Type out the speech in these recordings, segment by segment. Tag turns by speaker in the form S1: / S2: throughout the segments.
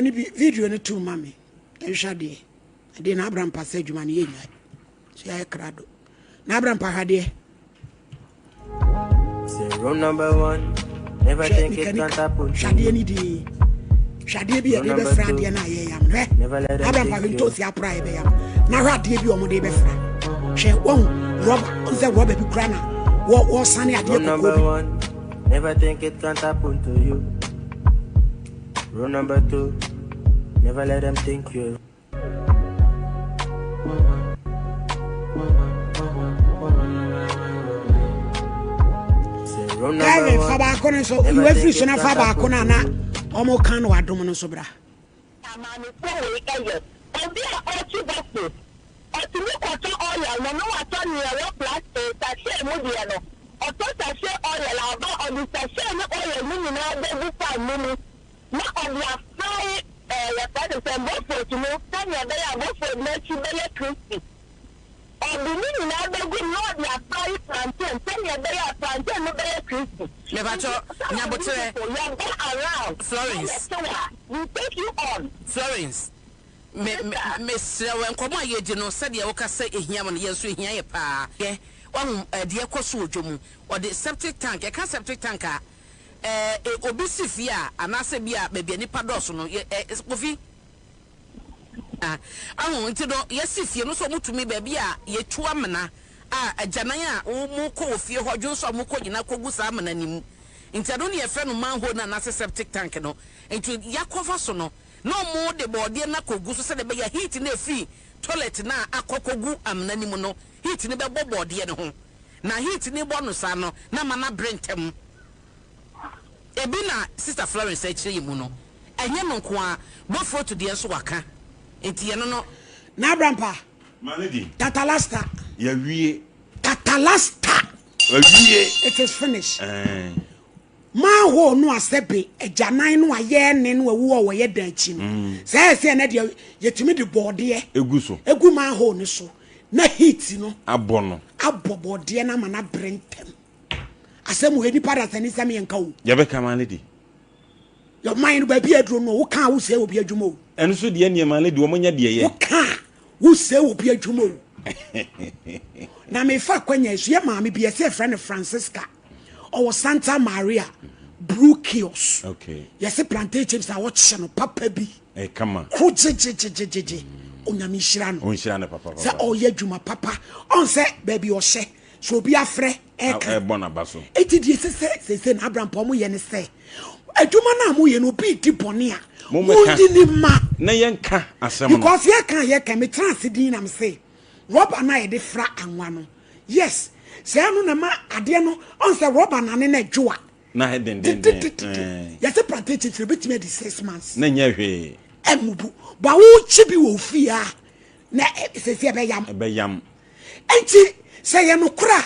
S1: No bi video no to ma me nhwɛ adeɛ adeɛ na abra mpa sɛ adwuma no yɛ nyae so yɛayɛ krado na abra mpa hwɛ adeɛ.
S2: Rule number one, never
S1: hwɛ
S2: think it
S1: nika
S2: can't
S1: nika
S2: happen
S1: hwɛ
S2: to
S1: adeɛ
S2: you.
S1: no din hwɛ adeɛ bi
S2: Rule
S1: yɛde
S2: number
S1: bɛfra
S2: two,
S1: adeɛ no a yɛyam hwɛ
S2: never let them
S1: abra mpa
S2: think
S1: hwɛ
S2: you.
S1: ntoosi apora a yɛbɛyam na hwɛ adeɛ bi a wɔde bɛfra hwɛ wɔn rɔba wɔn sɛ rɔba bi kura na wɔ wɔsane adeɛ
S2: Rule
S1: kɔkɔɔ
S2: number
S1: bi
S2: one, never think it can't happen to you. Rule number two, never let them think you. Say rule number
S1: Kevin fa
S2: one,
S1: baako no nso
S2: never
S1: yiwa firi
S2: think
S1: so
S2: it
S1: na fa
S2: can't
S1: baako
S2: happen
S1: no
S2: to
S1: a na
S2: you.
S1: wɔn ka no adom no nso bra.
S3: Amaamefoɔ wei yɛ obi a ɔrekye bofrot, ɔtumi kɔtɔ oil no na watɔ nea ɛwɔ plastic sachet mu deɛ no, ɔtɔ sachet oil a ɔba a ɔde sachet ne oil no nyinaa bɛgu pan no mu na ɔde afrae ɛɛ yɛfrɛ no sɛn bofrot no sɛnea ɛbɛyɛ a bofrot no akyi bɛyɛ crispy. Ɔde ne nyinaa bɛgu mu na ɔde afrae plantain sɛnea ɛbɛyɛ a plantain no bɛyɛ crispy. Nti
S4: Mepakyɛ
S3: some of you
S4: nyaboterɛ
S3: people yɛba around na
S4: Florence.
S3: yɛte wo a, we take you on.
S4: Florence me me
S3: Sister.
S4: mesrɛ wo nkɔmmɔ a yɛredi no sɛdeɛ woka sɛ ɛhia mo no yɛn nso ɛhia yɛ paa. Yɛ wahu deɛ ɛkɔ so wɔ dwa mu ɔde septic tank yɛka septic tank a ɛɛ obi si fie a anaasɛ bi a baabi a nipa dɔɔso no yɛ ɛ kofi a ahu nti no yɛsi fie no nso wɔtumi baabi a yɛtu amena a agyanan a wɔkɔ wɔ fie hɔ dwonso a wɔkɔ nyinaa kɔgu saa amena no mu nti ɛno ne yɛfrɛ no manhole no anaasɛ septic tank no nti yɛakɔfa so no na wɔde bɔɔdeɛ no akɔgu so sɛdeɛ ɛbɛyɛ heat no ɛfiri toilet no a akɔ kɔgu amena no mu no heat no bɛbɔ bɔɔdeɛ no ho na heat no bɔ no saa no na ama no abere ntɛm. Ebi na Sister Florence ɛkyerɛ yɛ mu no, ɛnyɛ no nko ara, bofrot deɛ nso waka, nti yɛno no.
S1: N'abrampa.
S5: My lady.
S1: Tatalasta.
S5: Yɛawie.
S1: Tatalasta.
S5: Awie.
S1: It is finished.
S5: Eh.
S1: Manhole no asɛbe agyanan no a yɛne no awu a wɔyɛ dan akyi no. Mm. Sɛ ɛsɛ ɛnɛ deɛ yɛtumi de bɔɔdeɛ.
S5: Egu so.
S1: Egu manhole no so na heat no.
S5: Abɔ no.
S1: Abɔ bɔɔdeɛ no ama no abere ntɛm. Asɛm wɔ nipa da sani sɛm yɛn ka o.
S5: Yɛbɛka ma ne di.
S1: Yɛman no baabi aduro no woka a wosɛe obi adwuma o.
S5: Ɛno so deɛ nneɛma ne di wɔn nyɛ deɛ yɛ.
S1: Woka a wosɛe obi adwuma o. Na mefa akwanya so yɛ maame bi yɛsɛ yɛfrɛ no Francisca. Ɔwɔ Santa Maria Brew Kiosk.
S5: Okay.
S1: Yɛsɛ plantain chips a wɔkyɛ no papa bi.
S5: Ɛkama.
S1: Ko gyegyegyegyegye. Onyame nhyira no.
S5: Ɔnhyira no papa papa.
S1: Sɛ ɔyɛ adwuma papa. Ɔn sɛ baabi ɔhyɛ. So obi afrɛ ɛka.
S5: Ɛbɔ n'aba so.
S1: Eti deɛ ɛsɛ sɛ sese na Abraham pɔ ɔmo yɛ ne sɛ adwuma no a moyɛ no obi di bɔne a monyi ne ma.
S5: Na yɛnka asɛm no.
S1: Because yɛka yɛka metra ase din na mese rɔba no a yɛde fra anwa no yes sɛ ɛno na ma adeɛ no ɔn sɛ rɔba nane na ɛdwo a.
S5: Na ayɛ dendenden.
S1: Yɛsɛ plantain chips ebetumi adi 6 months.
S5: Na nyɛ hwee.
S1: Ɛmubu ba wokyi bi wɔ ofie a na sese ɛbɛyam.
S5: Ɛbɛyam.
S1: Enti sɛ yɛ nokorɛ a,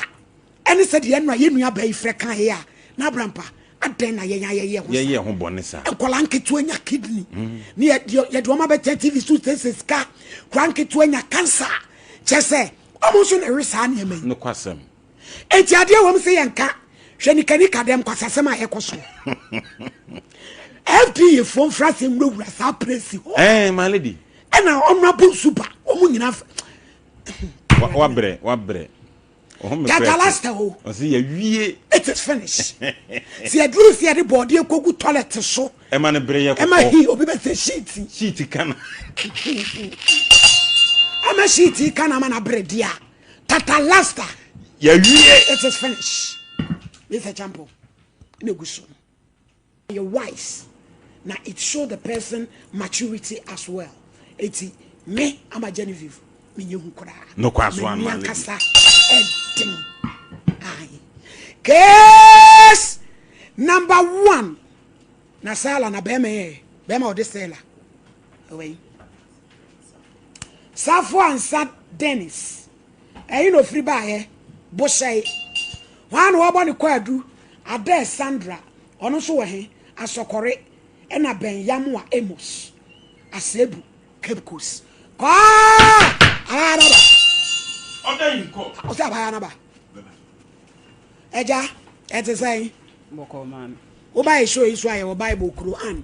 S1: ɛne sɛ deɛ ɛno a yɛn nua baa yi frɛ kaeɛ a, na abrampa, adɛn na yɛn ayɛyɛ ho saa?
S5: Yɛyɛ ho bɔne saa.
S1: Nkwadaa nketewa nya kidney, ne yɛde wɔn abɛtena TV so sese sika, nkwadaa nketewa nya cancer, kyɛ sɛ wɔn nso na ɛwe saa nneɛma yi.
S5: Nokwasɛm.
S1: Enti adeɛ wɔm sɛ yɛnka hwɛ nikanika dɛm kwasasɛm a ɛkɔ so. FDA foɔ mfra sɛ nwurawura saa presi hɔ.
S5: Ɛɛ my lady.
S1: Ɛna ɔno nsu ba wɔn nyinaa.
S5: Wabrɛ wabrɛ.
S1: Tatalasta o.
S5: Ɔsi yɛ wie.
S1: It is finished. Sɛ yɛduru sɛ yɛde bɔɔdeɛ kogu toilet so.
S5: Ɛma ne bere yɛ kɔkɔɔ.
S1: Ɛma hi obi bɛ sɛ sheet.
S5: Sheet kana.
S1: Ɛma sheet kana ama na bere di a. Tatalasta.
S5: Yɛ wie.
S1: It is finished. Mr. Champo. Na egu so. Yɛ wise na it show the person maturity as well. Eti me ama Genevieve menye hu koraa.
S5: No kwa so
S1: M'ani
S5: ama lady.
S1: ankasa ɛden. Aye. Case number one. Na Sala na bɛrima yɛ bɛrima ɔde Sela. Ɛwɔ yi. Safo Ansa Dennis. Ɛyi na ofiri baayɛ. Bohyɛe. Hwan na wɔbɔ ne kwaadu? Adair Sandra. Ɔno nso wɔ he? Asɔkɔre. Ɛna Ben Yamoa Amos. Asebu. Cape Coast. Kɔɔ! Abaya naba.
S5: Order in court.
S1: Ɔsɛ abaya naba. Ɛgya, ɛte sɛn?
S6: Bɔkɔɔ maame.
S1: Woba yɛ show yi so a yɛwɔ Bible, Quran.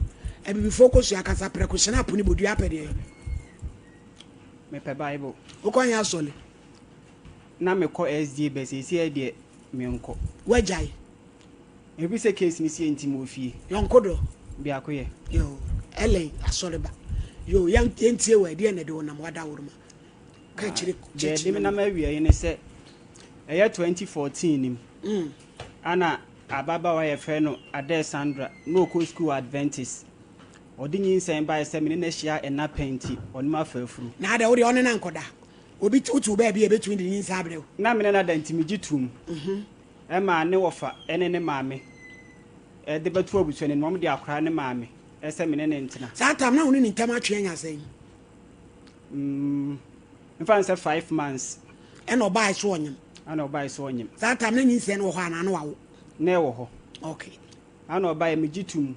S1: Abibifoɔ kosua kasa prɛko hyɛn apo ne bodua apɛ deɛ.
S6: Mepɛ Bible.
S1: Wokɔ he asɔle?
S6: Na mekɔ SDA but seesei deɛ menkɔ.
S1: Woagyae?
S6: Ɛfiri sɛ case no sie nti mewɔ fie.
S1: Yɔnko dɔ.
S6: Biako yɛ.
S1: Yoo, Ellen asɔre ba. Yoo, yɛn yɛntie wɔ ɛdeɛn na ɛde wo nam w'adaworoma? Ka akyire
S6: Deɛ
S1: kyekye
S6: ɛde me
S1: na
S6: nam
S1: me.
S6: awieɛ ne sɛ, ɛyɛ 2014 no mu, ana ababaawa a yɛfrɛ no Adair Sandra, na ɔkɔ sukuu wɔ Adventist. Ɔde nyinsɛn baeɛ sɛ me ne no ahyia nna pɛn nti, ɔne me afa afuru.
S1: Na adɛn, wo deɛ ɔne no ankɔda? Obi te, wote wo baabi a ɛbɛtumi de nyinsɛn abrɛ wo.
S6: Na me ne no ada nti megye toom. Ɛmaa ne wɔfa ne ne maame de bɛtoo abusua no anim. Wɔde akwadaa no maa me sɛ me ne no ntena.
S1: Saa tam na wo ne ne ntam atwe anya sɛn?
S6: Mm, mfa no sɛ 5 months.
S1: Ɛna ɔbae so ɔnyem?
S6: Ɛna ɔbae so ɔnyem.
S1: Saa tam na nyinsɛn no wɔ hɔ anaa na wawo?
S6: Na ɛwɔ hɔ.
S1: Okay.
S6: Ɛna ɔbae, megye tom.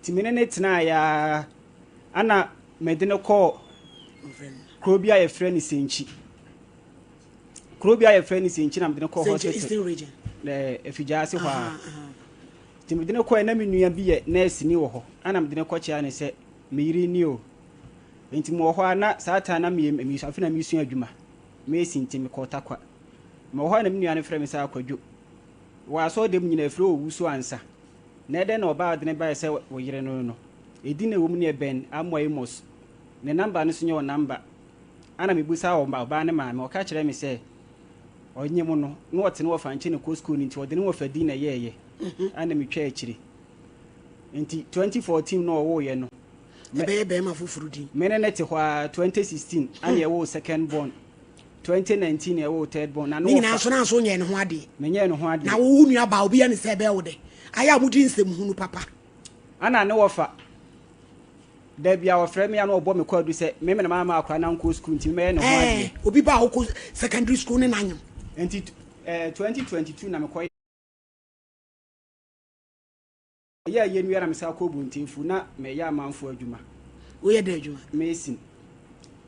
S6: Nti me ne no tenaeɛ ara, ɛna mede no kɔɔ kuro bi a yɛfrɛ no Senkyi. Kuro bi a yɛfrɛ no Senkyi na mede no kɔɔ hospital.
S1: Eastern Region.
S6: Ɛɛ Afigya ase hɔ a. Nti mede no kɔɛ na me nua bi yɛ nurse ni wɔ hɔ. Ɛna mede no kɔkyea ne sɛ me yere ni o. Nti mewɔ hɔ a na saa time na meyɛ me afei na mesua adwuma. Mesi nti mekɔɔ Tarkwa. Mewɔ hɔ a na me nua no frɛ me sɛ Akwadwo. Wɔ asɔredan mu nyinaa ɛfrɛ owu so ansa. Na ɛdɛn na ɔbaa ɔde no baeɛ sɛ wo yere no no. Edin a ɛwɔ mu no yɛ Ben Amoah Amos. Ne number no nso nyɛ wo number. Ana mebisaa ɔbaa no maame, ɔka kyerɛɛ me sɛ ɔnyem no na ɔte ne wɔfa nkyɛn na ɛkɔ sukuu no nti ɔde ne wɔfa din na ɛyɛɛyɛ. Ana metwaa akyire. Nti 2014 na ɔwoeɛ no.
S1: Ɛbɛyɛ bɛrima foforɔ din.
S6: Me ne no te hɔ ara 2016 ana yɛwoo second born. 2019 na yɛwoo third born. Na ne
S1: Ne nyinaa
S6: wɔfa.
S1: nso na nso nyɛɛ ne ho adeɛ.
S6: Menyɛɛ ne ho adeɛ.
S1: Na wo wo nua baa obi yɛ ne sɛ ɛbɛyɛ wo dɛ. Ayɛ a modi nsɛm hunu papa.
S6: Ana ne wɔfa. Da bi a ɔfrɛ me a na ɔbɔ me kwaadu sɛ me mena maama akwadaa no ankɔ sukuu nti mɛyɛ ne ho adeɛ.
S1: Obi ba a ɔkɔ secondary school ne n'anyem.
S6: Nti 2022 na mekɔ yɛ yɛ nua na mesan kɔ Bontefu na meyɛ amanfoɔ adwuma.
S1: Woyɛ dɛ adwuma?
S6: Mason.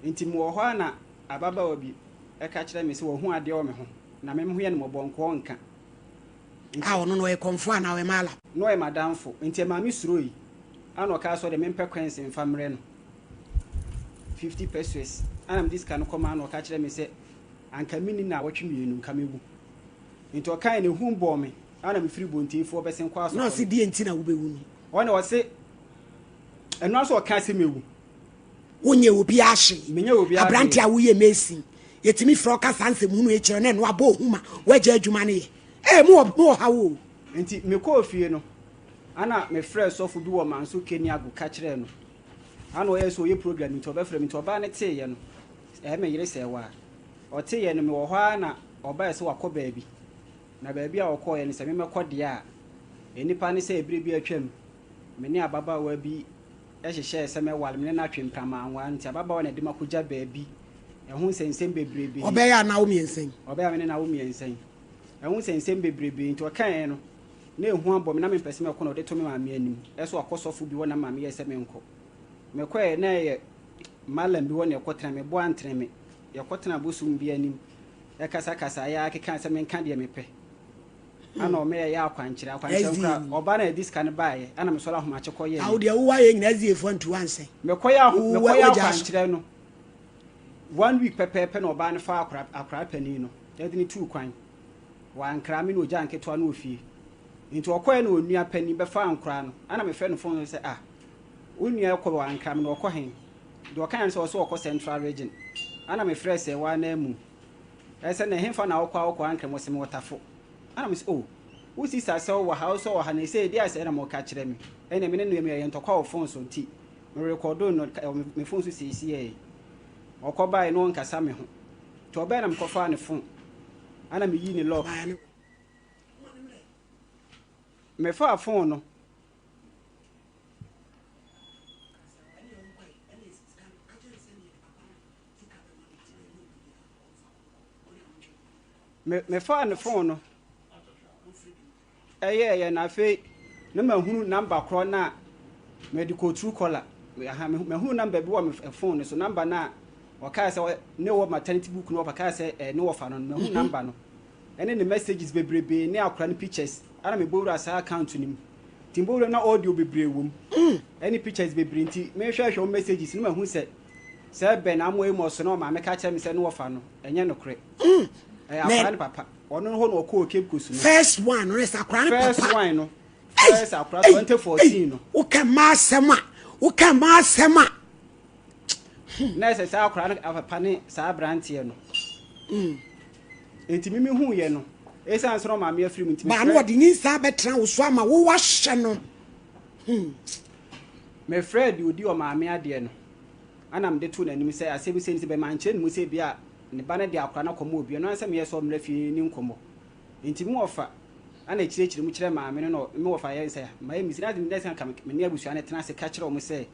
S6: Nti mewɔ hɔ a na ababaawa bi ɛka kyerɛ me sɛ wahu adeɛ wɔ me ho na me ho yɛ no mmɔbɔ nkɔɔ nka.
S1: A ɔno no ɔyɛ kɔmfoɔ anaa ɔyɛ malam?
S6: Na ɔyɛ m'adamfo nti ɛmaa me suroi. Ana ɔkaa sɛ ɔde mempɛ coins mfa mmerɛ no 50 pesos. Ana mede sika no kɔmaa no, ɔka kyerɛ me sɛ anka menni nnawɔtwe 2 nka mɛwu. Nti ɔkae no ehu bɔɔ me. Ana mefiri Bontefoɔ bɛsen kɔ
S1: Na ɔse
S6: asɔre.
S1: deɛ nti na wobɛwu no?
S6: Ɔne ɔse ɛno ara sɛ ɔka sɛ mɛwu.
S1: Wonyɛ obiara hwee.
S6: Menyɛ obiara
S1: Aberante
S6: hwee.
S1: a woyɛ mason, yɛtumi frɛ ɔka saa nsɛm hunu yi kyerɛ na ɛno abɔ ohu ma woagya adwuma no yɛ. Ee, mowɔ mowɔ haw o.
S6: Nti mekɔɔ fie no, ana mefrɛɛ sɔfo bi wɔ Manso Keniago ka kyerɛɛ no. Ana ɔyɛɛ sɛ ɔyɛ program nti ɔbɛfrɛ me nti ɔbaa no teeɛ no, ɛyɛ me yere sɛ waa. Ɔteeɛ no mewɔ hɔ ara na ɔbaeɛ sɛ wakɔ baabi. Na baabi a ɔkɔeɛ no sɛ memmɛkɔ deɛ a, nnipa ne sɛ ɛberɛ bi atwam, me ne ababaawa bi hyehyɛɛ sɛ mɛware, me ne no atwe mpena manware nti ababaawa na ɛde me akɔgya baabi. Ɛho nsɛnsɛm bebrebee.
S1: Ɔbɛyɛ a na wo 3 yi?
S6: Ɔbɛyɛ a me ne no awo 3 yi. Ɛho nsɛnsɛm bebrebee nti ɔkaeɛ no, na ehu abɔ me na mempɛ sɛ mɛkɔ na ɔde to me maame anim. Ɛso akɔ sɔfo bi hɔ na maame yɛɛ sɛ menkɔ. Mekɔeɛ na ɛyɛ mallam bi hɔ na ɛkɔtena, me bo antrene me. Yɛkɔtenaa bosom bi anim ɛkasakasa yɛ ara kekaa sɛ menka deɛ mepɛ. Ana ɔma yɛyɛ akwankyerɛ, akwankyerɛ
S1: SDA
S6: nkora.
S1: ni.
S6: Ɔbaa na yɛde sika no baeɛ, ana mesɔre ahomakye kɔyɛeɛ.
S1: Awo deɛ wowɔ ayɛ nyinaa SDA foɔ antu ansɛn.
S6: Mekɔyɛ aho
S1: Wo
S6: mekɔyɛ
S1: wagya aso.
S6: akwankyerɛ no one week pɛpɛɛpɛ na ɔbaa no faa akora akora panin no ɛde no tuu kwan. Wankra me na ogyaa nketewa no wɔ fie. Nti ɔkɔɛ na onua panin bɛfaa nkora no. Ana mefrɛ no phone so sɛ ah wo nua kɔ wankra me na ɔkɔ he? Deɛ ɔkaeɛ no sɛ ɔsɛ ɔkɔ Central Region. Ana mefrɛ sɛ waa na amu. Ɛsɛ na ɛhefa na wokɔ a wokɔ ankra mu ɔsɛ me wɔtafo. Ana mese oh wo sister sɛ wowɔ ha wosɛ wɔ ha na ɛsɛ ɛdi asɛ ɛna mo ka kyerɛ me. Ɛna me ne no yɛ ntɔkwa wɔ phone so nti me rekɔdo no wɔ me phone so seesei. Ɔkɔ baeɛ na ɔnkasa me ho. Nti ɔbɛɛ na mekɔfaa ne phone. Ana meyii ne lock. Mefaa phone no. Me mefaa ne phone no. Ɛyɛɛyɛ na afei na mahunu number korɔ no a mede kɔ Truecaller. Aha, mahunu number bi wɔ me phone no so. Number no a ɔkaa sɛ ne wɔ maternity book no ɔkaa sɛ eh, ne wɔfa no no. Mahunu number no. Ɛne ne messages bebrebe ne akora no pictures. Ana mebɔ wura saa account no mu. Nti mebɔ wuram na audio bebree wɔ mu. Ɛne pictures bebree nti mehwɛhwɛ wɔn messages no mahu sɛ sɛ Ben Amoah Amos na ɔmaame ka kyerɛ me sɛ ne wɔfa no, ɛnyɛ nokorɛ. Ɛyɛ akwadaa no papa. Ɔno hɔ na ɔkɔɔ Cape Coast no.
S1: First one no, ɛsɛ akwadaa no papa.
S6: First one no. First akwadaa 2014 no.
S1: Woka mmaa asɛm a, woka mmaa asɛm a.
S6: Na ɛsɛ saa akwadaa no papa ne saa aberanteɛ no. Enti me mehuiɛ no, ɛsiane sɛ na ɔmaame afiri mu nti,
S1: Baa no
S6: mefrɛ.
S1: ɔde nyinsɛn abɛtena wo so ama wo wahyɛ no.
S6: Mefrɛɛ deɛ ɔdi ɔmaame adeɛ no, ɛna mede too n'anim sɛ asɛm sei ne sei, but mankyerɛ ne mu sɛ ebia ne ba no de akwadaa no akɔma obi, ɛno ara ne sɛ meyɛɛ sɛ ɔmmra fie ne nkɔmmɔ. Enti me wɔfa na ɛkyerɛkyerɛ mu kyerɛɛ maame no na me wɔfa yɛɛ sɛ mayɛ mistake, na na ɛsɛ sɛ anka me ne abusua no tena ase ka kyerɛ wɔn sɛ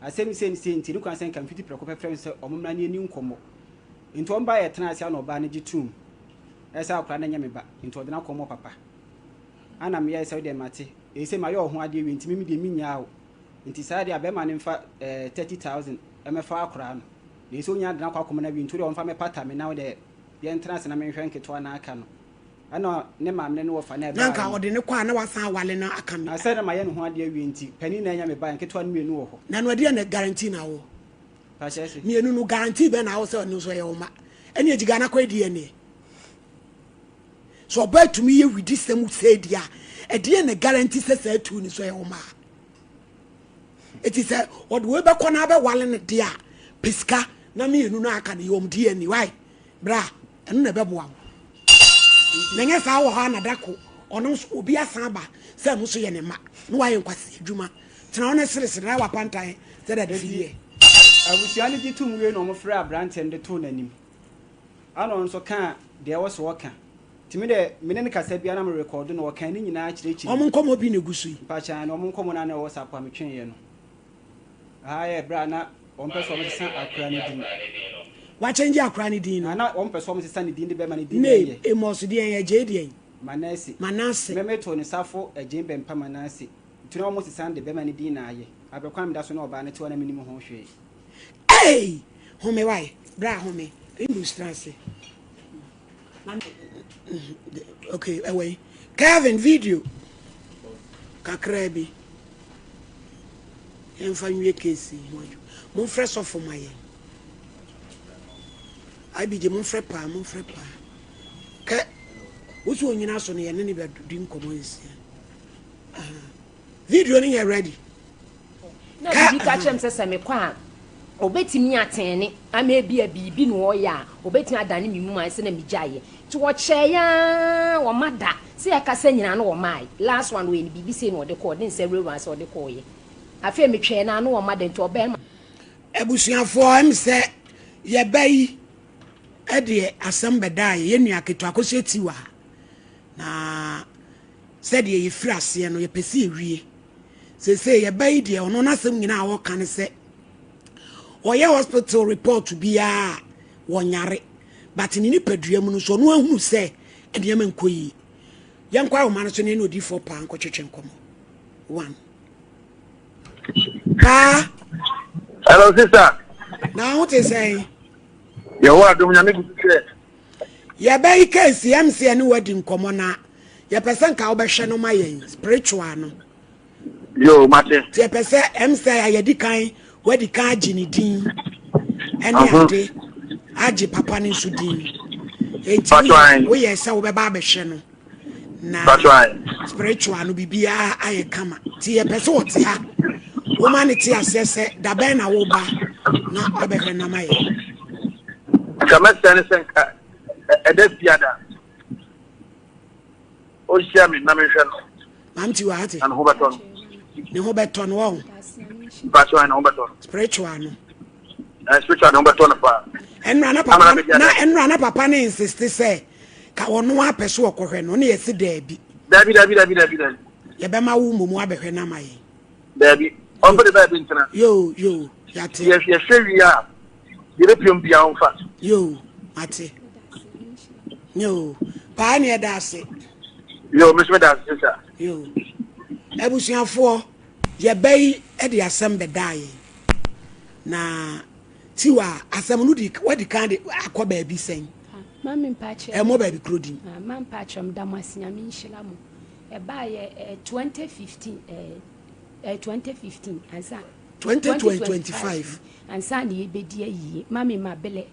S6: asɛm sei ne sei nti, ɛnni kwan sɛ anka mfiti prɛko pɛ frɛ wɔn sɛ wɔmmra ne yɛnni nkɔmmɔ. Nti wɔn baeɛ yɛtenaa ase ana ɔbaa no gye toom sɛ akwadaa no nyɛ me ba nti ɔde no akɔma ɔpapa. Ana meyɛɛ sɛ wodeɛ mate, ɛsei mayɛ wo ho adeɛ wie nti me deɛ mennyaa wo. Nti saa deɛ a bɛrima no mfa eh, 30,000 mmɛfa akwadaa no. Na ɛsɛ ɔnya de no akɔ akɔma no awie nti wodeɛ ɔmfa mmɛpata me na wodeɛ yɛntena ase na menhwɛ nketewa no aka no. Ɛna ne maame ne ne wɔfa na
S1: Na
S6: ɛbaeɛ
S1: anka
S6: no.
S1: ɔde no kɔ a na wasan awale no aka me.
S6: Na sɛ na mayɛ ne ho adeɛ awie nti panin na anya me ba nketewa no mmienu wɔ hɔ.
S1: Na no ɛdeɛ na guarantee na wɔ?
S6: Pakyɛ se.
S1: Mmienu no guarantee bɛn na awɔ sɛ ɔno nso ɛyɛ wo ma? Ɛne agyiga no akɔyɛ DNA. Sɛ ɔbaa tumi yɛ widi sɛm sɛ di a, ɛdeɛ na guarantee sɛ saa tu no nso ɛyɛ wo ma? Eti sɛ ɔde wei bɛkɔ na abɛwale no deɛ a, pɛ sika na mmienu no aka no yɛ wɔn DNA. Why? Bra, ɛno na ɛbɛboa wo. Na nyɛ saa wɔ hɔ a na da ko ɔno nso obi asan aba sɛ ɛno nso yɛ ne mma na wayɛ nkwasi adwuma. Tena hɔ na seresere na wapantan sɛ dade fi yɛ.
S6: Abusua no gye toom wiei na wɔfrɛɛ aberanteɛ no de too n'anim. Ɛna ɔno nso kaa deɛ ɛwɔ sɛ ɔka. Nti me deɛ me ne no kasa biara na me rekɔɔdo no, ɔkaa ne nyinaa kyerɛkyerɛ mu.
S1: Wɔn nkɔmmɔ bi na ɛgu so yi.
S6: Mpakyɛ aane, wɔn nkɔmmɔ no a na ɛwɔ WhatsApp a metweeɛ no. Ɛha yɛ berɛ a na wɔmpɛ sɛ wɔsesa akora no din.
S1: Wakyɛngye akora no din no.
S6: Na na wɔmpɛ sɛ wɔsesa ne din de bɛma ne din
S1: Name,
S6: ɛnyɛ.
S1: Amos deɛn, Agyei deɛn?
S6: Manase.
S1: Manase.
S6: Me metoo no Safo Agyei Bɛmpa Manase. Nti na wɔn sesa no de bɛma ne din na ayɛ. Abrɛ kwan a meda so ne ɔbaa no te hɔ na mennim ho hwee.
S1: Ei! Home wae, bra home. English tena ase. Okay, ɛwɔ yi. Kelvin video kakraa bi. Yɛmfa nwie case yi ho adwuma. Momfrɛ sɔfo ma yɛn. IBJ momfrɛ paa, momfrɛ paa. Kɛ wosi onyina so no yɛne ne bɛdi nkɔmmɔ nsia. Video no yɛ ready.
S7: Na biribi ka kyerɛ me sɛ sɛ mekɔ a, ɔbɛtumi atɛne ama ebi a biribi na ɔyɛ a, ɔbɛtumi adane me mu ayɛ sɛ na megyaeɛ. Nti wɔkyɛeɛ ara wɔma da sɛ yɛakasa nyinaa na wɔmae. Last one ɔyɛ no biribi sei na ɔde kɔɔ, ɔde nsa wurawura sɛ ɔde kɔeɛ. Afei metwɛn no ara na wɔma da nti ɔbɛn ma.
S1: Abusuafoɔ ɛm sɛ yɛba yi ɛdeɛ asɛm bɛdaa yɛ yɛn nua ketewa Akosua Tiwa na Sɛdeɛ yɛfiri aseɛ no, yɛpɛ sɛ yɛwie. Seesei yɛba yi deɛ, ɔno n'asɛm nyinaa a ɔka ne sɛ ɔyɛ hospital report biara a wɔnyare, but ne nipadua mu no nso ɔno ahunu sɛ nneɛma nkɔ yie. Yɛnkɔ ahoma no so ne ne odiifoɔ paa nkɔtwetwe nkɔmmɔ. One. Paa.
S8: Hello sister.
S1: Na ho te sɛn?
S8: Yehowa adom nyame gu so sɛ.
S1: Yɛbɛyi case yɛm sɛ yɛne wadi nkɔmmɔ na yɛpɛ sɛ nka wobɛhwɛ no ma yɛn spiritual no.
S8: Yo, mate.
S1: Nti yɛpɛ sɛ ɛm sɛ yɛdi kan wadi kan agye ne din ɛne ade agye papa no nso din. Enti woyɛ sɛ wobɛba abɛhwɛ no na spiritual no biribiara ayɛ kama. Nti yɛpɛ sɛ ɔte ha woma ne te aseɛ sɛ dabɛn na woba na wabɛhwɛ no ama yɛn.
S8: Nka mɛsrɛ ne sɛ nka ɛda fiada ɔnhyia me na menhwɛ no.
S1: Maame ti wɔ ha te.
S8: Na ne ho bɛtɔ no.
S1: Ne ho bɛtɔ no wɔn.
S8: Mpatsɔ ne ho bɛtɔ no.
S1: Spiritual no.
S8: Ɛɛ spiritual ne ho bɛtɔ no paa.
S1: Ɛnura na papa na ɛnura na papa ne insist sɛ ka ɔno apɛ so ɔkɔhwɛ no ne yɛsi daabi.
S8: Daabi daabi daabi daabi daabi.
S1: Yɛbɛma wo mmomu abɛhwɛ no ama yɛn.
S8: Daabi ɔmfa de baabi ntena.
S1: Yoo yoo yate.
S8: Yɛ yɛhwɛ wie a yɛbɛpiam bia ɔmfa.
S1: Yoo mate. Yoo paa ne ɛda ase.
S8: Yoo me nso meda ase sisa.
S1: Yoo abusuafoɔ yɛba yi de asɛm bɛdaa yɛn na tiwa asɛm no di wadi kan de akɔ baabi sɛn.
S9: Mami mpakyɛ.
S1: Ɛmɔ baabi kuro din.
S9: Mami mpakyɛ meda mo ase nyame nhyira mo.
S7: Ɛbaeɛ eh, 2015 eh, eh, 2015 ansa.
S1: 2025
S7: ansa na yɛbɛdi ayie. Mami mabelɛ.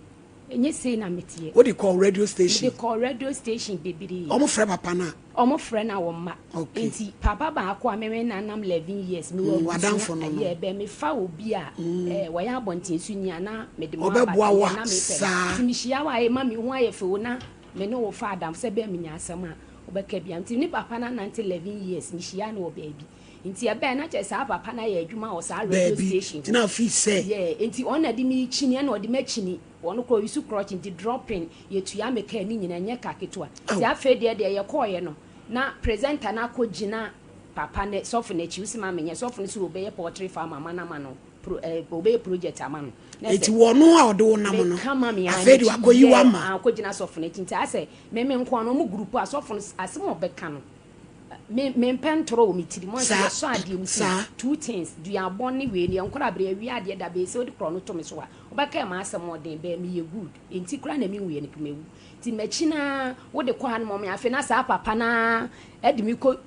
S7: Ɛnyɛ sei na meteɛ.
S1: Wode kɔɔ radio station?
S7: Mede kɔɔ radio station bebree.
S1: Wɔn frɛ papa no a?
S7: Wɔn frɛ no a wɔn mma.
S1: Okay.
S7: Nti papa baako a me ne nam 11 years mewɔ
S1: mm,
S7: abusua
S1: no no.
S7: Ɛyɛ bɛ mefa obi a mm. eh, wɔyɛ abɔnten so ni a na mede mo
S1: aba
S7: Ɔbɛboa
S1: wo a
S7: na mepɛ.
S1: saa.
S7: Nti mehyia wo a ɛma me ho ayɛ fɛ o na me ne wo fa adamfo sɛ bɛɛ menya asɛm a wobɛka bia. Nti ne papa no anante 11 years mehyia no wɔ baabi. Nti ɛbɛɛ na kyerɛ saa papa no ayɛ adwuma wɔ saa radio
S1: Baabi.
S7: station
S1: Nti na afii sɛ.
S7: Yeah, nti ɔno na de me kyini ɛna ɔde m'akyini. Ɔno koraa ɔuse crutch nti dropping yɛtua me kaa ne nyinaa ɛnyɛ ka ketewa. Nti afei deɛ deɛ yɛkɔɔeɛ no na presenter no akɔ gyina papa no sɔfo no akyi wose ma menyɛ sɔfo no sɛ ɔbɛyɛ poultry farm ama no ama no pro eh, ɔbɛyɛ project ama no. Na
S1: Nti
S7: sɛ
S1: wɔno a ɔde wo nam no
S7: meka ma me a
S1: afei de
S7: n'akyi
S1: wakɔyi wo
S7: yɛ
S1: ama.
S7: akɔ gyina sɔfo no akyi nti asɛ me me nko ara no ɔmo group a sɔfo no asɛm a ɔbɛka no Me mempɛ ntorɔ wɔ me tirim. Wɔn sɛ
S1: Saa,
S7: yɛsɔ adeɛ mu sei.
S1: saa.
S7: Two things, duabɔ ne wei no, yɛn nkwadaa bere awia adeɛ da bɛyɛ sɛ wode korɔ no to me so a, wobɛka ɛma asɛm ɔden bɛɛ meyɛ good. Enti koraa na menwuiɛ no mawu. Nti makyi no ara wode kɔ ha no mɔme afei na saa papa no ara de me kɔ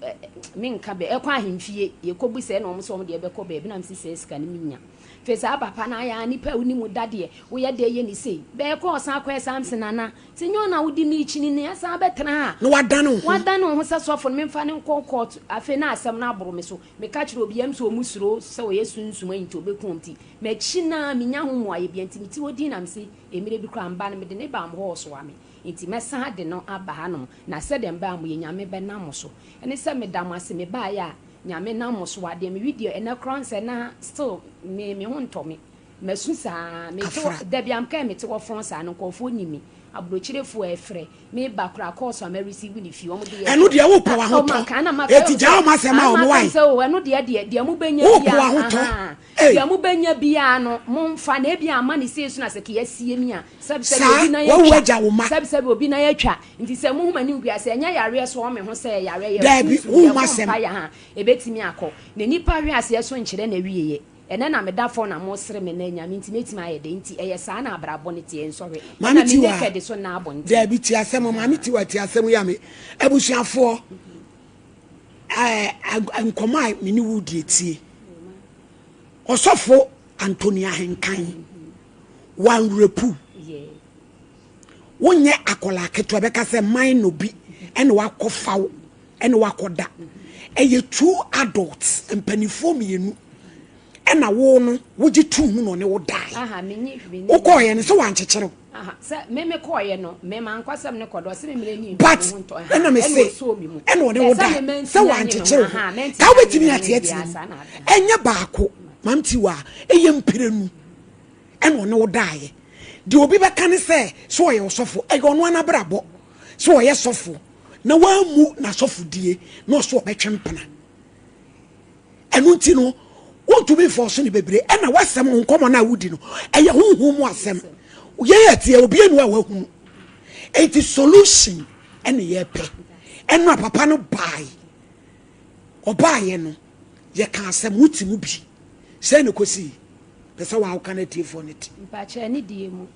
S7: menka bɛ ɛkɔ ahemfie yɛkɔbu sɛ na wɔn sɛ wɔn deɛ bɛkɔ baabi na mesi sɛ sika no menya. Afei saa papa no ayɛ a nipa a wonim da deɛ woyɛ deɛ yɛ ne sei. Bɛɛ kɔ ɔsan akɔyɛ Samson nana. Sɛ nyɛ ɔno a wode me rekyini no, asan abɛtena ha.
S1: Na wadane wo ho.
S7: Wadane wo ho sɛ sɔfo no, memfa no nkɔ kɔɔto. Afei na asɛm no aboro me so. Meka kyerɛɛ obiara sɛ wɔn suro sɛ ɔyɛ sunsum ayi nti ɔbɛku wɔn nti, m'akyi no ara mennya ho mmuaeɛ biara nti, mete hɔ dinn na mese, Mmerɛ bi koraa mba no, mede no baa mo hɔ ɔsoa me, nti mɛsan de no aba hanom, na sɛdeɛ mebaa mo yɛ, Nyame bɛnam mo so. Ɛne sɛ meda mo ase, mebaeɛ a, Nyame nam mo so adeɛ, me wedeɛ, ɛnnɛ koraa nsɛ na still me, me ho ntɔ me. Masu saa, mete hɔ,
S1: Afra.
S7: dabi a mekae mete hɔ fɔn saa no nkurɔfoɔ nim me, aburokyerefoɔ ɛfrɛ, me ba koraa calls a ma receive ne fie, wɔn de yɛ
S1: Ɛno deɛ wopɛ
S7: ah,
S1: w'ahotɔ,
S7: maka na maka
S1: eti
S7: sɛ,
S1: gyaa wɔn asɛm
S7: ah,
S1: ma wɔn
S7: maka
S1: wae.
S7: sɛ o ɛno deɛ deɛ deɛ mobɛnya
S1: Wopɛ
S7: biara,
S1: w'ahotɔ,
S7: ahaa,
S1: ei.
S7: deɛ mobɛnya biara no momfa, na ebi ama ne sei so na sɛ kea sie mi a, sɛbi sɛbi
S1: Saa,
S7: obi nan
S1: wawu
S7: atwa,
S1: agya wo mma.
S7: sɛbi sɛbi obi nan atwa, nti sɛ mohu m'anim gu ase, ɛnyɛ yareɛ so wɔn me ho sɛ yareɛ, yɛ
S1: Daabi,
S7: sunsum,
S1: wohu
S7: yɛbɔ
S1: m'asɛm.
S7: mpaeɛ ha, ebetumi akɔ, na nipa hwe aseɛ so nkyerɛ n'awieɛ. Ɛnɛ na meda fɔn na mosere me nɛ Nyame nti mɛtumi ayɛ dɛn nti ɛyɛ saa na abrabɔ no teɛ nsɔhwɛ
S1: Maame
S7: ɛna me
S1: Tiwa,
S7: naked so nna abɔnten.
S1: Daabi tie asɛm Maame Tiwa tie asɛm yi a me abusuafoɔ ɛɛ nkɔmɔ a me ne wo die tie. Ɔsɔfo Anthony Ahenkan wanwerɛpu wonyɛ akwadaa ketewa bɛka sɛ man no bi ɛna wakɔfa wo ɛna wakɔda ɛyɛ two adults mpanimfoɔ mmienu ɛna wo no wogye tuu mu na ɔne wo dae wokɔɔyɛ no sɛ wankyekyere wo but ɛna me se ɛna ɔne wo dae sɛ wankyekyere wo ka wobɛtumi ateatea mu ɛnyɛ baako mamti wa ɛyɛ mprenu ɛna ɔne wo daeɛ. Deɛ obi bɛka ne sɛ, sɛ ɔyɛ ɔsɔfo, ɛyɛ ɔno ara n'abrabɔ sɛ ɔyɛ sɔfo na wammu n'asɔfodie na ɔso ɔbɛtwe mpena. Ɛno nti no, wontumi mfɔɔso no bebree. Ɛna w'asɛm, wo nkɔmmɔ no a wodi no, ɛyɛ honhom mu asɛm. Yɛn ɛteɛ, obi anu a wahunu. Enti solution ɛne yɛpɛ. Ɛno a papa no bae, ɔbaeɛ no, yɛka asɛm, wote mu bi. Sɛn na ɛkɔsii? Pɛ sɛ woka no atiefoɔ no te.
S7: Mpakyɛ ne deɛ mu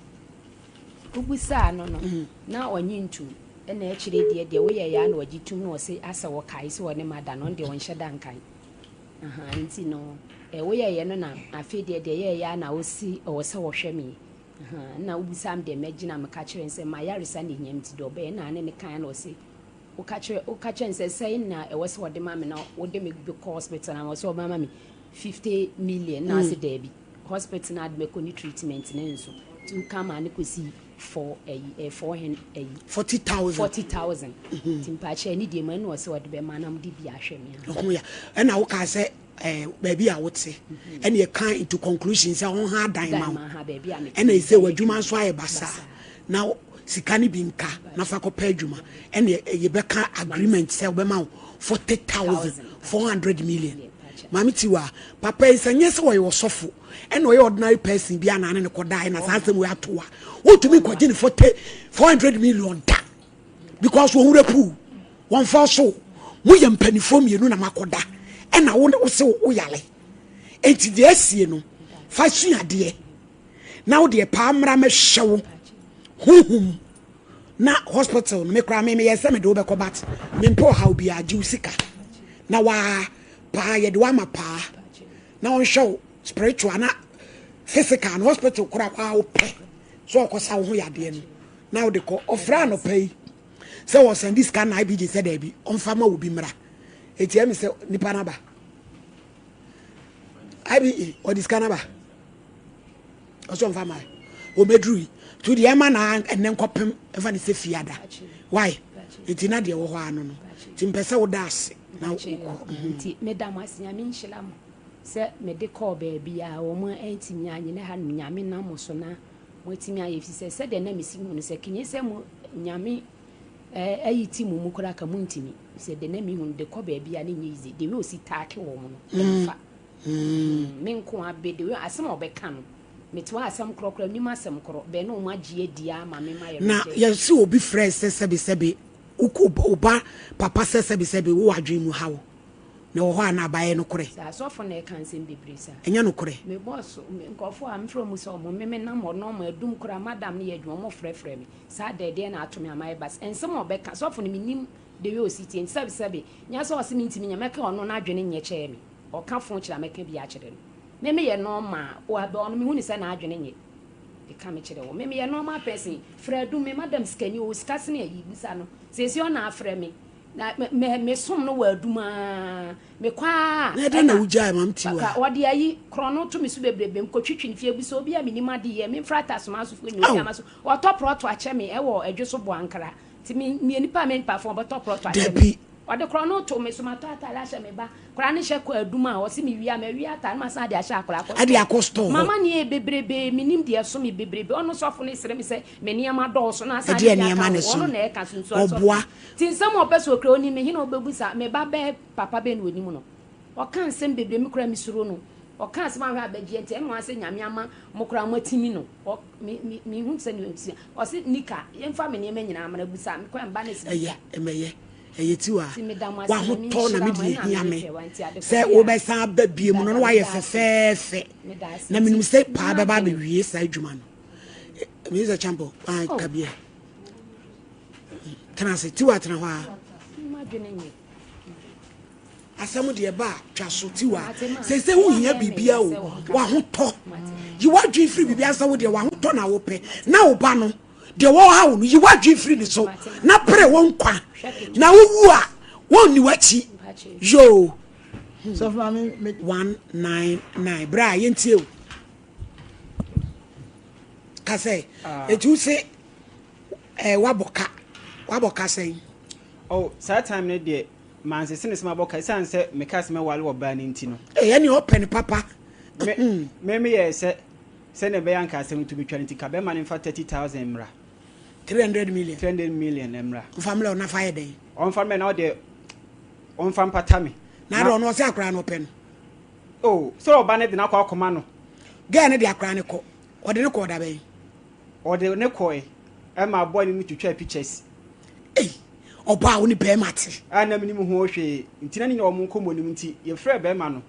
S7: wobusaa no no na ɔnye ntum ɛna akyire deɛ deɛ woyɛ yɛ a na ɔgye tum na ɔse asɛ ɔkae sɛ ɔne mada no ɔno deɛ ɔnhyɛ da nkae ahaa nti no ɛ woyɛ yɛ no na afei deɛ deɛ yɛyɛ a na ɔsi ɔwɔ sɛ ɔhwɛ me ahaa na wobusaa me deɛ mɛgyina meka kyerɛ no sɛ mayaresa na ɛhia me nti deɛ ɔbɛyɛ na ne ne kae na ɔse Woka kyerɛ woka kyerɛ no sɛ sɛn na ɛwɔ sɛ ɔde ma me na wode me kɔ hospital na wɔ sɛ ɔbɛma me 50 million na ase daabi hospital na ade mɛkɔ ne treatment ne nso nti woka maa ne kɔsi four ɛyi ɛ four hen ɛyi
S1: 40,000
S7: 40,000 nti mpakyɛ ne deɛ mu ɛna ɔsɛ ɔde bɛma na mode bi ahwɛ me a.
S1: Ho ya ɛna wokaa sɛ eh, baabi a wote ɛna ɛka into conclusion sɛ ɔnha adan ma wo ɛna ɛsɛ w'adwuma nso ayɛ basaa na sika no bi nka na fa kɔpɛ adwuma ɛna yɛbɛka agreement sɛ wobɛma wo 40,400 million maame tiwa papa yi sɛ nyɛ sɛ ɔyɛ ɔsɔfo ɛna ɔyɛ ordinary person bi anaa ne ne kɔdae na saa asɛm wei ato a wotumi nkɔgye ne 40 400 million da because wɔn wura puu wɔn fa so mo yɛ mpanimfoɔ mmienu na makɔda ɛna wo wo se wo yale enti deɛ asie no fa sua adeɛ na wo deɛ paa mmra mɛhwɛ wo honhom. Na hospital no me koraa me meyɛ sɛ mede wo bɛkɔ but mempɛ ɔhaw biara gye wo sika na waa paa yɛde wo ama paa na ɔnhwɛ wo spiritual na physical no hospital koraa waa wopɛ sɛ ɔkɔsa wo ho yadeɛ no na wode kɔ. Ɔfrɛ anɔpa yi sɛ wɔsɛnde sika na IBG sɛ daabi ɔmfa ma obi mmra. Eti ɛmi sɛ nipa no aba. IBE ɔde sika no aba. Ɔsɛ ɔmfa ma ɔmɛduru yi. Nti deɛ ɛma na ɛnɛ nkɔpem ɛfa ne sɛ fiada. Why? Nti na deɛ wɔ hɔ ano no. Nti mpɛ sɛ woda ase na wokɔ.
S7: Nti meda mo ase Nyame nhyira mo sɛ mede kɔɔ baabi a wɔn antumi anyɛ na ha nom Nyame nam mo so na moatumi ayɛ efisɛ sɛdeɛ na mesi hu no sɛ kenye sɛ mo Nyame ayi ti mo mu koraa ka montumi sɛ de na mehu no de kɔ baabi a ne nyɛ easy the way osi taake wɔn no ɛmfa me nko abe the way asɛm a ɔbɛka no mete hɔ asɛm korɔ koraa menim asɛm korɔ bɛn na wɔn agye adi ama me ma yɛ
S1: Na yɛse obi frɛ sɛ sɛbesɛbe wo ba papa sɛ sɛbesɛbe wowɔ adwene mu haw na ɛwɔ hɔ a na abayɛ nokorɛ?
S7: Sɛ asɔfo na ɛka nsɛm bebree saa.
S1: Ɛnyɛ nokorɛ.
S7: Me boss, me nkurɔfoɔ a mefrɛ wɔn sɛ wɔn me menam hɔ nɔɔma adum koraa madam no yɛ adwuma wɔn frɛfrɛ me saa da ɛdeɛn na ato me a mayɛ bas nsɛm a ɔbɛka sɔfo no menim the way ɔsi tie nti sɛbe sɛbe nyɛ sɛ ɔse mentumi nyɛ mɛka ɔno n'adwene nyɛ kyɛɛ me ɔka fon kyerɛ a mɛka bi akyerɛ no me meyɛ nɔɔma o abɛ ɔno mehu ne sɛ n'adwene nyɛ meka me kyerɛ wɔ me meyɛ normal person frɛ adum me madam sikani ɔwɔ sika sene ayi busa no seesei ɔna afrɛ me Na me me mesom no wɔ adum aa mekɔ aa.
S1: Na ɛdɛn na wogyae ma mte wa?
S7: Wɔde ayi korɔno to me so bebrebe mekɔtwitwi ne fie bisa obi a menim ade yɛ memfra atasoma asofoɔ nyɛ obi ama so wɔtɔ prɔto akyɛ me ɛwɔ adwo so boankra nti me meyɛ nipa a mempa fo wɔbɛtɔ prɔto akyɛ me
S1: Dabi.
S7: Wɔde korɔno to me so matɔ atare ahyɛ me ba koraa ne hyɛ kɔ adum a ɔse mewie a mawie atare na masan de ahyɛ akora akɔ
S1: Ɛde akɔ store hɔ.
S7: Mama neɛ bebrebe menim deɛ ɛso me bebrebe ɔno sɔfo no sere me sɛ Me nneɛma dɔɔso na asan
S1: Ɛdeɛ
S7: de bi aka
S1: nneɛma
S7: ho.
S1: ne so
S7: Ɔno
S1: no,
S7: na ɛka so nso asɔfo.
S1: ɔboa.
S7: Nti nsɛm a ɔpɛ sɛ ɔkura onim me he na ɔbɛbusa me ba bɛ papa bɛ na onim no. Ɔka nsɛm bebree me koraa me suro no. Ɔka asɛm ahwɛ a bɛgyeɛ nti ɛne wɔn sɛ Nyame ama mo koraa mo atimi no. Ɔ me me me hu sɛ nea ɔsi ɔse Nika yɛmfa me nneɛma nyinaa mmra busa me kwan ba ne sɛ
S1: Ɛyɛ,
S7: busa.
S1: ɛmɛyɛ, ɛyɛ tiwa.
S7: Nti meda mo ase Nyame
S1: W'ahotɔ na
S7: nhyira
S1: me
S7: mo
S1: deɛ
S7: ɛna
S1: ɛhia
S7: me
S1: me
S7: mepɛ wa nti
S1: sɛ
S7: adekɔdeɛ a
S1: wobɛsan aba bio mu no
S7: dada
S1: na woayɛ
S7: meda ase.
S1: fɛfɛɛfɛ.
S7: Meda ase
S1: Na
S7: nti
S1: menim sɛ paa
S7: mo
S1: bɛba
S7: adwene.
S1: abɛwie saa adwuma no. Mr. Champo, ah, oh. kabia. Tena ase, tiwa tena hɔ a. Asɛm deɛ ba a twa so tiwa. Sɛ sɛ wohia biribia o, wahotɔ. Yi w'adwene firi biribia sɛ wo deɛ wahotɔ na wopɛ. Na wo ba no, deɛ wɔha wo no, yi w'adwene firi ne so. Na pere wo nkwa. Na wowu a, wɔnni w'akyi. Yoo. 199. Bra, yɛntie o. ka sɛ ah. eti wo se ɛɛ eh, wabɔ ka wabɔ ka sɛn.
S6: oh saa time no deɛ mansese ne sɛ mabɔ ka ɛsiane sɛ meka sɛ mɛwale wɔ baa no nti no.
S1: ɛyɛ ne ɔpɛ ne papa.
S6: me me meyɛ sɛ sɛnea ɛbɛyɛ anka asɛm no to bɛtwa no nti ka bɛma no mfa 30000 mmra.
S1: 300 million.
S6: 300 million mmra.
S1: Mfa mmra ɔna fa yɛ dɛn.
S6: Ɔmfa mmra na ɔde ɔmfa mpata me.
S1: Na ɔno ɔsɛ akora no ɔpɛ no.
S6: Oh, sɛ ɔba no de no akɔ akɔma no.
S1: Girl no de akora no kɔ. Ɔde no kɔɔ da bɛn?
S6: Ɔde no kɔe ɛma boy no ne twitwaa pictures.
S1: Ei, ɔbaa wo ne bɛrima te.
S6: A na menim ho hwee. Nti na ne nyɛ wɔn nkɔmmɔ nim nti yɛfrɛɛ bɛrima no.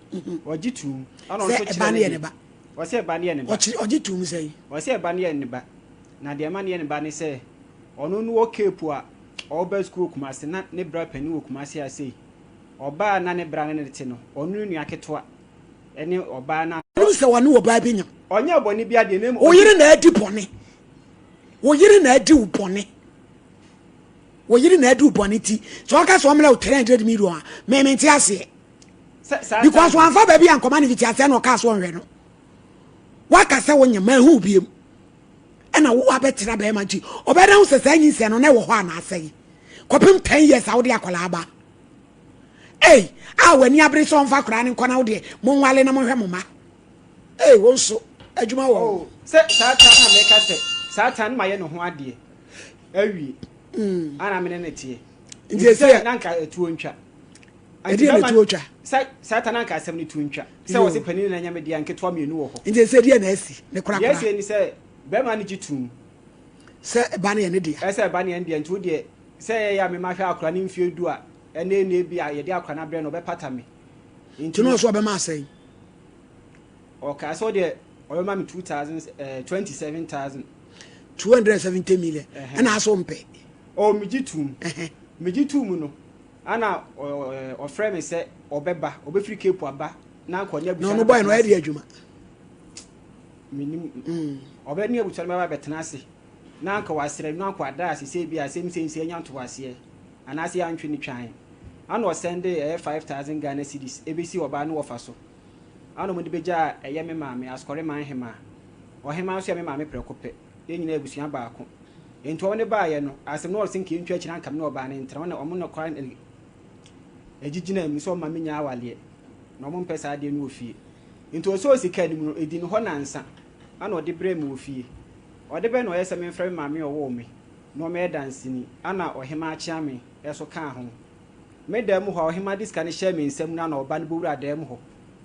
S6: Ɔgye tuum. Ɛna ɔno
S1: Sɛ
S6: nso
S1: ɛba
S6: kyerɛ
S1: no
S6: ne
S1: yɛ ne
S6: deɛ.
S1: ba.
S6: Ɔsɛ ɛba no yɛ ne ba.
S1: Ɔkyerɛ ɔgye tuum sɛn?
S6: Ɔsɛ ɛba no yɛ ne ba. Na deɛ ɛma no yɛ ne ba ne sɛ ɔno no wɔ Cape a ɔreba sukuu wɔ Kumasi na ne bra panin wɔ Kumasi ha sei. Ɔbaa a na ne bra ne no te no, ɔno ne nua ketewa ne ɔbaa no a.
S1: Wonim sɛ wɔne ɔbaa bi nyam.
S6: Ɔnyɛɛ bɔne biara deɛ, na mmom
S1: Wo
S6: ɔdi.
S1: yere na adi bɔne. Wo yere na adi wo bɔne. Wo yere na adi wo bɔne ti. Sɛ ɔka sɛ ɔmmrɛ wo 300 million a, me mente aseɛ.
S6: Sɛ saa
S1: Because
S6: time no.
S1: wamfa baabi ankɔma no mfitiaseɛ na ɔkaa sɛ ɔnhwɛ no. Waka sɛ wonyam, manhu wo biom. Ɛna wo abɛtena bɛrima nti, ɔbɛda ho sɛ saa nyinsɛn no na ɛwɔ hɔ anaasɛn. Kɔpem 10 years a wode akwadaa ba. Ei, a w'ani abere sɛ ɔmfa akwadaa no nkɔ na wo deɛ monwale na monhwɛ mo mma. Ei, wo nso adwuma wɔ
S6: Oh,
S1: ho.
S6: sɛ saa tan na meka sɛ saa tan no mayɛ ne ho adeɛ awie mm. ana mene ne teɛ
S1: nti ɛsɛ
S6: na nka ɛtuo ntwa
S1: ɛdeɛ na ɛtuo twa
S6: sɛ saa tan na nka asɛm no tuo ntwa sɛ wɔ sɛ panin na nyame deɛ nketewa mmienu wɔ hɔ
S1: nti ɛsɛ deɛ na asi ne korakora
S6: deɛ ɛsɛ ni sɛ bɛrima no gye tum
S1: sɛ ɛba no yɛ ne deɛ
S6: ɛsɛ ɛba no yɛ ne deɛ nti wo deɛ Sɛ ɛyɛ a mema hwɛ akora no mfeɛ du a, ɛnna ɛnna ebi a yɛde akora no abrɛ no ɔbɛpata me.
S1: Nti na ɔso ɔbɛma asɛn?
S6: Ɔkaa sɛ ɔdeɛ ɔbɛma me 2000 eh, 27000.
S1: 270 million. Ɛna aso mpɛ.
S6: Oh, megye tum. Megye tum no. Ana ɔfrɛ me sɛ ɔbɛba, ɔbɛfiri Cape aba na nkɔ ne abusua.
S1: Na ɔno bɔyɛ no ɔyɛ de adwuma.
S6: Menim. Ɔbɛ ne abusua no bɛba bɛtena ase. Na anka wasrɛ no anka wada ase sɛ ebi asɛm sɛ nsi anya ntoaseɛ anaasɛ yɛantwe no twan. Ana ɔsɛnde ɛyɛ 5000 Ghana cedis ɛbɛsi ɔbaa no wɔfa so. Ana wɔde bɛgyaa ɛyɛ me maame, Asukɔre man hemaa. Ɔhemaa nso yɛ me maame prɛko pɛ. Yɛn nyinaa yɛ abusua baako. Enti wɔn de baeɛ no, asɛm no wɔse nka yɛntwa akyire anka me ne ɔbaa no ntena. Wɔn na wɔn na koraa na ɛgyigyinaa mu sɛ wɔmma mennya awaleɛ. Na wɔmpɛ saa adeɛ no wɔ fie. Enti ɔsɔɔ sika no mu no, ɛdii ne hɔ nnansa. Ana ɔde brɛɛ me wɔ fie. Ɔde bɛn na ɔyɛ sɛ memfrɛ me maame a ɔwoo me na ɔmmɛyɛ danseni? Ana ɔhemaa Kyeame nso kaa ho. Me dan mu hɔ a ɔhemaa de sika no hyɛɛ me nsam no ana ɔba no bɛwuraa dan mu hɔ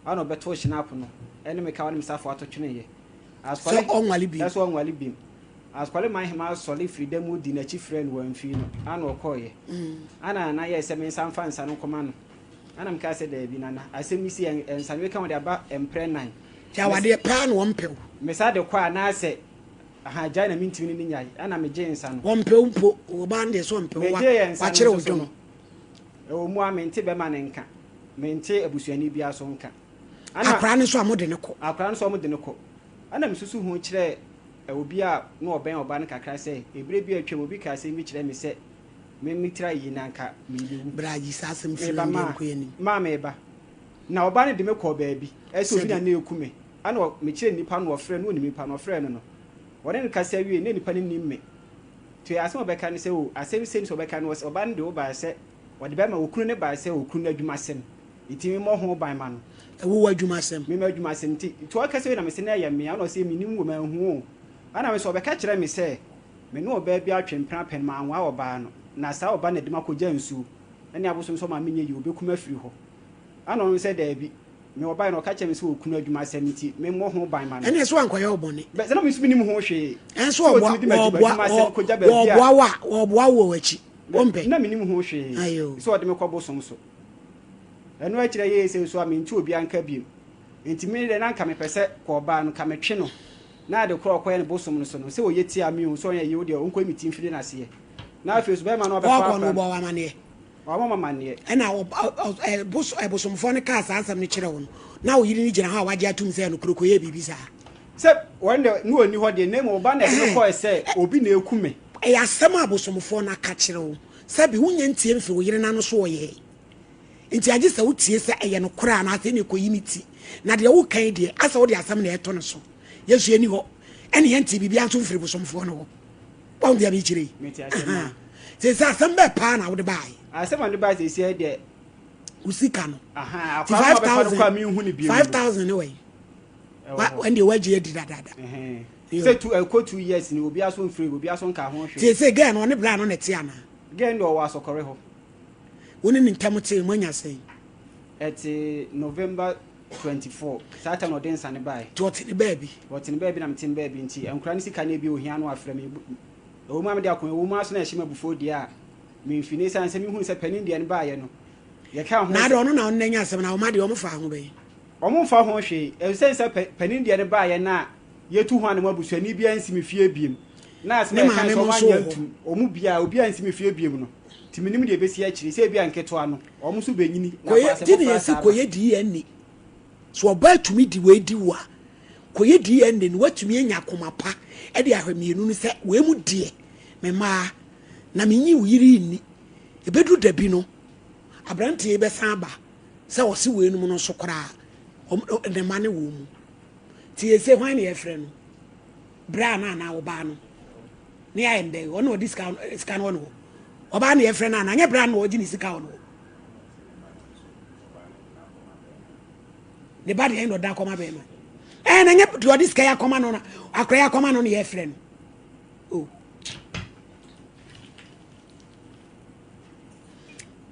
S6: ana ɔbɛtoo hyenapo no ne me kawa ne me safoa to tweneeɛ.
S1: Sɛ ɔnwale bio.
S6: Sɛ ɔnwale bio. Asukɔre man hemaa sɔre firi da mu dii n'akyi frɛɛ no wamfii no ana ɔkɔeɛ. Ana Nana yɛɛ sɛ mensan mfa nsa no nkɔma no. Ana mekaa sɛ daabi Nana, asɛm yi sei nsa no meka wɔde aba mprɛ nan.
S1: Nti awadeɛ paa na wɔmpɛ wo.
S6: Mesa de kɔ anaasɛ aha gyae na mentumi ne no nyae ɛna megyee nsa no.
S1: Wɔmpɛ wo mpo, ɔbaa no deɛ sɛ ɔmpɛ wo,
S6: Megyee nsa no
S1: wakyere wo
S6: nso so
S1: dwono.
S6: no, ɛwɔ mu a mente bɛma no nka, mente abusuani biara so nka. Ɛna
S1: Akwadaa no nso a mode no kɔ.
S6: Akwadaa no nso a wɔde no kɔ. Ɛna mesusu ho kyerɛɛ obi a na ɔbɛn ɔbaa no kakra sɛ, ɛberɛ bi a atwam obi kaa asɛm bi kyerɛɛ me sɛ me metira yie na anka merebɛwu.
S1: Bra yi saa asɛm firi
S6: Meba
S1: hɔ
S6: maa,
S1: deɛ nkɔ yɛn anim.
S6: maa meba. Na ɔbaa no de me kɔɔ baabi, ɛsɛ obi na
S1: Sɛdeɛ.
S6: na ɛreku me. Ɛna ɔ, mekyerɛɛ nipa no, ɔfrɛɛ no, ɔnim nipa no, ɔfrɛɛ no no, ɔne no kasa wiei, na nipa no nnim me. Nti asɛm a ɔbɛka ne sɛ, o, asɛm sei ne sɛ ɔbɛka no, ɔse, ɔbaa no de wo baeɛ sɛ, ɔde bɛma, okunu no baeɛ sɛ okunu no adwumasɛm, nti memmɔ ho ban ma no.
S1: Ɛwo w'adwumasɛm.
S6: Me m'adwumasɛm nti, nti ɔkasa wiei na mese na ɛyɛ me a, ɛna ɔse, mennim wo, manhu wo o. Ɛna me nso ɔbɛka kyerɛɛ me sɛ, me ne ɔbaa bi atwe mpena pɛn, manwaa ɔbaa no, na saa ɔbaa no na ɛde me akɔgya nsuo. Ɛne abosom sɛ ɔma menyɛ yie, ɔbɛku me afiri hɔ. Ɛna ɔno sɛ daabi. Me ɔbaeɛ no ɔka kyerɛɛ me sɛ ɔkunu adwuma asɛm nti memmɔ ho ban ma no.
S1: Ɛneɛ sɛ wankɔyɛ wo bɔne.
S6: Bɛ sɛ na me nso mennim ho hwee.
S1: Ɛnso
S6: Sɛ
S1: ɔboa
S6: ɔtumi de m'adwuma
S1: wɔboa
S6: adwuma asɛm kɔgya baabi a.
S1: wɔboa wo a wɔboa wo wɔ w'akyi.
S6: Bɛ
S1: Wompɛ?
S6: na mennim ho hwee.
S1: Ayoo.
S6: Sɛ ɔde me kɔ bosom so. Ɛno akyire yei sɛ nso a mente obiara nka biom. Nti me deɛ na anka mepɛ sɛ kɔ ɔbaa no nka metwe no na ade korɔ a ɔkɔyɛ no bosom no so no sɛ ɔyɛ tia me o sɛ ɔnyɛ yei wo deɛ ɔnkɔyi me ti mfiri n'aseɛ. Na afei nso bɛrima no a ɔbɛfa
S1: Ɔɔkɔ no
S6: akora no.
S1: wobɔ wo amaneɛ?
S6: Wamma me amanneɛ.
S1: Ɛnna bosomfoɔ no kaa saa asɛm no kyerɛɛ wo no, na wo yere no gyina hɔ a wagye atom sɛ nokorɛ kɔyɛɛ biribi saa.
S6: Sɛ wɔn deɛ, na ɔnni hɔ deɛ, na mmom ɔba na ɛde no kɔe sɛ obi na ɛreku me.
S1: Ɛyɛ asɛm a bosomfoɔ no aka kyerɛ wo. Sɛbe wonnya ntie mfiri wo yere no ano so ɔyɛe. Enti agye sɛ wotie sɛ ɛyɛ nokorɛ anaasɛ ɛnna ɛkɔyi ne ti. Na deɛ woreka yi deɛ, asɛ wode asɛm na ɛreto ne so. Yɛn nso yɛnni hɔ, ɛnna yɛntee biribiara nso mfirii bosomfoɔ no hɔ. Wahu deɛ mekyerɛ yi?
S6: Mete aseɛ maa.
S1: Seesei asɛm bɛɛ paa na wode baeɛ?
S6: Asɛm a mede baeɛ seesei deɛ.
S1: Wo sika no.
S6: Ahaa,
S1: Ti
S6: akwadaa
S1: 5,000
S6: no a ɔbɛfa no kɔ a menhu no bio no.
S1: 5,000 ne wɛn?
S6: Ɛwɔ hɔ.
S1: Ɛndeɛ woagye adi dadaada.
S6: Ɛhɛn. Sɛ two, ɛkɔ 2 years ni, obiara so mfiri, obiara so nka ho hwee.
S1: Seesei girl no, ɔne bra no na ɛte anaa?
S6: Girl no deɛ ɔwɔ asɔkɔre hɔ.
S1: Wo ne ne ntam te, moanya sɛn?
S6: Ɛte November 24, saa time na ɔde nsa no baeɛ.
S1: Nti ɔte ne baabi?
S6: Ɔte ne baabi na mete me baabi nti nkwadaa no sika no ebi ohia no afrɛ me. Ɛwɔ mu a mede ako, ɛwɔ mu ara nso na ɛhyɛ me abufuo deɛ a, memfi no. Esiane sɛ mehunu sɛ panin deɛ no baeɛ no, yɛkaa ho
S1: Na
S6: sɛ.
S1: adɛn ɔno na ɔno na anya asɛm na wo mma deɛ wɔmfaa ho bɛn?
S6: Wɔmfa ho hwee. Esiane sɛ panin deɛ no baeɛ no a yɛtu ho anam abusuani biara nsi me fie biom. Na asɛm
S1: Ne
S6: a yɛkae
S1: maame
S6: sɛ
S1: mo nso
S6: wɔanyɛ
S1: wɔ hɔ?
S6: antum, wɔn mu biara, obiara nsi me fie biom no, nti mennim deɛ ɛbɛsi akyire. Sɛ ebia nketewa no, wɔn nso bɛnyini na
S1: Kɔyɛ,
S6: akɔ asɛ
S1: ti na
S6: mmɔfra
S1: yɛse
S6: saa aba.
S1: kɔyɛ DNA. So ɔbaa tumi di wei di wo a, kɔyɛ DNA no woatumi anya akoma pa de ahwɛ mmienu no sɛ wei mu deɛ me mmaa na menyi wo yere yi nni. Ɛbɛduru da bi no, aberanteɛ yi bɛsan aba sɛ ɔse weinom no nso koraa ne mma ne wɔn mu. Nti yɛsɛ hwan na yɛfrɛ no? Bra no anaa ɔbaa no? Ne ayɛ ndɛ ɔno ɔde sika sika no wɔ no hɔ. Ɔbaa na yɛfrɛ no anaa nyɛ bra no na ɔgye ne sika wɔ no hɔ. Ne ba deɛ ɛna ɔda akɔma bɛrima. Ɛɛ na nyɛ deɛ ɔde sika yɛ akɔma no na akora yɛ akɔma no na yɛfrɛ no. Oh.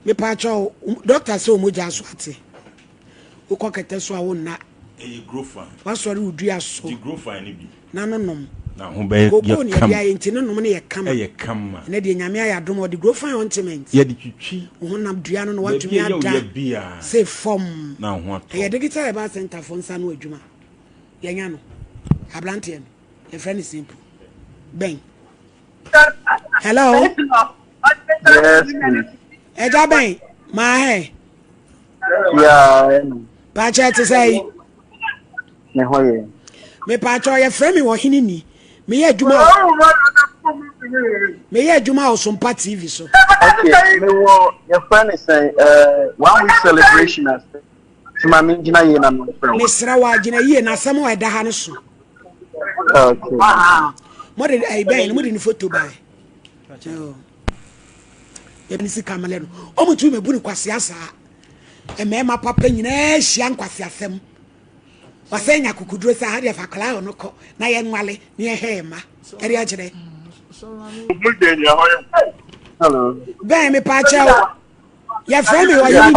S1: Mepaakyɛw, dɔkta sɛ ɔmogya so ate. Wokɔ kɛtɛ so a wonna.
S5: Ɛyɛ grofan.
S1: Wasɔre wo dua so.
S5: Gye grofan no bi.
S1: Na no nom.
S5: Na ho bɛyɛ
S1: Kookoo ne yɛde ayɛ nti ne nom no yɛ kama.
S5: Ɛyɛ kama.
S1: Ɛnɛ deɛ Nyame ayɛ adom ɔde grofan ointment.
S5: Yɛde twitwi.
S1: Wo honam dua no na watumi ada se fam.
S5: Na ho atɔ.
S1: Ɛyɛ Digital Herbal Center fo nsa no adwuma. Yɛnya no. Abranteɛ no. Yɛfrɛ no Simple. Bɛn. Hello.
S8: Yes, please.
S1: Ẹja bɛn maa hɛ.
S8: Yeah.
S1: Paakyɛ te sɛ yi.
S8: Ne ho yɛ.
S1: Mepaakyɛ yɛfrɛ me ɔhene ni. Meyɛ adwuma wɔ meyɛ adwuma wɔ Sompa TV so.
S8: Okay, mewɔ yɛfrɛ ne sɛn eh, one week celebration ase. Nti ma mengyina yie na memfrɛ wo.
S1: Mesrɛ wo agyina yie na asɛm a ɛda ha no so.
S8: Okay.
S1: Mode ɛyi bɛn no mode ne foto bae. Yɛde ne sika mmerɛ no. Ɔmo tumi mɛbu no kwasea saa. Mmarima papa nyinaa hyia nkwaseasɛm. Wasɛ nya akokoduro sɛ ha deɛ fa akwadaa wɔ no kɔ na yɛnwale na yɛhwɛ yɛn mma. Ɛde akyerɛ.
S8: Hello.
S1: Bɛn me pa kyɛw. Yɛfrɛ me ɔyere ni.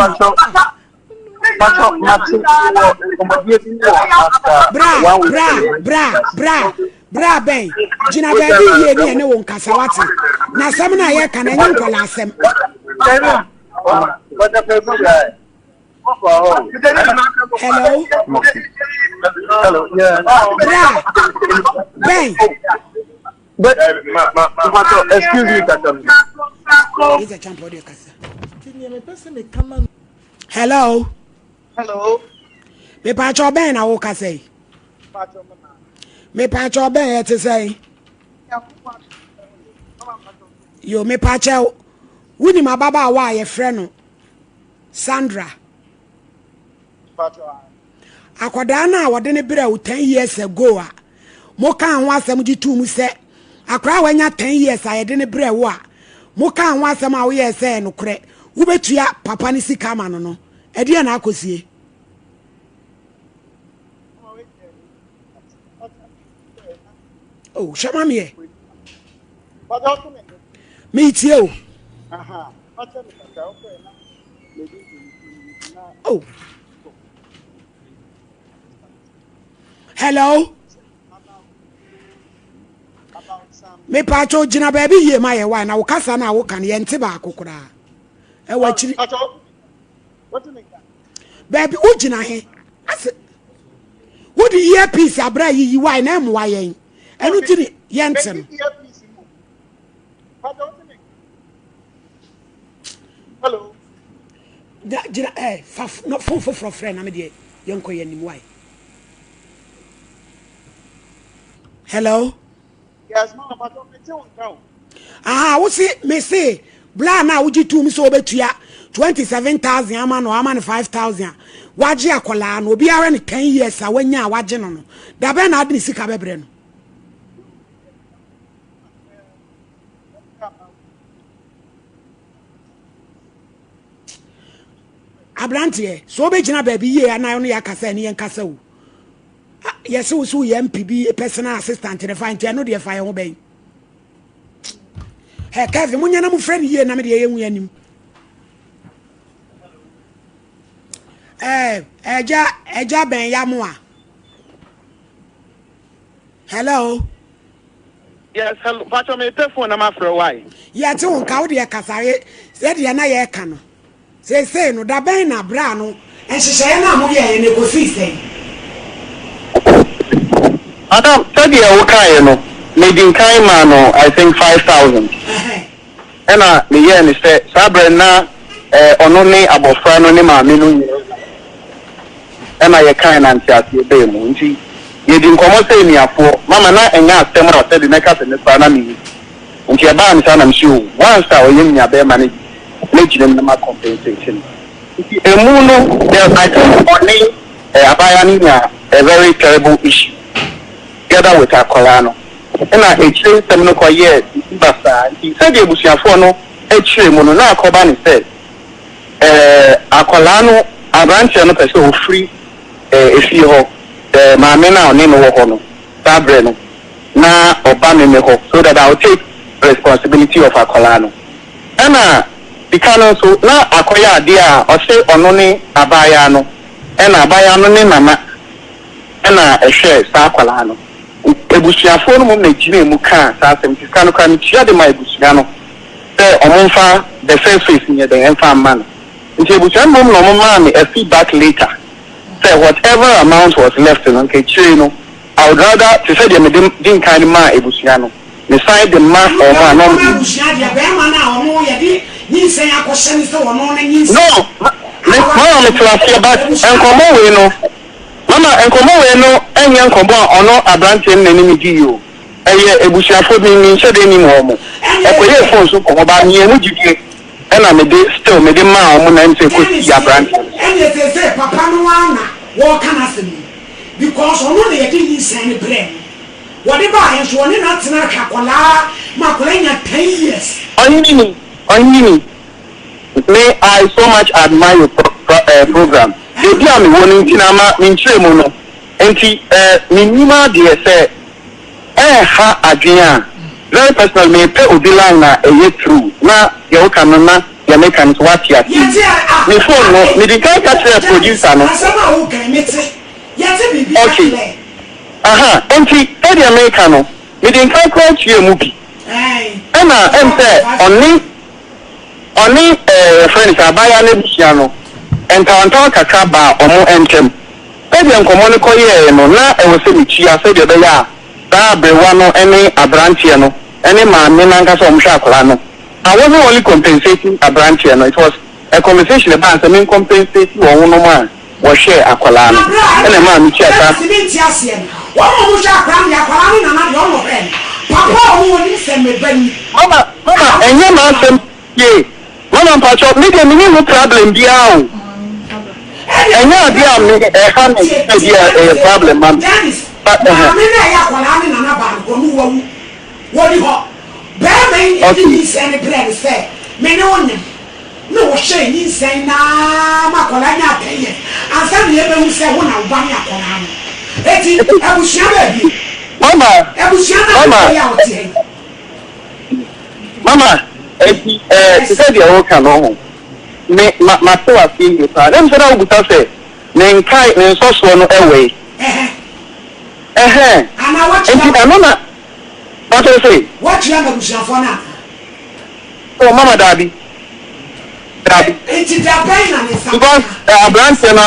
S1: Bra bra bra bra bra bɛn gyina baabi yie ne ɛne wo nkasa wate. Na asɛm no a yɛka no ɛnyɛ nkwadaa asɛm. Hello.
S8: Hello. Yeah.
S1: Bra. Ben.
S8: But, ma, ma, ma, excuse me, Kaka.
S1: He's a champion. Hello.
S9: Hello.
S1: Me pa cho ben na wo kasa yi. Me pa cho ben e te sɛ. Yo me pa cho. Wunim ababaawa a yɛfrɛ no Sandra. Akwadaa no a wɔde no brɛɛ wo ten years ago a mokaa ho asɛm gye too mu sɛ akwadaa a wanya ten years a yɛde no brɛɛ wo a mokaa ho asɛm a woyɛɛ sɛ ɛyɛ nokorɛ wobɛtua papa no sika ama no no, ɛdeɛn na akɔsie? Oh, hwɛ ma meɛ. Meetie o. Oh. Hello. Mepatwo gyina baabi yie ma yɛ wa na wo kasa no a woka no yɛnte baako koraa. Ɛwɔ akyiri. Baabi wogyina he ase wode earpiece abra yiyi wae na ɛmmoa yɛn ɛno nti ne yɛnte no.
S9: Hello.
S1: Gyina ɛ eh, fa no fon foforɔ frɛ na me deɛ yɛnkɔ yɛn anim wae. Hello.
S9: Yes, mama, but me te wo nka o.
S1: Aha, wo se me se bla na wogye tum sɛ wobɛtua 27000 ama no ama no 5000 a wagye akɔlaa no obiara ne 10 years a wanya a wagye no no da bɛn na ade ne sika bɛbrɛ no. Aberanteɛ, sɛ wobɛgyina baabi yie anaa ɔno yɛ akasa ɛne yɛn kasa o. Yɛse wo so woyɛ MP bi personal assistant ne fa nti ɛno deɛ fa yɛn ho bɛn. Hɛ Kevin, monyɛ na mofrɛ no yie na me deɛ yɛnhu anim. Ɛɛ ɛgya ɛgya bɛn ya mo a. Hello.
S9: Yes, hello. Pacho me pɛ phone na ma frɛ why?
S1: Yɛte wo nka wo deɛ kasa sɛdeɛ na yɛka no seesei no da bɛn na bra no nhyehyɛeɛ no a moyɛeɛ no ɛkɔsii sɛn?
S8: Madam, sɛdeɛ wokaeɛ no, medi nkan maa no I think 5000. Ɛna meyɛɛ no sɛ saa berɛ no na ɔno ne abɔfra no ne maame no nyinaa ɛna yɛkae na nteaseɛ baa mu. Nti yɛdi nkɔmmɔ sɛ anuafoɔ. Mama na ɛnyɛ asɛm a sɛbe mɛka sɛ me koraa na mennim. Nti ɛbaa no saa na mese oh once a ɔyɛ me nuabarima no deɛ mɛgyina mu na ma compensate no. Nti ɛmu no there I think ɔne abaayewa no nyaa a very terrible issue. Together with akwadaa no ɛna akyire nsɛm no kɔyɛɛ biribi basaa nti sɛdeɛ abusuafoɔ no kyerɛ mu no na akɔba no sɛ ɛɛ akwadaa no abranteɛ no pɛ sɛ ɔfiri ɛɛ efie hɔ ɛɛ maame no a ɔne no wɔ hɔ no saa berɛ no na ɔba me me hɔ so that I will take responsibility of akwadaa no ɛna sika no nso na akɔyɛ adeɛ a ɔse ɔno ne abaayaa no ɛna abaayaa no ne nana na ɛhwɛɛ saa akwadaa no. Abusuafoɔ no mmom na ɛgyinaa mu kaa saa asɛm nti sika no koraa metua de maa abusua no sɛ wɔmfa the first phase nyɛ dɛn mfa mma no. Nti abusua no mmom na wɔmaa me a feedback later sɛ whatever amount was left no nka akyire no I would rather te sɛ deɛ mede di nkan no maa abusua no. Mesan de ma
S1: Ɛno
S8: wɔn
S1: deɛ
S8: a na
S1: ɔno
S8: wɔn.
S1: abusua deɛ bɛɛma no a ɔno yɛde nyinsɛn akɔhyɛ no sɛ ɔno ne nyinsɛn
S8: No, ma, me,
S1: a
S8: mama
S1: wahyɛ
S8: mete
S1: no
S8: aseɛ but
S1: abusua
S8: nkɔmmɔ wei no, mama nkɔmmɔ wei no ɛnyɛ nkɔmmɔ a ɔno aberanteɛ no na ɛne me dii o. Ɛyɛ abusuafoɔ bi, menhyɛ da nnim wɔn.
S1: Ɛneɛ
S8: Ɛkɔyɛɛ
S1: yɛ
S8: phone so nkɔmmɔ but meyɛɛ mu gyidie ɛna mede still mede maa wɔn na ɛm sɛ ɛkɔsii
S1: Dennis tie
S8: aberanteɛ no so.
S1: ɛneɛ seesei papa no ara na wɔɔka n'asɛm yi because ɔno na yɛde nyinsɛn no brɛɛ no. Wɔde baeɛ nso wɔne no atena ahwɛ akwadaa ma akwadaa anya ten years.
S8: Ɔhene ɔhene me I so much admire your pro pro eh, program baabi a mewɔ no nti na ama me nkyerɛmu no nti eh, mennim adeɛ sɛ ɛnha adwene a very personally mepɛ obi line a ɛyɛ true na deɛ woka no na deɛ meka no so woate aseɛ
S1: Yɛte
S8: yi
S1: a ah
S8: me phone no
S1: ate
S8: medi kan ka kyerɛɛ
S1: Dennis
S8: producer no
S1: asɛm a woka yi mete yɛte biribiara
S8: okay
S1: clear.
S8: Aha, enti sɛdeɛ mereka no, mede nkan koraa tuaa mu bi. Ɛna ɛm sɛ ɔne, ɔne ɛɛ yɛfrɛ no sɛ abaayewa no abusua no, ntawantawa kakra baa wɔn ntam. Sɛdeɛ nkɔmmɔ no kɔyɛeɛ no, na ɛwɔ sɛ metua sɛdeɛ ɛbɛyɛ a saa aberewa no ne aberanteɛ no ne maame no ankasa a wɔhwɛ akwadaa no. I wasn't only compensating aberanteɛ no, it was a conversation ɛbaa sɛ mencompensate wɔnom a. wɔhwɛɛ akwadaa
S1: Na
S8: no
S1: berɛ a
S8: ɛna
S1: ɛna
S8: ɛmaa metua saa.
S1: Dennis mente aseɛ no, wɔn a wɔhwɛ akwadaa no deɛ akwadaa no nana deɛ ɔna ɔhwɛɛ no, papa a ɔno ɔnim sɛ me ba ni
S8: Mama mama
S1: a
S8: ɛnyɛ
S1: ɔsɛ me ba
S8: m'asɛm
S1: no.
S8: tie mama mpakyɛw me deɛ menni ho problem biara o
S1: Ɛdeɛ
S8: ɛnyɛ adeɛ a me
S1: Dennis
S8: ɛha me
S1: tie
S8: sɛ
S1: tie
S8: bi a
S1: Dennis
S8: ɛyɛ
S1: eh
S8: problem ma me
S1: Dennis
S8: but ɛhɛ.
S1: maame no a ɛyɛ akwadaa no nana baa no ɔno wawu wɔni hɔ barima yi na ɛde
S8: Okay.
S1: nyinsɛn no brɛɛ no sɛ me ne wo nyem na wɔhyɛɛ nyinsɛn no ara ma akwadaa nyaa ten years ansa na yɛbɛhu sɛ wo na wo ba ne akwadaa no. Enti abusua baabi,
S8: Mama,
S1: abusua no a
S8: mama,
S1: mekɔ yi a ɔte ha yi.
S8: mama, enti ɛɛ te
S1: Yes.
S8: sɛ deɛ woka no ho, me ma mate w'aseɛ yie paa. Na ɛmu sɛ na wobisa sɛ ne nkae ne nsɔsoɔ no ɛwɔ yi.
S1: Ɛhɛ.
S8: Ɛhɛn,
S1: Anaa woatua
S8: enti ɛno na wate se.
S1: Woatua ma abusuafoɔ no anaa?
S8: Oh mama daabi daabi.
S1: Nti da bɛn na ne nsa
S8: Because
S1: bɛka?
S8: eh, aberanteɛ no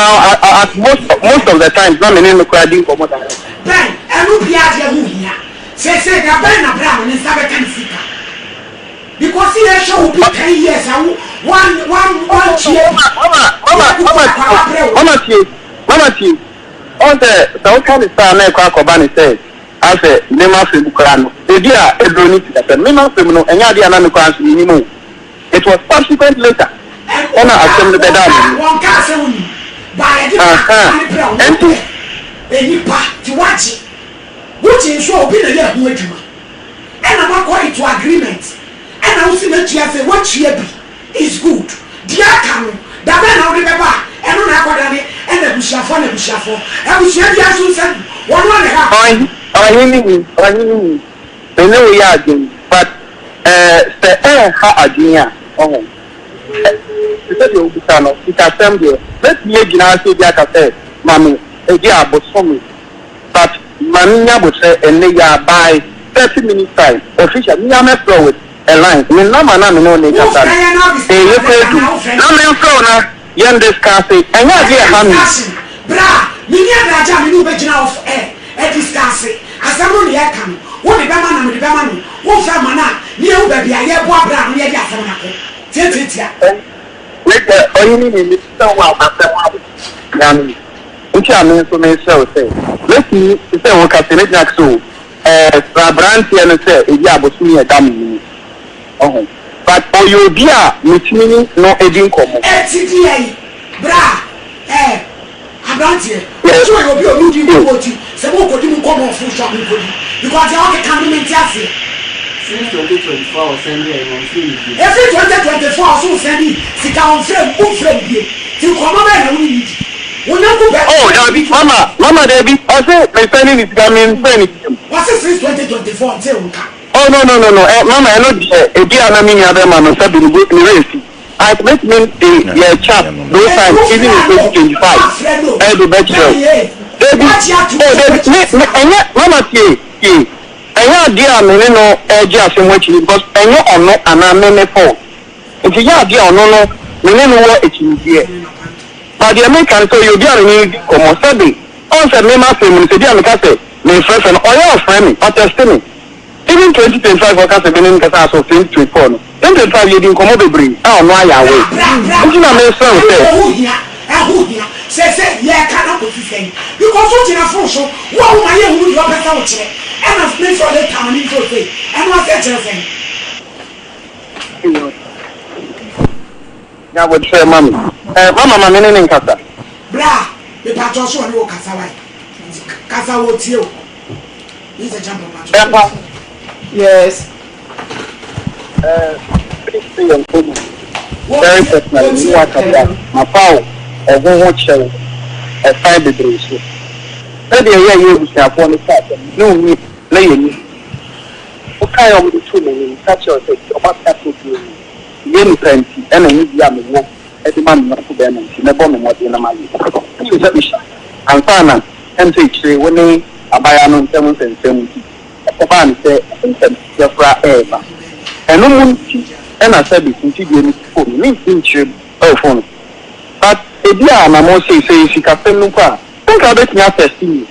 S8: at most most of the times na me ne no koraa di nkɔmmɔ direct.
S1: Bɛn, ɛno biara deɛ ho hia. Seesei da bɛn na bra no ne nsa bɛka ne sika? Because yɛhwɛ obi 10 years a wo wan wan wantua bi.
S8: Mama mama
S1: Yɛde
S8: mama
S1: akwadaa brɛ wo.
S8: mama tie mama tie ɔn sɛ sɛ woka ne saa na ɛkɔ akɔba ne sɛ asɛ me m'asɛm koraa no baabi a aduro no si asɛm me m'asɛm no ɛnyɛ adeɛ a na me koraa nso menim o it was subsequent later ɛna asɛm no bɛdaa m'anim.
S1: Wɔnkaa sɛ wonim but yɛde ma
S8: Ahaa
S1: ne brɛ wo
S8: ɛnti.
S1: wopɛ nnipa nti woagye wogye nso a obi na yɛ ho adwuma ɛna moakɔ into agreement ɛna wosi mɛtua sɛ woatua bi Is good. Deɛ aka no, da bɛn na wode bɛba a ɛno na akɔdane ɛna abusuafoɔ na abusuafoɔ. Abusua biara nso nsa gu wɔn a na ɛha akɔnnɔ no.
S8: Ɔhene ni, ɔhene ni, me ne wo yɛ adwene but eh, sɛ ɛnha adwene a, ɔho, eh, te sɛ deɛ wobisa no, sikasɛm deɛ, mɛtumi agyina ha sɛ bi aka sɛ ma me ebi a bosome but ma me nya bokyerɛ ɛnnɛ yi ara by 30 minutes time official me ara mɛfrɛ wo with A line, me number na me ne wo rekasa
S1: Wofrɛ
S8: no,
S1: yɛn na
S8: ɛyɛ
S1: wobisa
S8: kɔ
S1: adeɛ
S8: adu
S1: anaa wofrɛ
S8: na
S1: no
S8: memfrɛ wo na yɛn discuss, ɛnyɛ adeɛ a
S1: Ɛnyɛ
S8: ɛha me.
S1: discussion, bra, menni adagye a me ne wo bɛgyina off air adiscuss, asɛm no na yɛreka no, wode bɛma na mede bɛma no, womfa mma no a, ne yɛhu baabi a yɛreboa bra no na yɛde asɛm no akɔ. Tiatiatia.
S8: Wei deɛ ɔhene ni, mesrɛ wo a m'asɛm abo Nyame nti a me nso mesrɛ wo sɛ mɛtumi te sɛ wo kasa yi mɛtumi aka sɛ o Ɛɛ srɛ abranteɛ no sɛ ebi a bosome a ɛda me mu ɔho but ɔyɛ obi a metumi ne no di nkɔmmɔ.
S1: Eti deɛn bra ɛɛ abranteɛ ɔse ɔyɛ obi a ɔne wo di nkɔmmɔ ɔti sɛ mo kɔdi mo nkɔmmɔ ɔfo so a mo nkɔdi because deɛ ɔkeka no mente aseɛ.
S6: Since 2024 a ɔsɛnde ɛyi no ɔnfrɛ me bio.
S1: Ɛfiri 2024 a ɔse ɔsɛnde sika ɔnfrɛ mu wonfrɛ no bio nti nkɔmmɔ bɛn na wo ne no di? Wo yɔnko bɛ
S8: Oh dabi mama mama dabi ɔse me sɛne ne sika me nfrɛ no biom.
S1: Wɔse since 2024 ɔntee wo nka.
S8: Oh no no no no eh mama ɛno deɛ ebi a na me nua bɛma no sɛbi ne bo ne werɛ fi I mɛtumi de yɛ chat those
S1: Enti
S8: times
S1: wo
S8: even
S1: frɛ
S8: in
S1: no
S8: 2025
S1: woafrɛ no
S8: ɛde bɛkyerɛ wo
S1: Bɛn ee
S8: dabi
S1: woagye atom
S8: oh
S1: sɛ
S8: dabi
S1: woatua
S8: me me
S1: sika no.
S8: ɛnyɛ mama tie tie ɛnyɛ adeɛ a me ne no ɛregye asɛm akyi because ɛnyɛ ɔno anaa me me fault nti nyɛ adeɛ a ɔno no me ne no wɔ akyinnyegyeɛ. Na deɛ meka ne sɛ, ɔyɛ obi a me ne no di nkɔmmɔ. Sɛbe, ɔhu sɛ me m'asɛm mu no, sɛ bi a meka sɛ merefrɛfrɛ no, ɔyɛ a ɔfrɛ me, ɔtɛste me. Even 2025 ɔka sɛ me ne no nkasa as of 2024 no, 2025 yɛdi nkɔmmɔ bebree a ɔno ayɛ aware.
S1: Bra bra
S8: Nti na mesrɛ wo
S1: ɛne
S8: sɛ.
S1: ɛho hia ɛho hia sɛsɛ yɛka no akɔsi sɛn because wo gyina phone so wo a woma yɛhunu deɛ ɔpɛ sɛ wo kyerɛ ɛna me nso ɔde tama me nso sei ɛno aseɛ kyerɛ sɛn.
S8: Nya aboterɛ ma me. Eh, mama ma me ne no nkasa.
S1: Bra mepakyɛw so ɔne wo kasa wai nti kasa wɔ tie wo Mister Champon pakyɛw so
S8: Ɛmpa.
S1: ɔtie wo.
S6: Yes.
S8: Eh, me se yɛn kɔ mu.
S1: Wɔ
S8: Very
S1: tie
S8: personally,
S1: wɔ
S8: me ne
S1: tie
S8: wo
S1: wo.
S8: akasa, mafa wo ɔho ho kyɛw ɛfan bebree so. Sɛdeɛ ɛyɛ a yɛn abusuafoɔ no kaa sɛ me ne wo nni na yɛnni. Wokae a wɔde too m'anim ka kyerɛɛ wo sɛ deɛ wɔaka ato biara ni. Meyɛ nipa nti ɛna nidi a mewɔ de ma me yɔnko barima nti, mɛbɔ me mmɔden na mayɛ. Wonim sɛ mehyɛ ansa na ɛm sɛ akyire wo ne abaayewa no ntam nsɛnsɛm nti, ɛkɔbaa no sɛ nsɛmteɛ koraa reba. Ɛno mu nti na sɛbe mfidie no si fon no, mentumi nkyerɛ mu wɔ fon so. But ebia anammɔn sei, sɛ ɛyɛ sikasɛm no mpo a, sɛ nka wobɛtumi atɛste me.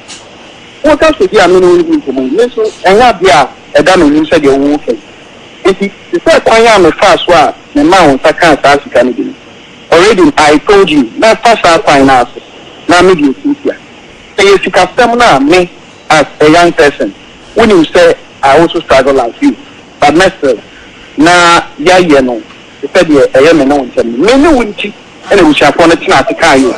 S8: Woka sɛ bi a me ne wo redi nkɔmmɔ yi, me nso ɛnyɛ adeɛ a ɛda m'anim sɛdeɛ woreka yi. Enti, te sɛ kwan a mefaa so a memaa wo nsa kaa saa sika no bi no, already I told you, mɛfa saa kwan no ara so na mede atiatia. Sɛ ɛyɛ sikasɛm no a, me as a young person, wonim sɛ I also struggle like you, but mɛsrɛ wo na yɛayɛ no te sɛ deɛ ɛyɛ me ne wo ntam no. Me ne wo nti na abusuafoɔ no tenaa ase kaeɛ o,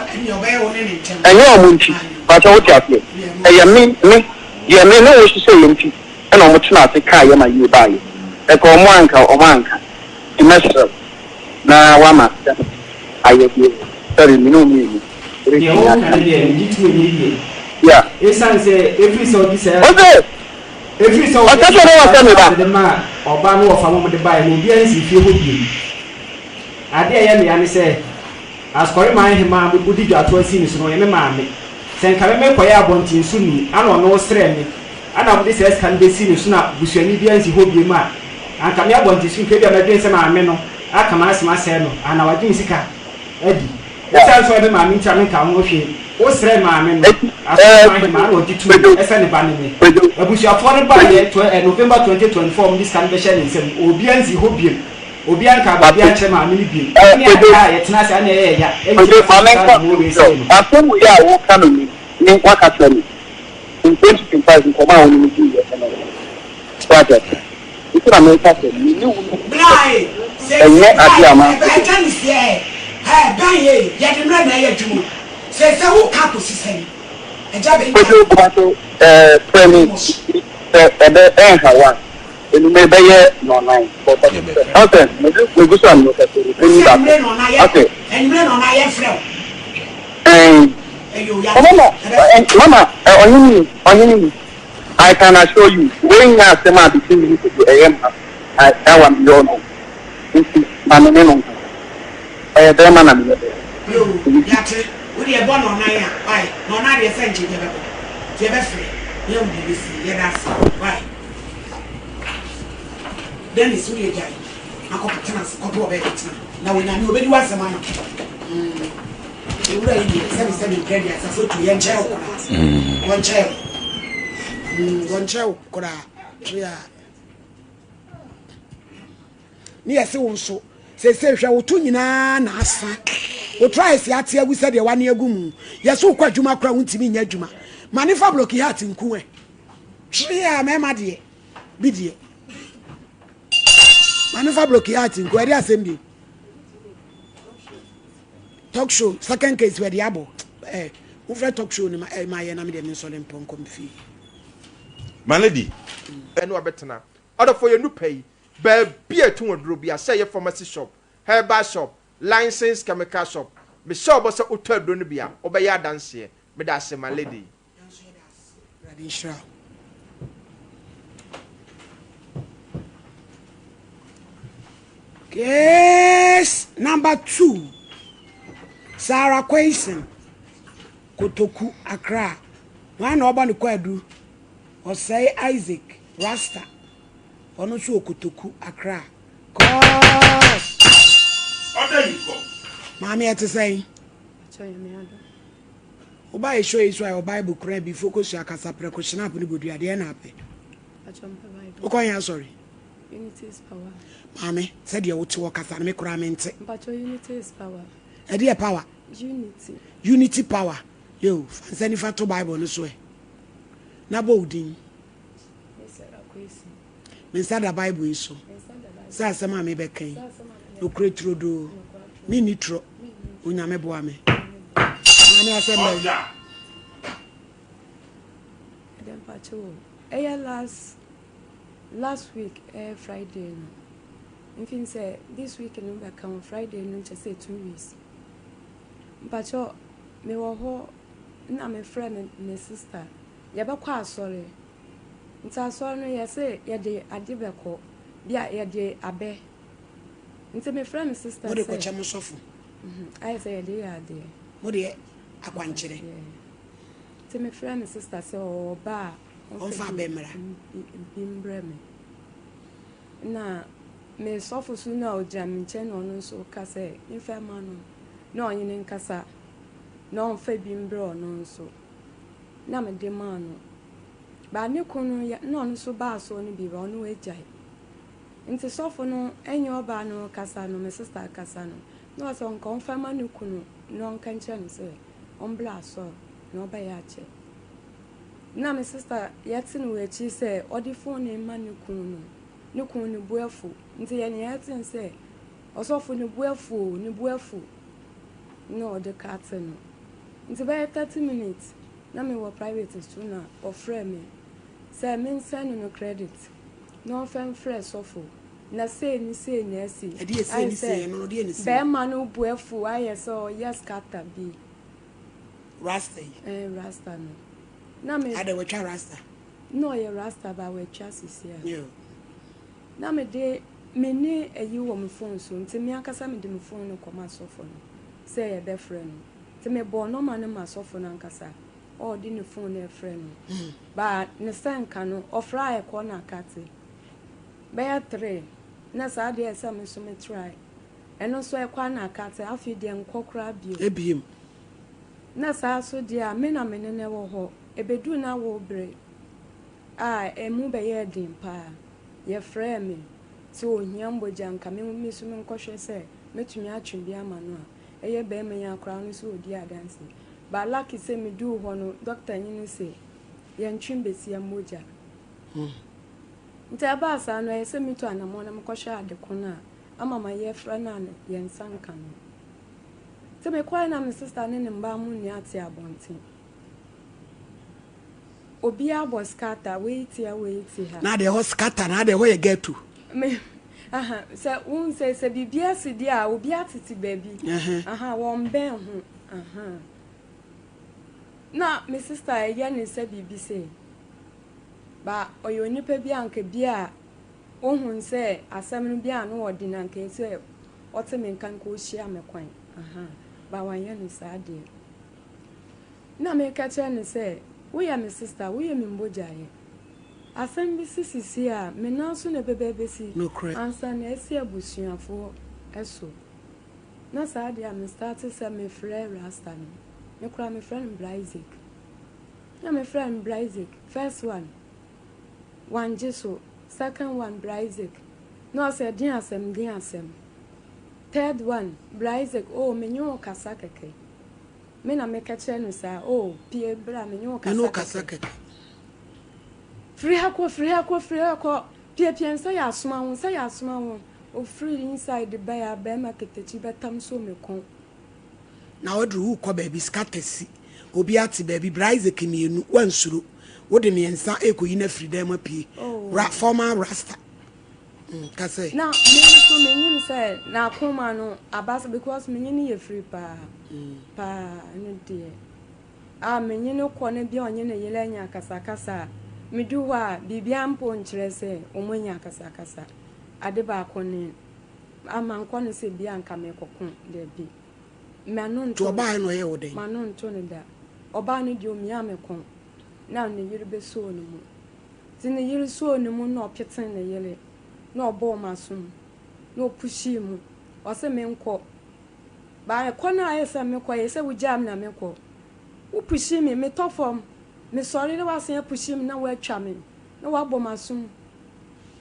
S8: ɛnyɛ wɔn nti. Mpakyɛ wote aseɛ? Ɛyɛ me, me, deɛ me ne wo hyehyɛeɛ nti. Ɛna ɔmo tenaa ase kaa yɛ ma yie baayɛ. Ɛka ɔmo a nka ɔmo anka. Nti mɛsrɛ wo na woama asɛm no ayɛ deɛ sɛbe me ne wo mmienu
S6: Deɛ
S8: yɛbɛtumi
S6: woka
S8: aka
S6: no
S8: no.
S6: deɛ megye tom ɛnyɛ yie.
S8: Yeah.
S6: Esiane sɛ ɛfiri sɛ ɔde saa
S8: Ose!
S6: ɛfiri sɛ ɔde
S8: Ɔka kyerɛ ne
S6: saa
S8: wɔ sɛ me ba.
S6: de maa ɔbaa no wɔfa ma wɔde baeɛ no obiara nsii fie hɔ bio. Adeɛ a ɛyɛ me ya ne sɛ Asukɔreman hemaa a mode dwatoa sii ne so no ɔyɛ me maame. Sɛ nka me mekɔyɛ abɔnten so ni ana ɔno resrɛ me ana mode saa sika no bɛsi ne so na busuani biara nsi hɔ biom a, anka me abɔnten so nka ebia mɛdwene sɛ maame no aka m'asɛm asɛe no anaa wagye me sika adi. Esiane sɛ ɔyɛ me maame nti a menka ho hwee. Wosrɛɛ maame no, Asɔreman hemaa na ɔgye toom sɛ ne ba ne me. Abusuafoɔ no baeɛ tw November 2024 a wɔde sika no bɛhyɛɛ ne nsam no, obiara nsi hɔ biom. Obiara nkaa biribiara nkyerɛ maame no biom. Ɛne adeɛ a yɛtena ase a na ɛyɛ ya. Ɛnti na sɛ saa na mowɔ wei sei no.
S8: Asɛm wei a woreka no ni, me waka kyerɛ me. In 2025 nkɔmmɔ a wo ne me diiɛ ɛno no. So ate aseɛ? Nti na meka sɛ me ne wo no
S1: Bra e, seesei
S8: ɛnyɛ
S1: bra
S8: adeɛ
S1: e,
S8: a
S1: ɛbɛ
S8: manhwɛ.
S1: ɛgya ne sie ɛ, hɛ bɛn e, yɛde mmerɛ na ɛyɛ adwuma o, seesei woka akɔsi sɛn? Agya bɛn
S8: Kojo Boakye eh, frɛ me
S1: Amos.
S8: sɛ ɛbɛ ɛnha wo a, anwummere bɛyɛ nnɔnnan. Ɔsɛ megu so a mekasa yi,
S1: Wosɛ
S8: panyin baako.
S1: anwummere nnɔnnan yɛ,
S8: Ɔsɛ
S1: anwummere nnɔnnan yɛmfrɛ wo.
S8: Ɛn,
S1: Ɛyoo,
S8: oh
S1: yɛate,
S8: mama,
S1: yɛbɛfrɛ
S8: ɛ, mama, ɛ, ɔhene ni, ɔhene ni. I can assure you, wei nyɛ asɛm a between me ne Kojo, ɛyɛ mma. I, that one we all know. Nti, ma me ne no nkasa. Ɔyɛ bɛrima na meyɛ bɛrima.
S1: Yoo, yɛate. Wo deɛ bɔ nnɔnnan a, wai? Nnɔnnan deɛ sɛ nkyɛ yɛbɛbɔ. Nti yɛbɛfrɛ na yɛahu deɛ ɛbɛsie. Yɛda ase, wai? Dennis, wo deɛ gyae na kɔ tena ase, kɔpɛ ɔbaa bi tena. Na Onyame ɔbɛdi w'asɛm ama wo. Mm. Owura yi deɛ, sɛbe sɛbe mprɛ deɛ asafo atu, yɛnkyɛɛ wo koraa. Wɔnkyɛɛ wo. Mm, wɔnkyɛɛ wo koraa. Tweaa. Ne yɛse wo nso, seesei hwɛ wo to nyinaa na asa. Wo trials ate agu sɛdeɛ w'ane agu mu. Yɛse wokɔ adwuma koraa wontumi nyɛ adwuma. Ma ne fa bloki hat nku ɛ. Tweaa mɛma deɛ, bi deɛ. Ma ne fa bloki hat nku ɛde asɛm bi. Talk show, second case wɛde abɔ. Eh, wofrɛ talk show no ma eh, ma yɛ na me deɛ me nsɔre mpɔ nkɔ me fie.
S5: My lady.
S10: Ɛne wabɛtena. Ɔdɔfoɔ yɛn nupa yi, baabi a ɛtɔn aduro biara, sɛ ɛyɛ pharmacy shop, herbal shop, licensed chemical shop, mehyɛ wo bɔ sɛ wotɔ aduro no bi a, wobɛyɛ adanseɛ. Meda ase my lady.
S1: Awurade nhyira wo. Case number two. Sarah Quayson, Kotoku, Accra. Hwan na ɔbɔ ne kwaadu? Ɔsɛe Isaac Rasta. Ɔno nso wɔ Kotoku, Accra. Cause.
S5: Ɔda yi kɔ.
S1: Maame ɛte sɛn? Woba yɛ show yi so a yɛwɔ Bible koraa bi fo kosua kasa prɛko hyinap ne bodua deɛ na apɛ.
S11: Mpakyɛw mepɛ Bible.
S1: Wokɔ he asɔre?
S11: Unity is power.
S1: Maame, sɛdeɛ wote hɔ kasa no, me koraa mente.
S11: Mpakyɛw unity is power.
S1: Ɛdeɛ power?
S11: Unity.
S1: Unity power. Yo, fa nsa nifa to Bible no so ɛ. Na bɔ wo din.
S11: Me Sarah Kwesi.
S1: Me nsa da Bible yi so. Sɛ asɛm a mebɛka yi, nokorɛ turodoo, menni torɔ. Onyame boa me. Maame asɛm bɛn?
S11: Ɛdɛ mpakyɛw o. Ɛyɛ last last week ɛyɛ Friday no. Mfin sɛ this week no bɛka ho Friday no nkyɛ sɛ 2 weeks. Mpakyɛw mewɔ hɔ na mefrɛ me me sister yɛbɛkɔ asɔre. Nti asɔre no yɛse yɛde ade bɛkɔ bi a yɛde abɛ. Nti mefrɛ me sister
S1: Mode
S11: sɛ
S1: kɔkyɛ mo sɔfo.
S11: Ayɛ sɛ yɛde yɛ adeɛ.
S1: Mode yɛ akwankyerɛ.
S11: Yeah. Nti mefrɛ me sister sɛ ɔwɔ ba a
S1: ɔmfa abɛ mmra.
S11: Bi mbrɛ me. Na me sɔfo so na ɔgyina me nkyɛn na ɔno nso ka sɛ mfa ma no na ɔnye ne nkasa na ɔmfa bi mbrɛ ɔno nso. Na mede maa no. Ba ne kunu no na ɔno nso baa so no bi ba ɔno agyae. Nti sɔfo no ɛnyɛ ɔbaa no kasa no me sister kasa no na ɔsɛ ɔnka ɔmfa ma ne kunu na ɔnka nkyerɛ no sɛ ɔmbra asɔr na ɔbɛyɛ akyɛ. Na me sister yɛte no wɔ akyi sɛ ɔde phone no ma ne kunu no, ne kunu no bo afu. Nti yɛn yɛte no sɛ ɔsɔfo ne bo afu o, ne bo afu na ɔde kate no. Nti bɛyɛ 30 minutes na mewɔ private so na ɔfrɛ me sɛ mensend no credit na ɔmfa mfrɛ sɔfo na sei ne sei na asi.
S1: Ɛdeɛ sei ne sei ɛno no deɛ ne sei.
S11: Bɛrima no bo afu ayɛ sɛ ɔyɛ scatter bi.
S1: Rasta yi.
S11: Rasta no. Na me.
S1: Ada watwa rasta.
S11: Na ɔyɛ rasta ba watwa sisi a.
S1: Yeah.
S11: Na me de me ne ayi wɔ me phone so nti me ankasa me de me phone no kɔma sɔfo no sɛ yɛbɛfrɛ no. Nti me bɔɔ nɔma no ma sɔfo no ankasa ɔde ne phone no ɛfrɛ no. Ba ne sɛ nka no ɔfrɛ a ɛkɔ na akate. Bɛyɛ 3 na saa deɛ sɛ me so me try. Ɛno nso ɛkɔ na akate afei deɛ nkɔ koraa bio.
S1: Ebiem.
S11: Na saa so deɛ a me na me ne no wɔ hɔ ɛbɛduru na wo bere a ɛmu bɛyɛɛ den paa. Yɛfrɛɛ me sɛ ohia mbogya nka me me so menkɔhwɛ sɛ mɛtumi atwe bi ama no a ɛyɛ bɛrima yi akora no so ɔdi adanse. But lucky sɛ meduu hɔ no doctor nyi no sɛ yɛntwe besia mogya. Nti ɛbaa saa no ɛyɛ sɛ metu anammɔn na mekɔhwɛ ade ko no a ama ma yɛfrɛ no a yɛn nsa nka no. Nti mekɔɛ na me sister ne ne mba mu nua te abɔnten. Obiara bɔ scatter, wei te ha, wei te ha.
S1: Na deɛ ɛhɔ scatter na deɛ ɛhɔ yɛ ghetto.
S11: Me aha sɛ wohu sɛ sɛ biribi asi deɛ a obiara tete baabi. Aha wɔn bɛn ho. Aha. Na me sister ɛyɛ ne sɛ biribi sɛ ba ɔyɛ onipa bi a nka bi a ohun sɛ asɛm no bi a no ɔde na nka sɛ ɔte me nka nka ɔhyia me kwan. Aha ba wanyɛ no saa deɛ. Na meka kyerɛ no sɛ woyɛ me sister, woyɛ me mbogyaeɛ. Asɛm bi si sisi a me nan so na ɛbɛba abɛsi
S1: Nokorɛ.
S11: ansa na asi abusuafoɔ so. Na saa deɛ a me start sɛ mefrɛ rasta no, me koraa mefrɛ no Bra Isaac. Na mefrɛ no Bra Isaac, first one, wangye so, second one, Bra Isaac. Na ɔsɛ den asɛm, den asɛm. Third one, Bra Isaac, oh menye wo kasa kɛkɛ. Me na meka kyerɛ no saa, oh pie bra menye wo
S1: Me ne wo
S11: kasa
S1: kasa
S11: kɛkɛ.
S1: kɛkɛ.
S11: Firi ha kɔ, firi ha kɔ, firi ha kɔ. Piepie nsa yɛ asoma wo, nsa yɛ asoma wo. Ofiri inside bɛyɛ a bɛrima ketekyi bɛtam so me kɔn.
S1: Na waduru wokɔ baabi scatter si. Obi ate baabi Bra Isaac mmienu wansuro. Wode mmiɛnsa ɛrekɔyi no afiri dan mu apue.
S11: Oh.
S1: Ra former rasta. Ka sɛ.
S11: Na me nso menyim sɛ n'akoma no aba so because menye no yɛ firi paa. Paa no deɛ. A menye no kɔ no bi a ɔnye ne yere anya akasakasa a medu hɔ a biribiara mpo nkyerɛ sɛ wɔn anya akasakasa. Ade baako ne ama nkɔ no sɛ bi a nka mekɔko dabi. M'ano
S1: Nti
S11: nto
S1: ɔbaa no ɔyɛ wo dɛn?
S11: M'ano nto no da. Ɔbaa no deɛ omia me kɔn na ne yere bɛsoo ne mu. Nti ne yere soo ne mu na ɔpetee ne yere na ɔbɔɔ m'asom na ɔpushii mu. Ɔse menkɔ. Ba ɛkɔ no a ayɛ sɛ mekɔ yɛ sɛ wogyaa me na mekɔ. Wo pushii me, metɔ fam. Mesɔre na wasan apushii me na woatwa me. Na wabɔ m'asom.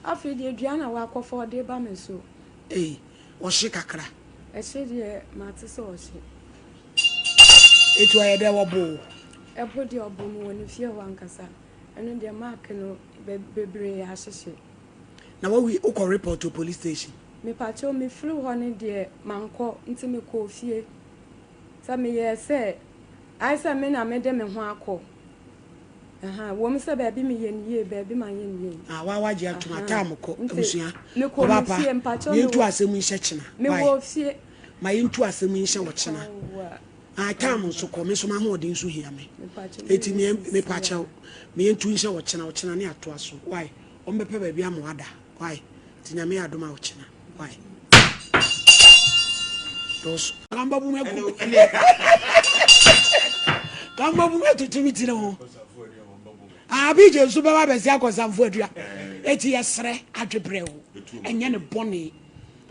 S11: Afei deɛ dua na wakɔfa ɔde reba me so.
S1: Ei, ɔhye kakra.
S11: Ɛhye deɛ mate sɛ ɔhye.
S1: Eti ɔyɛ dɛ wɔbo wo?
S11: Ɛbo deɛ ɔbo me wɔ ne fie hɔ ankasa. Ɛno deɛ mark no bebree ahyehye.
S1: Na wawi wokɔ report wɔ police station?
S11: Mepakyɛw mefiri hɔ no deɛ mankɔ nti mekɔɔ fie. Sɛ meyɛɛ sɛ ayɛ sɛ me na mede me ho akɔ. Ahaa, wom sɛ baabi meyɛ no yie, baabi manyɛ no yie.
S1: Ah, wa wagye atom
S11: Ahaa,
S1: ataa mo kɔ
S11: nti
S1: abusua.
S11: mekɔɔ
S1: Ɔba
S11: me
S1: pa,
S11: fie, mpakyɛw
S1: yɛntu
S11: mewɔ
S1: asɛm yi nhyɛ kyena. Why?
S11: mewɔ fie.
S1: Ma yɛntu asɛm yi nhyɛ wɔ kyena.
S11: Ɔwa.
S1: Ah, time nso kɔ, me nso m'ahoɔden nso hia me.
S11: Mepakyɛw
S1: Eti
S11: mewie
S1: me
S11: sisi
S1: mepakyɛw,
S11: a.
S1: me yɛntu nhyɛ wɔ kyena, ɔkyena ne atoa so. Why? Wɔn bɛpɛ baabi ama wada. Why? Nti Nyame yɛ adom a ɔkyena. Why? Dɔɔso. Kamba bu me ku. Kamba bu me tutu mi tiri ho. Abigye nso bɛba abɛsi akɔsamfo adua. Eti yɛsrɛ adwebrɛ o. Ɛnyɛ ne bɔne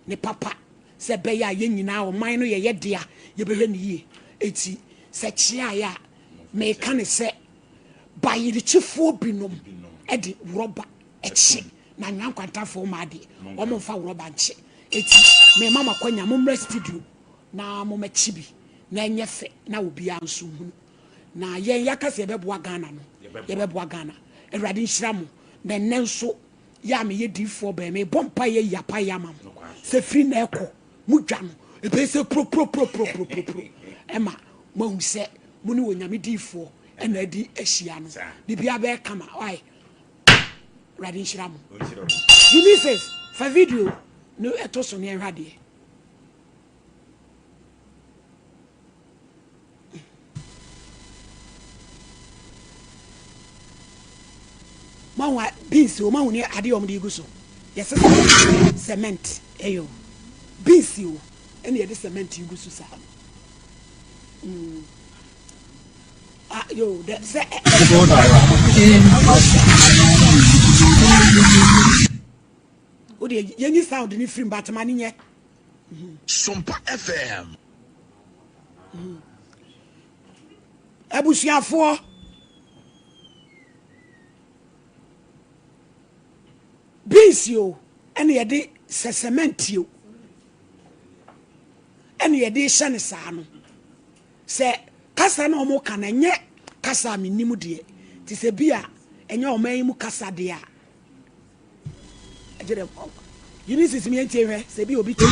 S1: ne papa sɛ ɛbɛyɛ a yɛn nyinaa ɔman no yɛyɛ dea yɛbɛhwɛ ne yie. Eti sɛ kyeaeɛ a meka ne sɛ bayerekyifoɔ binom de rɔba kye na anwea nkwantafoɔ mmaa deɛ wɔn mfa rɔba nkye. Eti mema mo akwanya mommra studio na mommɛkye bi na ɛnyɛ fɛ na obiara nso nhunu. Na yɛn yɛaka sɛ yɛbɛboa Ghana no, yɛbɛboa Ghana. Awurade nhyira mo. Na ɛnnɛ nso yɛ a meyɛ diifoɔ bɛn mebɔ mpaeɛ ayi apaeɛ ama mo sɛ firi na ɛkɔ mo dwa no ɛbɛyɛ sɛ puropuropuropuropuro ɛma moahu sɛ mo ne Onyame diifoɔ ɛna adi ahyia no. Biribiara bɛyɛ kama. Why? Awurade nhyira mo. Ulysses, fa video no ɛto so ne ɛhwɛ adeɛ. Mahu a beans o, mahu ne adeɛ a wɔde gu so. Yɛsɛ sɛ cement ɛyɛ o. Beans o, ɛna yɛde cement gu so saa no. Mm. Ah, yo, dɛ sɛ ɛ. O deɛ yɛnyi sound ne firim but ma ne nyɛ.
S12: Sompa FM.
S1: Abusuafoɔ. Beans o, ɛna yɛde sɛ cement o, ɛna yɛde hyɛ ne saa no. Sɛ kasa na wɔn ka no ɛnyɛ kasa a menim deɛ, te sɛ bi a ɛnyɛ ɔman yi mu kasa deɛ a. Ɛgye dɛ Eunice mi ntie hwɛ sɛ bi obi te.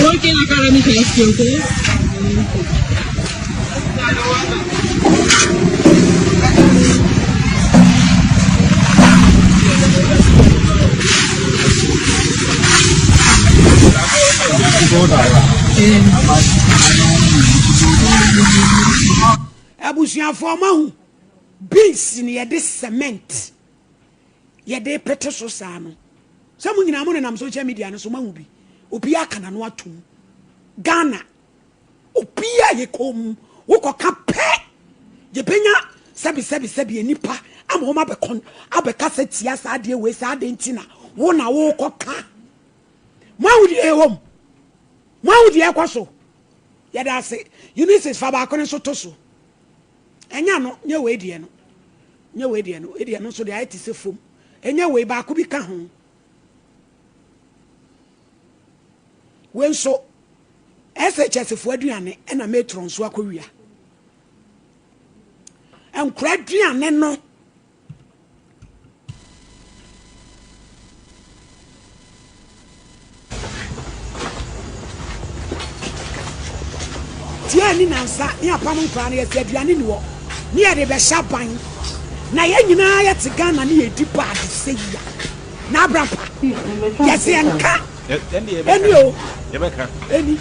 S13: Working academic okay?
S1: Abusuafoɔ moahu beans no yɛde cement yɛde pete so saa no sɛ mo nyinaa mo nenam social media no so moahu bi obi aka n'ano atom Ghana obiara yɛ komm wokɔka pɛ yɛbɛnya sɛbi sɛbi sɛbi nipa ama wɔn abɛkɔ abɛkasa tia saa adeɛ wei saa adeɛ nti na wo na wokɔka moahu deɛ ɛwɔ mu moahu deɛ ɛkɔ so yɛda ase Eunice fa baako no nso to so ɛnyɛ no nyɛ wei deɛ no nyɛ wei deɛ no wei deɛ no nso deɛ ayɛ te sɛ fam ɛnyɛ wei baako bi ka ho wei nso SHS foɔ aduane ɛna matron nso akɔwia nkora aduane no Tia ni nansa ne apam nkoraa no yɛsɛ aduane ni hɔ ne yɛde bɛhyɛ aban na yɛn nyinaa yɛte Ghana ne yɛdi baade sɛ yia na abrampa yɛsɛ yɛnka ɛni o ɛni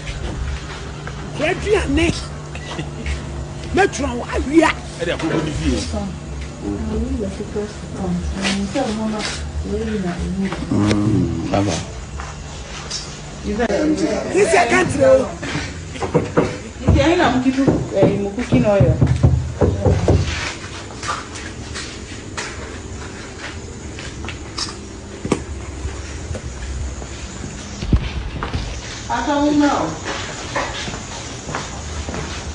S1: nkora aduane mɛtura wo awia.
S5: Ɛde akɔgu ne fie.
S1: Sisi aka nkyerɛ o.
S13: Nti ɛhe na mo keep eh, mo cooking oil? Pakyɛ mo mmra o.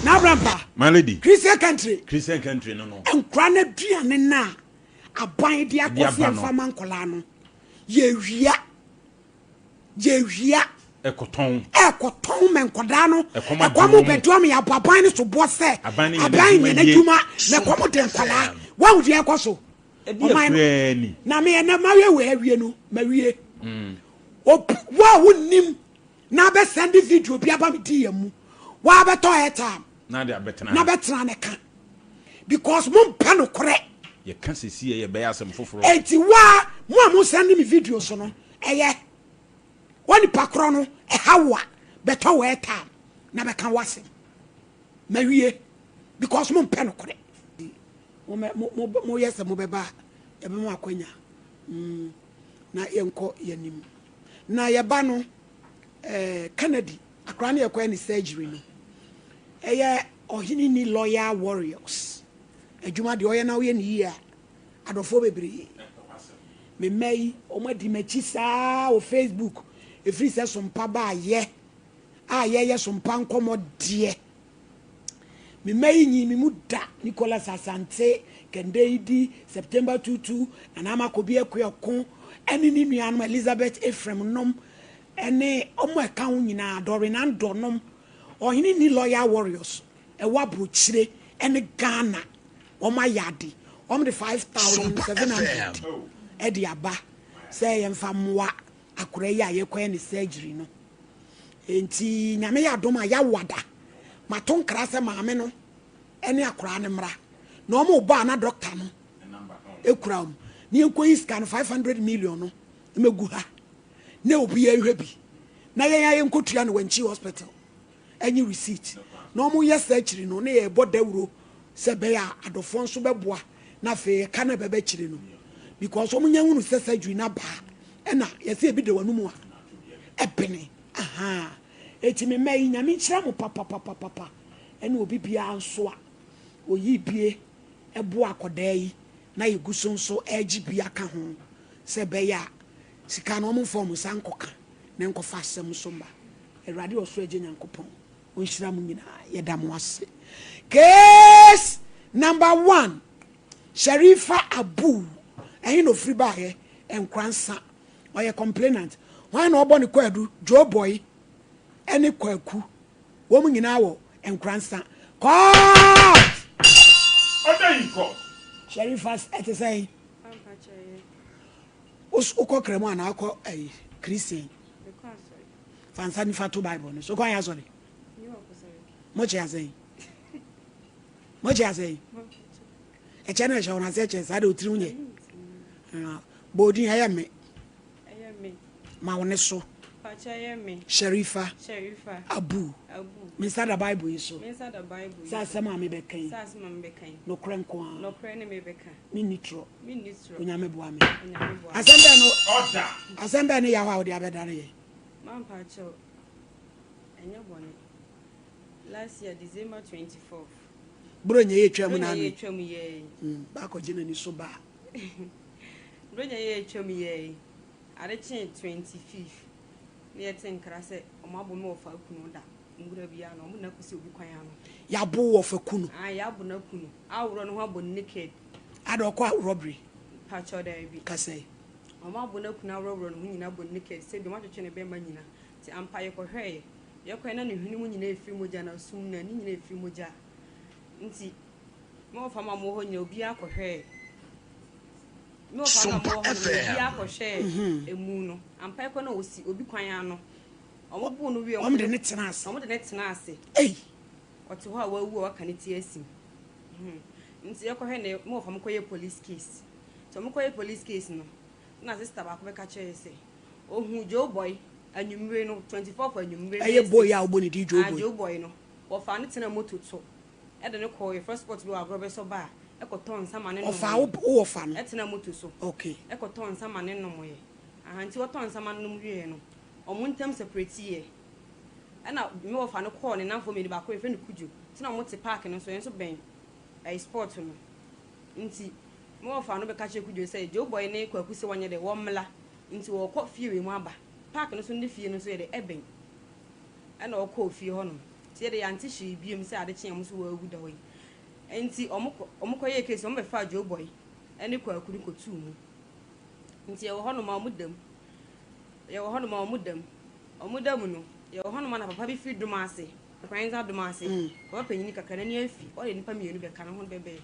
S1: N'abrampa.
S5: My lady.
S1: Christian country.
S5: Christian country no no.
S1: Nkora n'aduane no a aban de akɔ sɛ yɛmfa ma nkɔlaa no yɛwia yɛwia.
S5: Ɛkɔtɔn.
S1: Ɛkɔtɔn ma nkɔdaa no. Ɛkɔm bɛdɔm yɛ abɔ aban no so boɔ sɛ aban nyɛ n'adwuma na ɛkɔm de nkɔlaa wɔn deɛ ɛkɔ so.
S5: Ɛdeɛ koraa ni.
S1: Na me ɛnɛ mawie wɔ awie no mawie. Obi wo a wonnim na abɛ send video bi aba me DM mu wa abɛtɔ airtime
S5: na de abɛtena
S1: na bɛtena ne ka because mo mpɛ no korɛ.
S5: Yɛka sisi yɛ yɛbɛyɛ asɛm foforɔ.
S1: Enti wa mo a mo send me video so no ɛyɛ wa nipa korɔ no ɛha wo a bɛtɔ wɔ airtime na bɛka w'asɛm mawie because mo mpɛ no korɛ. Mo mo mo yɛ sɛ mobɛba a yɛbɛma akwanya mm na yɛnkɔ yɛnim. Na yɛba no eh, Kennedy, akora no yɛkɔyɛ ne surgery no, ɛyɛ ɔhene ni loyal warriors adwuma deɛ ɔyɛ na ɔyɛ ne yie a, adɔfoɔ bebree. Me mma yi, wɔn adi m'akyi saa wɔ Facebook, ɛfiri sɛ sompa baayɛ a yɛyɛ sompa nkɔmmɔ deɛ. Me mma yi nyii me mu da, Nicholas Asante, Kende Idi, September Tutu, Nana Ama Kobi Akuako, ne ne nuanom Elizabeth Ephraim nom ne wɔn a ɛka ho nyinaa, Doreen Andor nom, Ɔhene Nni Loyal Warriors ɛwɔ aburokyire ne Ghana, wɔn ayɛ ade, wɔn de 5700 ɛde aba sɛ yɛmfa mmoa akora yi a yɛkɔyɛ ne surgery no. Enti Nyame yɛ adom a yɛawa da. Mato nkra sɛ maame no ne akoraa no mmra. Na wɔn ba a na doctor no kura wɔn. Na yɛnkɔyi sika no 500 million no mmɛgu ha. Na obiara nhwɛ bi. Na yɛn ara yɛnkɔtua no Wankyi hospital. Ɛnye receipt. Na wɔn yɛ saa akyiri no na yɛbɔ dawuro sɛ ɛbɛyɛ a adɔfoɔ nso bɛboa. Na afei ɛka no a ɛbɛba akyiri no. Because wɔn nya hunu sɛ surgery no aba a ɛna yɛsɛ ebi da w'anum a ɛbene. Ahaa. Eti me mma yi Nyame nhyira mo papapapapa ɛne obi biara nso a oyi bie ɛboa akɔdaa yi na yɛgu so nso ɛregye bi aka ho sɛ ɛbɛyɛ a sika no wɔn mfa wɔn nsa nkɔka na nkɔfa asɛm nso mma. Awurade Ɔsoro Agya Nyankopɔn ɔnhyira mo nyinaa. Yɛda mo ase. Case number one, Sharifa Abu, ɛhe na ofiri baeɛ? Nkoransa. Ɔyɛ complainant. Hwan na ɔbɔ ne kwaadu? Joe Boy ne Kwaku. Wɔn nyinaa wɔ Nkoransa. Court!
S5: Order in court.
S1: Sharifa, ɛte sɛn? Wokɔ Kramu anaa wokɔ ɛyi Christian? Fa nsa nifa to Bible no so. Wokɔ ayɛ asɔre? Mokyɛ asɛn? Mokyɛ asɛn? Ɛkyɛ no ɛhyɛ wɔn ase ɛkyɛ saa de otiri ho nyɛ. Bɔ odin ɛyɛ me. Ma wo ne so. Sharifa. Abu. Me nsa da Bible yi so. Sɛ asɛm a mebɛka yi. Nokorɛ nko ara. Menni torɔ. Onyame boa me. Asɛm bɛn no asɛm bɛn ne yaw a wode abɛdane yɛn?
S11: Mampakyɛw, ɛnyɛ bɔne. Last year December 24th.
S1: Buronya yi atwa mu
S11: Buronya
S1: n'ano
S11: yi
S1: yi.
S11: atwa mu yɛ yi.
S1: Baakɔ gye n'ani so baa.
S11: Buronya yi atwa mu yɛ yi. Ade kyee 25th na yɛte nkra sɛ ɔmo abo me wɔfa kunu da nwura bi ano. Ɔmo de no akɔsi obi kwan ano.
S1: Yɛabo wo wɔfa kunu?
S11: Ae, yɛabo no aku no. Aworɔ ne ho abɔ no naked.
S1: Ada ɔkɔ robbery?
S11: Pakyɛw daabi.
S1: Kasa yi.
S11: Ɔmo abo no aku no aworɔworɔ ne ho nyina abɔ no naked sɛbi ɔmo atwetwe ne bɛɛma nyina. Nti ampa yɛkɔhwɛeɛ. Yɛkɔeɛ na ne hwene mu nyina efiri mogya, n'asom, n'ani nyina efiri mogya. Nti me wɔfa ma ɔmo wɔ hɔ nyina obiara kɔhwɛɛ. Me wɔfa na ɔmo wɔ hɔ no obiara kɔhwɛɛ emu no. Ampa yɛkɔ na osi obi kwan ano. Ɔmo boo no wie
S1: ɔmo de ne tena ase.
S11: Ɔmo de ne tena ase.
S1: Ei!
S11: Ɔte hɔ a wawu a waka ne ti asim. Nti yɛkɔhwɛ ne me wɔfa mo kɔyɛ police case. Nti ɔmo kɔyɛ police case no, na sister baako bɛka kyerɛ yɛ sɛ ohun Joe Boy anwummere no, 24th anwummere.
S1: Ɛyɛ boy a wobɔ ne din Joe
S11: Ah,
S1: Boy.
S11: Joe Boy no, wɔfaa no tena moto so ɛde no kɔɔ yɛfrɛ spot bi wɔ agorɔ bɛ so ba a ɛkɔtɔɔ nsa ma ne
S1: Ɔfaa
S11: nomyɛ.
S1: wo wɔfa no?
S11: Ɛtena moto so.
S1: Okay.
S11: Ɛkɔtɔɔ nsa ma ne nomyɛ. Aha, nti wɔtɔɔ nsa ma no nom wieɛ no, ɔmo ntam separate yɛ. Ɛna me wɔfa no kɔɔ ne namfoɔ mmienu baako yɛfrɛ no Kudjo. Nti na ɔmo te park no so, yɛn nso bɛn ɛyɛ spot no. Nti me wɔfa no bɛka kyerɛ Kudjo sɛ Joe Boy ne Kwaku sɛ wɔnyɛ dɛ wɔmmla. Nti wɔkɔ fie wei mu aba. Park no so ne fie no nso yɛ dɛ ɛbɛn.
S14: Ɛna ɔkɔɔ fie hɔ nom. Nti yɛde yɛante hwee biom sɛ ade kye a ɔmo so wɔawu da hɔ yi. Nti ɔmo kɔ ɔmo kɔyɛɛ case ɔmo bɛfaa Joe Boy ɛne Kwaku no kɔtuu mu. Nti yɛwɔ hɔ nom a ɔmo da mu. Yɛwɔ hɔ nom a ɔmo da mu. Ɔmo da mu no, yɛwɔ hɔ nom a na papa bi firi Domase, Kwanza Domase, papa panyini kakra n'ani afi, ɔde nnipa mmienu bɛka ne ho bɛbɛɛ.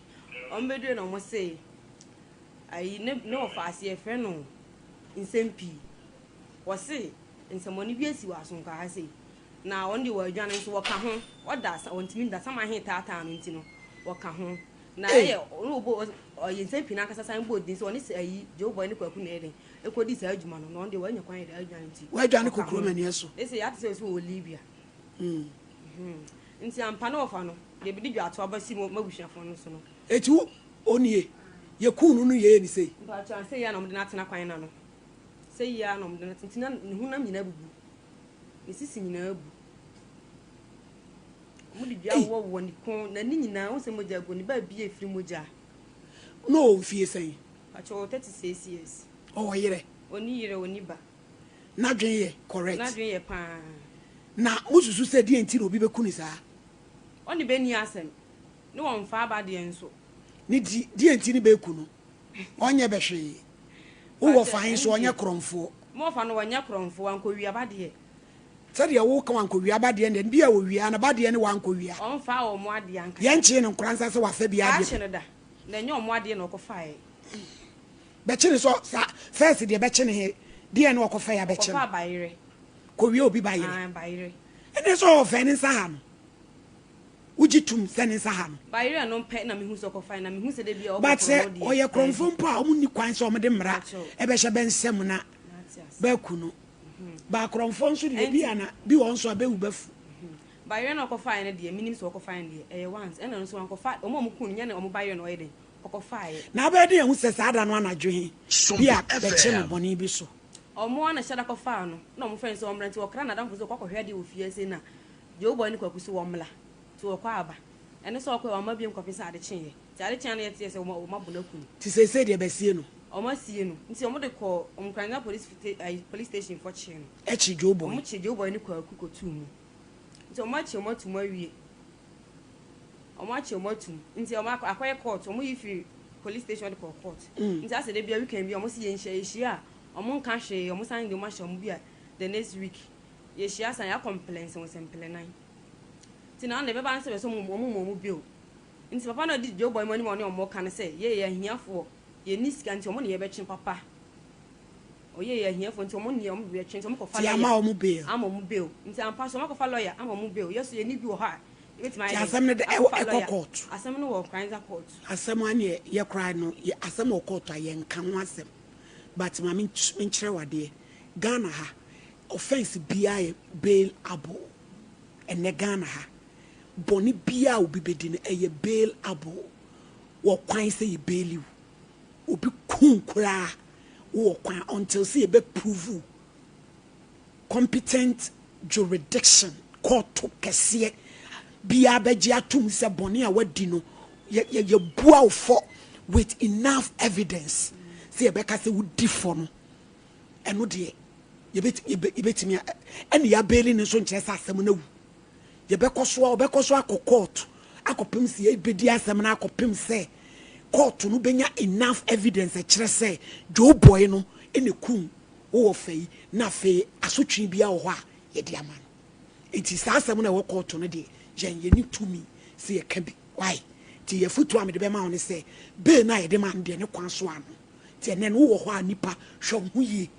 S14: Ɔmo bɛdurui na ɔmo see ayi ne ne wɔfaase yɛfrɛ no nsɛm pii. Wɔse nsɛmmɔne bi asi wɔ Asonkaa ha sei, na wɔn deɛ wɔadwane nso wɔka ho, wɔda sa wɔntumi nda, sama he taataa no nti no wɔka ho. Na ɛyɛ ɔno ɔbɔ ɔyɛ nsɛm pii n'ankasa san bɔɔ din sɛ ɔne sɛ ayi Joe Boy ne Kwaku na ɛyɛ den ɛkɔdi saa adwuma no, na ɔno deɛ wanya kwan yɛ dɛ adwane nti
S1: Wɔadwane
S14: wɔka
S1: kɔ
S14: ho.
S1: kurom aniɛ so.
S14: Ese yɛate sɛ ɔsi wɔ Libya. Nti ampa ne wɔfa no deɛ bɛdi dwa ato aba si m'abusuafoɔ no so no.
S1: Eti wo onie yɛkuu no no yɛyɛ ne sei.
S14: Mpakyɛw sei ara na wɔde no atena kwan no ano. Sei ara na wɔde no atena nti na ne honam nyinaa abubu. Ne sisi nyinaa abu. Wɔde dua
S1: Ei!
S14: wowɔwowɔ ne kɔn, n'ani nyinaa, wohu sɛ mogya agu ne baabi a ɛfiri mogya.
S1: Na ɔwɔ mfie sɛn?
S14: Mpakyɛw ɔwɔ 36 years.
S1: Ɔwɔ yerɛ?
S14: Ɔnni yerɛ, ɔnni ba.
S1: N'adwene yɛ correct?
S14: N'adwene yɛ paa.
S1: Na mosusu sɛ deɛn nti na obi bɛku no saa?
S14: Ɔne bɛ nni asɛm, ne wɔmfa aba deɛ nso.
S1: Ne di, deɛn nti ne bɛku no? Ɔnyɛ bɛ hwee. Wo wɔfa he nso, ɔnyɛ korɔmfoɔ.
S14: Me wɔfa no, ɔnyɛ korɔmfoɔ, wankɔwia ba deɛ.
S1: Sɛdeɛ woka wankɔwia ba deɛ no deɛ, bi a ɔwia, na ba deɛ ne wankɔwia.
S14: Ɔmfaa wɔn adeɛ ankasa.
S1: Yɛnkyee no nkora nsa sɛ wafa bi adeɛ.
S14: Bɛakye no da, na ɛnyɛ wɔn adeɛ na ɔkɔfaeɛ.
S1: Bɛkye no sɛ sa, first deɛ bɛkye no he, deɛn ne ɔkɔfaeɛ a bɛkye no?
S14: Ɔkɔfaa bayerɛ.
S1: Kɔwia obi bayerɛ.
S14: Aane, bayerɛ.
S1: Ɛnneɛ sɛ ɔfɛɛ ne nsa ha no. Wogye tom sɛ ne nsa ha no.
S14: Bayerɛ no pɛ na mehu sɛ ɔkɔfae na mehu sɛ da bi a ɔbɔ
S1: But sɛ
S14: korɔno deɛ,
S1: ɔyɛ korɔmfoɔ
S14: daabi.
S1: mpo a, wɔn nni kwan sɛ wɔde mmara
S14: Mpakyɛw.
S1: bɛhyɛ bɛ nsam na
S14: Mate ase.
S1: bɛaku no. But akorɔmfoɔ nso deɛ, ebi
S14: Ɛnti.
S1: a na bi wɔ hɔ nso a bɛwu bɛfu.
S14: Bayerɛ no a ɔkɔfaeɛ no deɛ, menim sɛ ɔkɔfaeɛ no deɛ, ɛyɛ once. Ɛna ɔno nso wankɔfa, wɔn a wɔkuu no, nyɛ ne wɔn bayerɛ na ɔyɛ dɛn, ɔkɔfaeɛ.
S1: Na wobɛyɛ den ahu sɛ saa da no anadwo he, bi a
S12: Sompa
S1: bɛkye no
S12: FM.
S1: bɔne bi so.
S14: Wɔn ara na hyɛ da kɔfaa no, na wɔfrɛ no sɛ ɔmmra, nti ɔkra n'adamfo sɛ ɔkɔ akɔhwɛ adeɛ wɔ fie ha sei na Deɛ ɔbɔe no Kwaku so wɔmmla nti wɔkɔ aba ɛno sɛ ɔkɔɛ wamma biom kɔpem sɛ ade kyeeɛ nti ade kyeeɛ na yɛteɛ sɛ wɔn abɔ no aku no.
S1: Nti seisei deɛ bɛsie no?
S14: Wɔn asie no nti wɔn de kɔɔ Nkoranza police ayi police station foɔ kyee no.
S1: Ɛkye Joe boy?
S14: Wɔn kye Joe boy ne Kwaku kɔtuu mu nti wɔn akye wɔn atum awie wɔn akye wɔn atum nti wɔn akɔ akɔyɛ court wɔn yi firi police station wɔde kɔɔ court nti asɛ da bia weekend bia wɔn se yɛnhyia yɛhyia a wɔn nka hwee wɔn san de wɔn ahyɛ wɔn bi a the next week. Yɛhyia san yɛakɔ mplɛnse mplɛnan. Nti na ɔno ɛbɛba no sɛ bɛsɛ ɔmo ɔmo ma ɔmo bail. Nti papa no a ɔdi Joe boy mo anim a ɔne ɔmo ka no sɛ yɛ yɛ ahiafoɔ yɛnni sika nti ɔmo ne yɛbɛtwe papa. Ɔyɛ yɛ ahiafoɔ nti ɔmo ne ɔmo bɛtwe nti ɔmo kɔfa
S1: Nti ama
S14: lawyer
S1: ɔmo bail.
S14: ama ɔmo bail. Nti ampa so ɔmo akɔfa lawyer ama ɔmo bail. Yɛ so yɛnni bi wɔ hɔ a yɛbɛtumi
S1: Nti
S14: ayɛ dɛn
S1: asɛm no de ɛwɔ
S14: akɔfa
S1: ɛkɔ
S14: lawyer.
S1: court.
S14: Asɛm no wɔ Nkoranza court.
S1: Asɛm a neɛ yɛ koraa no yɛ asɛm wɔ court a yɛnka ho asɛm but ma menkyerɛ wo adeɛ Ghana ha Offence biaa yɛ bail able ɛnɛ Ghana ha bɔne biaa obi bɛdi no ɛyɛ bail able wɔ kwan sɛ yɛ baili wo obi ku wo koraa wo wɔ kwan until sɛ yɛbɛ prove wo competent jurisdiction kɔɔto kɛseɛ biaa bɛgye atom sɛ bɔne a wadi no yɛ yɛ yɛbua wo fɔ with enough evidence sɛ yɛbɛka sɛ wodi fɔ no ɛno deɛ yɛbɛtumi ɛne yɛabɛli no nso nkyerɛ sɛ asɛm no awu. Yɛbɛkɔ so a ɔbɛkɔ so akɔ court akɔpem sɛ yɛbɛdi asɛm no akɔpem sɛ court no bɛnya enough evidence ɛkyerɛ sɛ Joe Boy no ɛna kum wowɔ fa yi na afei asotwe biara wɔ hɔ a yɛde ama no. Nti saa asɛm no ɛwɔ court no deɛ yɛn yɛni tumi sɛ yɛka bi. Why? Nti yɛfotuo a mede bɛma wo ne sɛ bail no a yɛde ma no deɛ ne kwan so ano. Nti ɛnɛ no wowɔ hɔ a nipa hwɛ wo ho yie.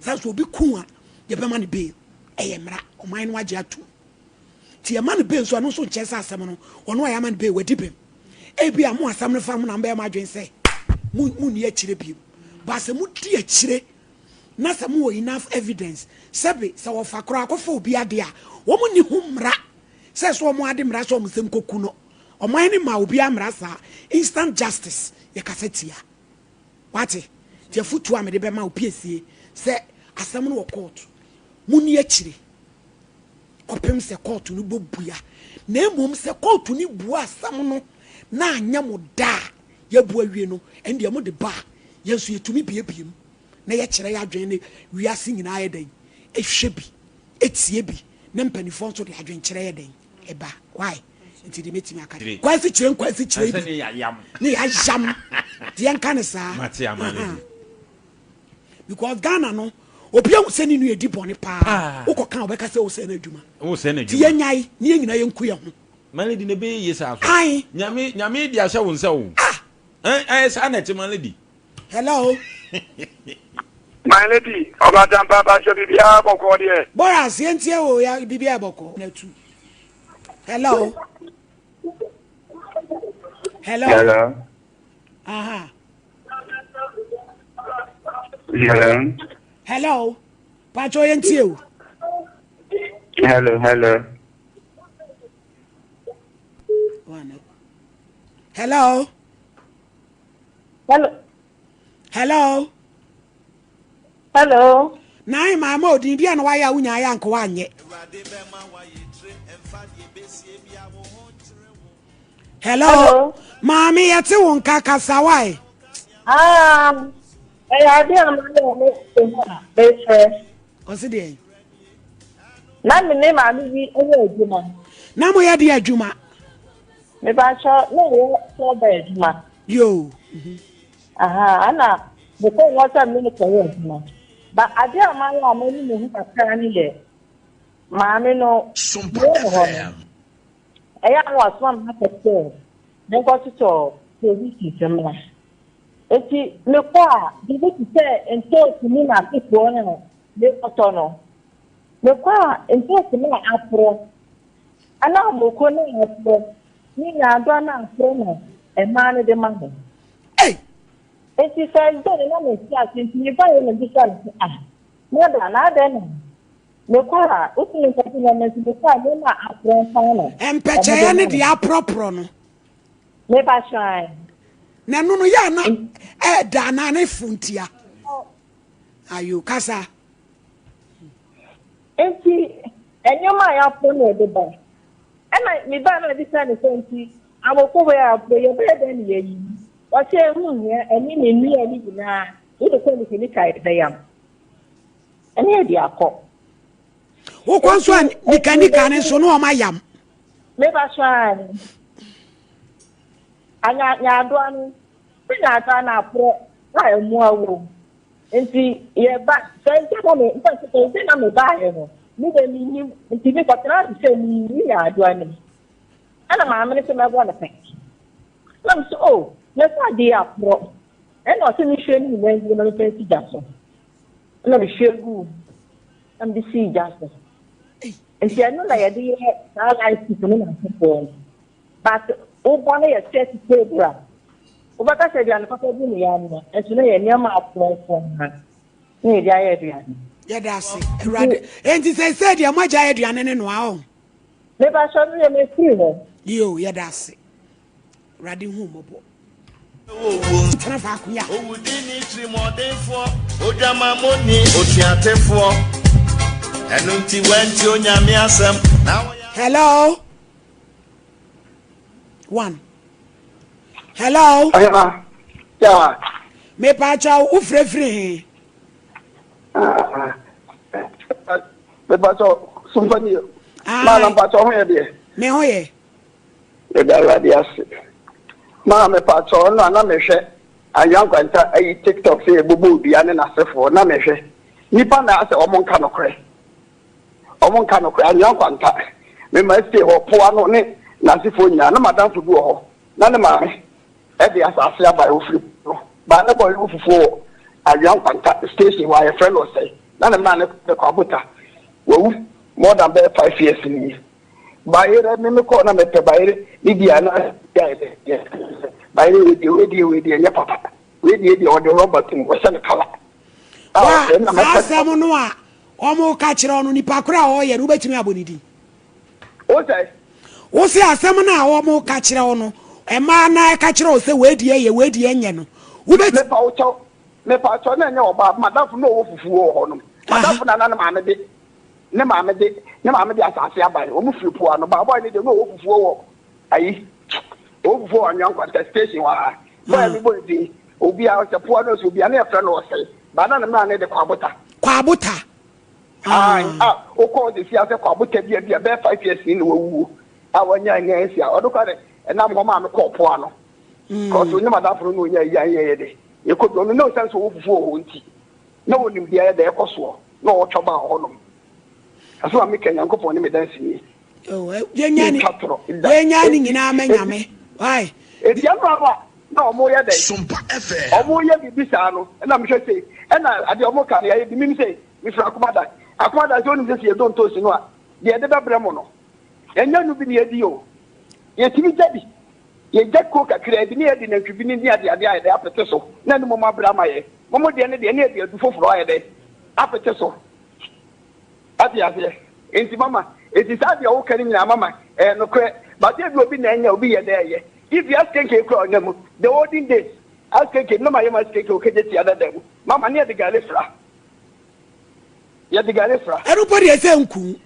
S1: Sɛ sɛ obi ku a yɛbɛma no bail. Ɛyɛ mmara. Ɔman no agye atom. Nti yɛma no bail nso ɛno nso nkyerɛ sɛ asɛm no ɔno a yɛama no bail wadi bem. Ebi a mo asɛm no fa mo na mobɛyɛ mo adwene sɛ mo monni akyire bio. But sɛ modi akyire na sɛ mowɔ enough evidence sɛbe sɛ wɔfa koraa akɔfa obi ade a wɔn nni ho mmara sɛ sɛ wɔn ade mmara sɛ wɔn nsɛm kɔku no. Ɔman no ma obiara mmara saa. Instant justice yɛkasa tia. Wate? Nti afotuo a mede bɛma wo piesie sɛ asɛm no wɔ court. Monni akyire kɔpem sɛ court no bɛbua. Na mmom sɛ court no bua asɛm no na anyɛ mo da a yɛabu awie no, ɛndeɛ mode ba a, yɛn nso yɛtumi biebie mu na yɛkyerɛ yɛn adwene ne wiase nyinaa yɛ dɛn? Ɛhwɛ bi, ɛtie bi. Na mpanimfoɔ nso de adwenkyerɛ yɛ dɛn ɛba. Why? Nti deɛ mɛtumi aka deɛ. Kwasi kyerɛ nkwasi kyerɛ bi.
S5: Ne yayam.
S1: Ne yayam. Deɛ nka ne saa.
S5: Mate ama lady.
S1: Because Ghana no, obi ahu sɛ ne nua edi bɔne paa. Wokɔ kan ɔbɛka sɛ wosɛ no adwuma.
S5: Wosɛ no adwuma.
S1: Ti yɛn nyae ne yɛn nyinaa yɛn ku yɛn ho.
S5: My lady na ɛbɛyɛ yie saa so.
S1: Ae.
S5: Nyame nyame de ahyɛ wo nsa o.
S1: Ah.
S5: Ɛn ɛyɛ saa na ɛte my lady.
S1: Hello.
S15: My lady, ɔbatampa bahyɛ biribiara bɔkɔɔ deɛ.
S1: Boras, yɛntie o, ya biribiara bɔkɔɔ. Na tu. Hello. Hello.
S16: Hello.
S1: Aha.
S16: Hello.
S1: Hello. Pacho yɛntie o.
S16: Hello, hello.
S1: Hello.
S3: Hello.
S1: Hello.
S3: Hello.
S1: Nine maa ma odin bi a na wayɛ a wonya ayɛ anka wanyɛ. Hello.
S3: Hello.
S1: Maame yɛte wo nka kasa wae.
S3: Ah, ɛyɛ ade a mayɛ a mete ho a mefrɛ.
S1: Ɔse deɛ.
S3: Na me ne maame bi yɛ adwuma.
S1: Na moyɛ deɛ adwuma?
S3: Mebakyɛ na ɛyɛ sɔba adwuma.
S1: Yoo.
S3: Aha, ana mekɔ hɔ sɛ me ne kɔyɛ adwuma. Ba ade a mayɛ a m'ani me ho kakra ne yɛ maame no mewɔ ne hɔ no. Ɛyɛ a na wasoma me akɔ sɛ menkɔtotɔ provisions mmra. Enti mekɔ a, biribi te sɛ ntoosi ne n'asefoɔ no a mekɔtɔ no, mekɔ a ntoosi no a aporɔ, anaa moko no a aporɔ, ne nyaadoa no a aporɔ na mmaa no de ma me. Enti first day no na mente ase nti mebaeɛ na mebisa no sɛ, ah, mother, na adɛn na mekɔ a wotumi nkɔgye nneɛma nti mekɔ a nneɛma a aporɔ nko ara na wɔde
S1: Mpɛkyɛeɛ ne
S3: ma me.
S1: deɛ aporɔporɔ no.
S3: Mepa kyɛw.
S1: Na ɛno no yɛ ana ɛɛda anaa ne fo ntia. Ayo kasa.
S3: Nti nneɛma a yɛapo na ɛde ba. Ɛna mebaa na mebisa ne sɛ nti awoko wei a apo yɛbɛyɛ dɛn ne yɛyi. Ɔsɛ ɛho nhia ɛne ne nnua ne nyinaa wode kɔ nikanika yɛbɛyam. Ɛne yɛde akɔ.
S1: Wokɔ nso a nikanika ne nso ne ɔma yam.
S3: Meba so ara ni. Anya nyaadoa no, sɛ nyaadoa no aporɔ a mmoa wɔ mu. Nti yɛba, sɛ nkyɛ na me, mfa sɛ nkyɛ na mebaeɛ no, me deɛ mennim, nti mekɔtena ase sɛ meyi nyaadoa no mu. Ɛna maame no sɛ mɛbɔ no pɛ. Na me sɛ, oh, na sɛ adeɛ aporɔ. Ɛna ɔsɛ mehwie no nyinaa ngu na mefa nsi gya so. Ɛna mehwie guu mu, na mede sii gya so. Nti ɛno na yɛde yɛ saa light soup no n'asefoɔ no. But woba no yɛ set table a, wobɛka sɛ aduane papa bi ne yɛanoa, nso na yɛ nneɛma aporɔporɔ na na yɛde ayɛ aduane.
S1: Yɛda ase Awurade. Enti seesei deɛ moagya yɛ aduane ne noa ɔ?
S3: Mepa kyɛw me deɛ mefiri hɔ.
S1: Yoo yɛda ase. Awurade hu mmɔbɔ. Tena faako yi a.
S17: Owudini tirimɔdenfoɔ, odwamammɔni, otuatefoɔ. Ɛno nti wantie Onyame asɛm, na wɔyɛ.
S1: Hello. One. Hello.
S15: Ɔhema. Yeah.
S1: Mepaakyɛw wo frɛfiri he?
S15: Mepaakyɛw somfa ni. Maa na mpaakyɛw ho yɛ deɛ.
S1: Me ho yɛ.
S15: Meda Awurade ase. Maa mepakyɛw ɛno a na mehwɛ Anwea Nkwanta ayi tiktok sɛ yɛbobɔ odua ne n'asefoɔ na mehwɛ nipa na asɛ ɔmo nka nokorɛ ɔmo nka nokorɛ Anwea Nkwanta mema stay hɔ poa no ne n'asefoɔ nyinaa na madamfo bi wɔ hɔ na ne maame ɛde asase aba ofiri no baa ne bɔ yɛ fufuo wɔ Anwea Nkwanta station hɔ a yɛfrɛ no ɔsɛe na ne maa ne kɔ abota wawu more than bɛyɛ 5 years ni. Bayerɛ me me kɔɔ na mepɛ bayerɛ ne di a na yɛ dɛ bayerɛ wei deɛ wei deɛ wei deɛ nyɛ papa wei deɛ deɛ ɔde rɔba tum wɔhyɛ no kala.
S1: Wa saa asɛm no a wɔn ka kyerɛ no nipa koro a ɔyɛ no wobɛtumi abɔ ne din.
S15: Wosɛ.
S1: Wose asɛm no a wɔn ka kyerɛ wo no mmaa na ɛka kyerɛ wo sɛ wei deɛ yɛ wei deɛ nyɛ no wobɛtumi.
S15: Mepa wo kyɛw mepa kyɛw na ɛnyɛ ɔbaa madamfo na ɔwɔ fufuo wɔ hɔ nom madamfo na na ne maame de Ne maame de, ne maame de asase aban. Wɔn firi po ano. Baa bɔy no deɛ, na ɔwɔ fufuo wɔ ayi, ɔwɔ fufuo wɔ Anwea Nkwanta station hɔ ara. Bɔy a mebɔ ne din, obiara ɔsɛ po ano ɔsɛ obiara, na yɛfrɛ no Ɔsɛe. Baa na ne mmara no de Kwabota.
S1: Kwabota.
S15: Ae a wokɔ sɛsi a sɛ kɔ abota bi a bi a bɛyɛ 5 years ni na wawuo a wanya anya asi a ɔno koraa de ɛnam hɔ maa me kɔɔ po ano. Cause onyɛ madamfo no na onya ayi a yɛyɛ de yɛkɔ bi ɔno na osiane sɛ ɔwɔ fufuo wɔ hɔ nti na onim deɛ ɛyɛ dɛ ɛkɔ soɔ na ɔwɔ twɔba wɔ hɔnom. Asɛm a meka Nyankopɔn ne me danseni.
S1: Oh, eh, yɛnya ne
S15: Mentwa torɔ da.
S1: yɛnya ne
S15: Enti
S1: nyinaa ma
S15: enti
S1: Nyame. Why?
S15: enti ɛno ano a na ɔmo yɛ dɛn?
S12: Sompa FM.
S15: Ɔmo yɛ biribi saa no ɛna mehwɛ sei ɛna adeɛ ɔmo ka no yɛyɛ bi mim sei mefiri Akomadan. Akomadan sɛ wonim sɛ sɛ yɛdɔ ntoosi no a deɛ yɛde bɛbrɛ mo no ɛnyɛ no bi na yɛdi o. Yɛtumi gya bi. Yɛgya kuo kakraa bi na yɛde nantwibini ne adeade ayɛ dɛn apete so na ɛne mom abrɛ ama yɛn. Mom deɛ no deɛ na yɛde adu foforɔ ayɛ dɛn apete so. Ate aseɛ? Enti mama, enti saa deɛ woka no nyinaa mama, ɛyɛ nokorɛ. But ebi obi na ɛnyɛ, obi yɛ dɛ ɛyɛ. If askenke kura ɔnya mu, the olden days, askenke, na mayɛ ma askenke wɔ kegye dada mu. Mama, ne yɛde gari fra. Yɛde gari fra.
S1: Ɛno mpo deɛ sɛ nku,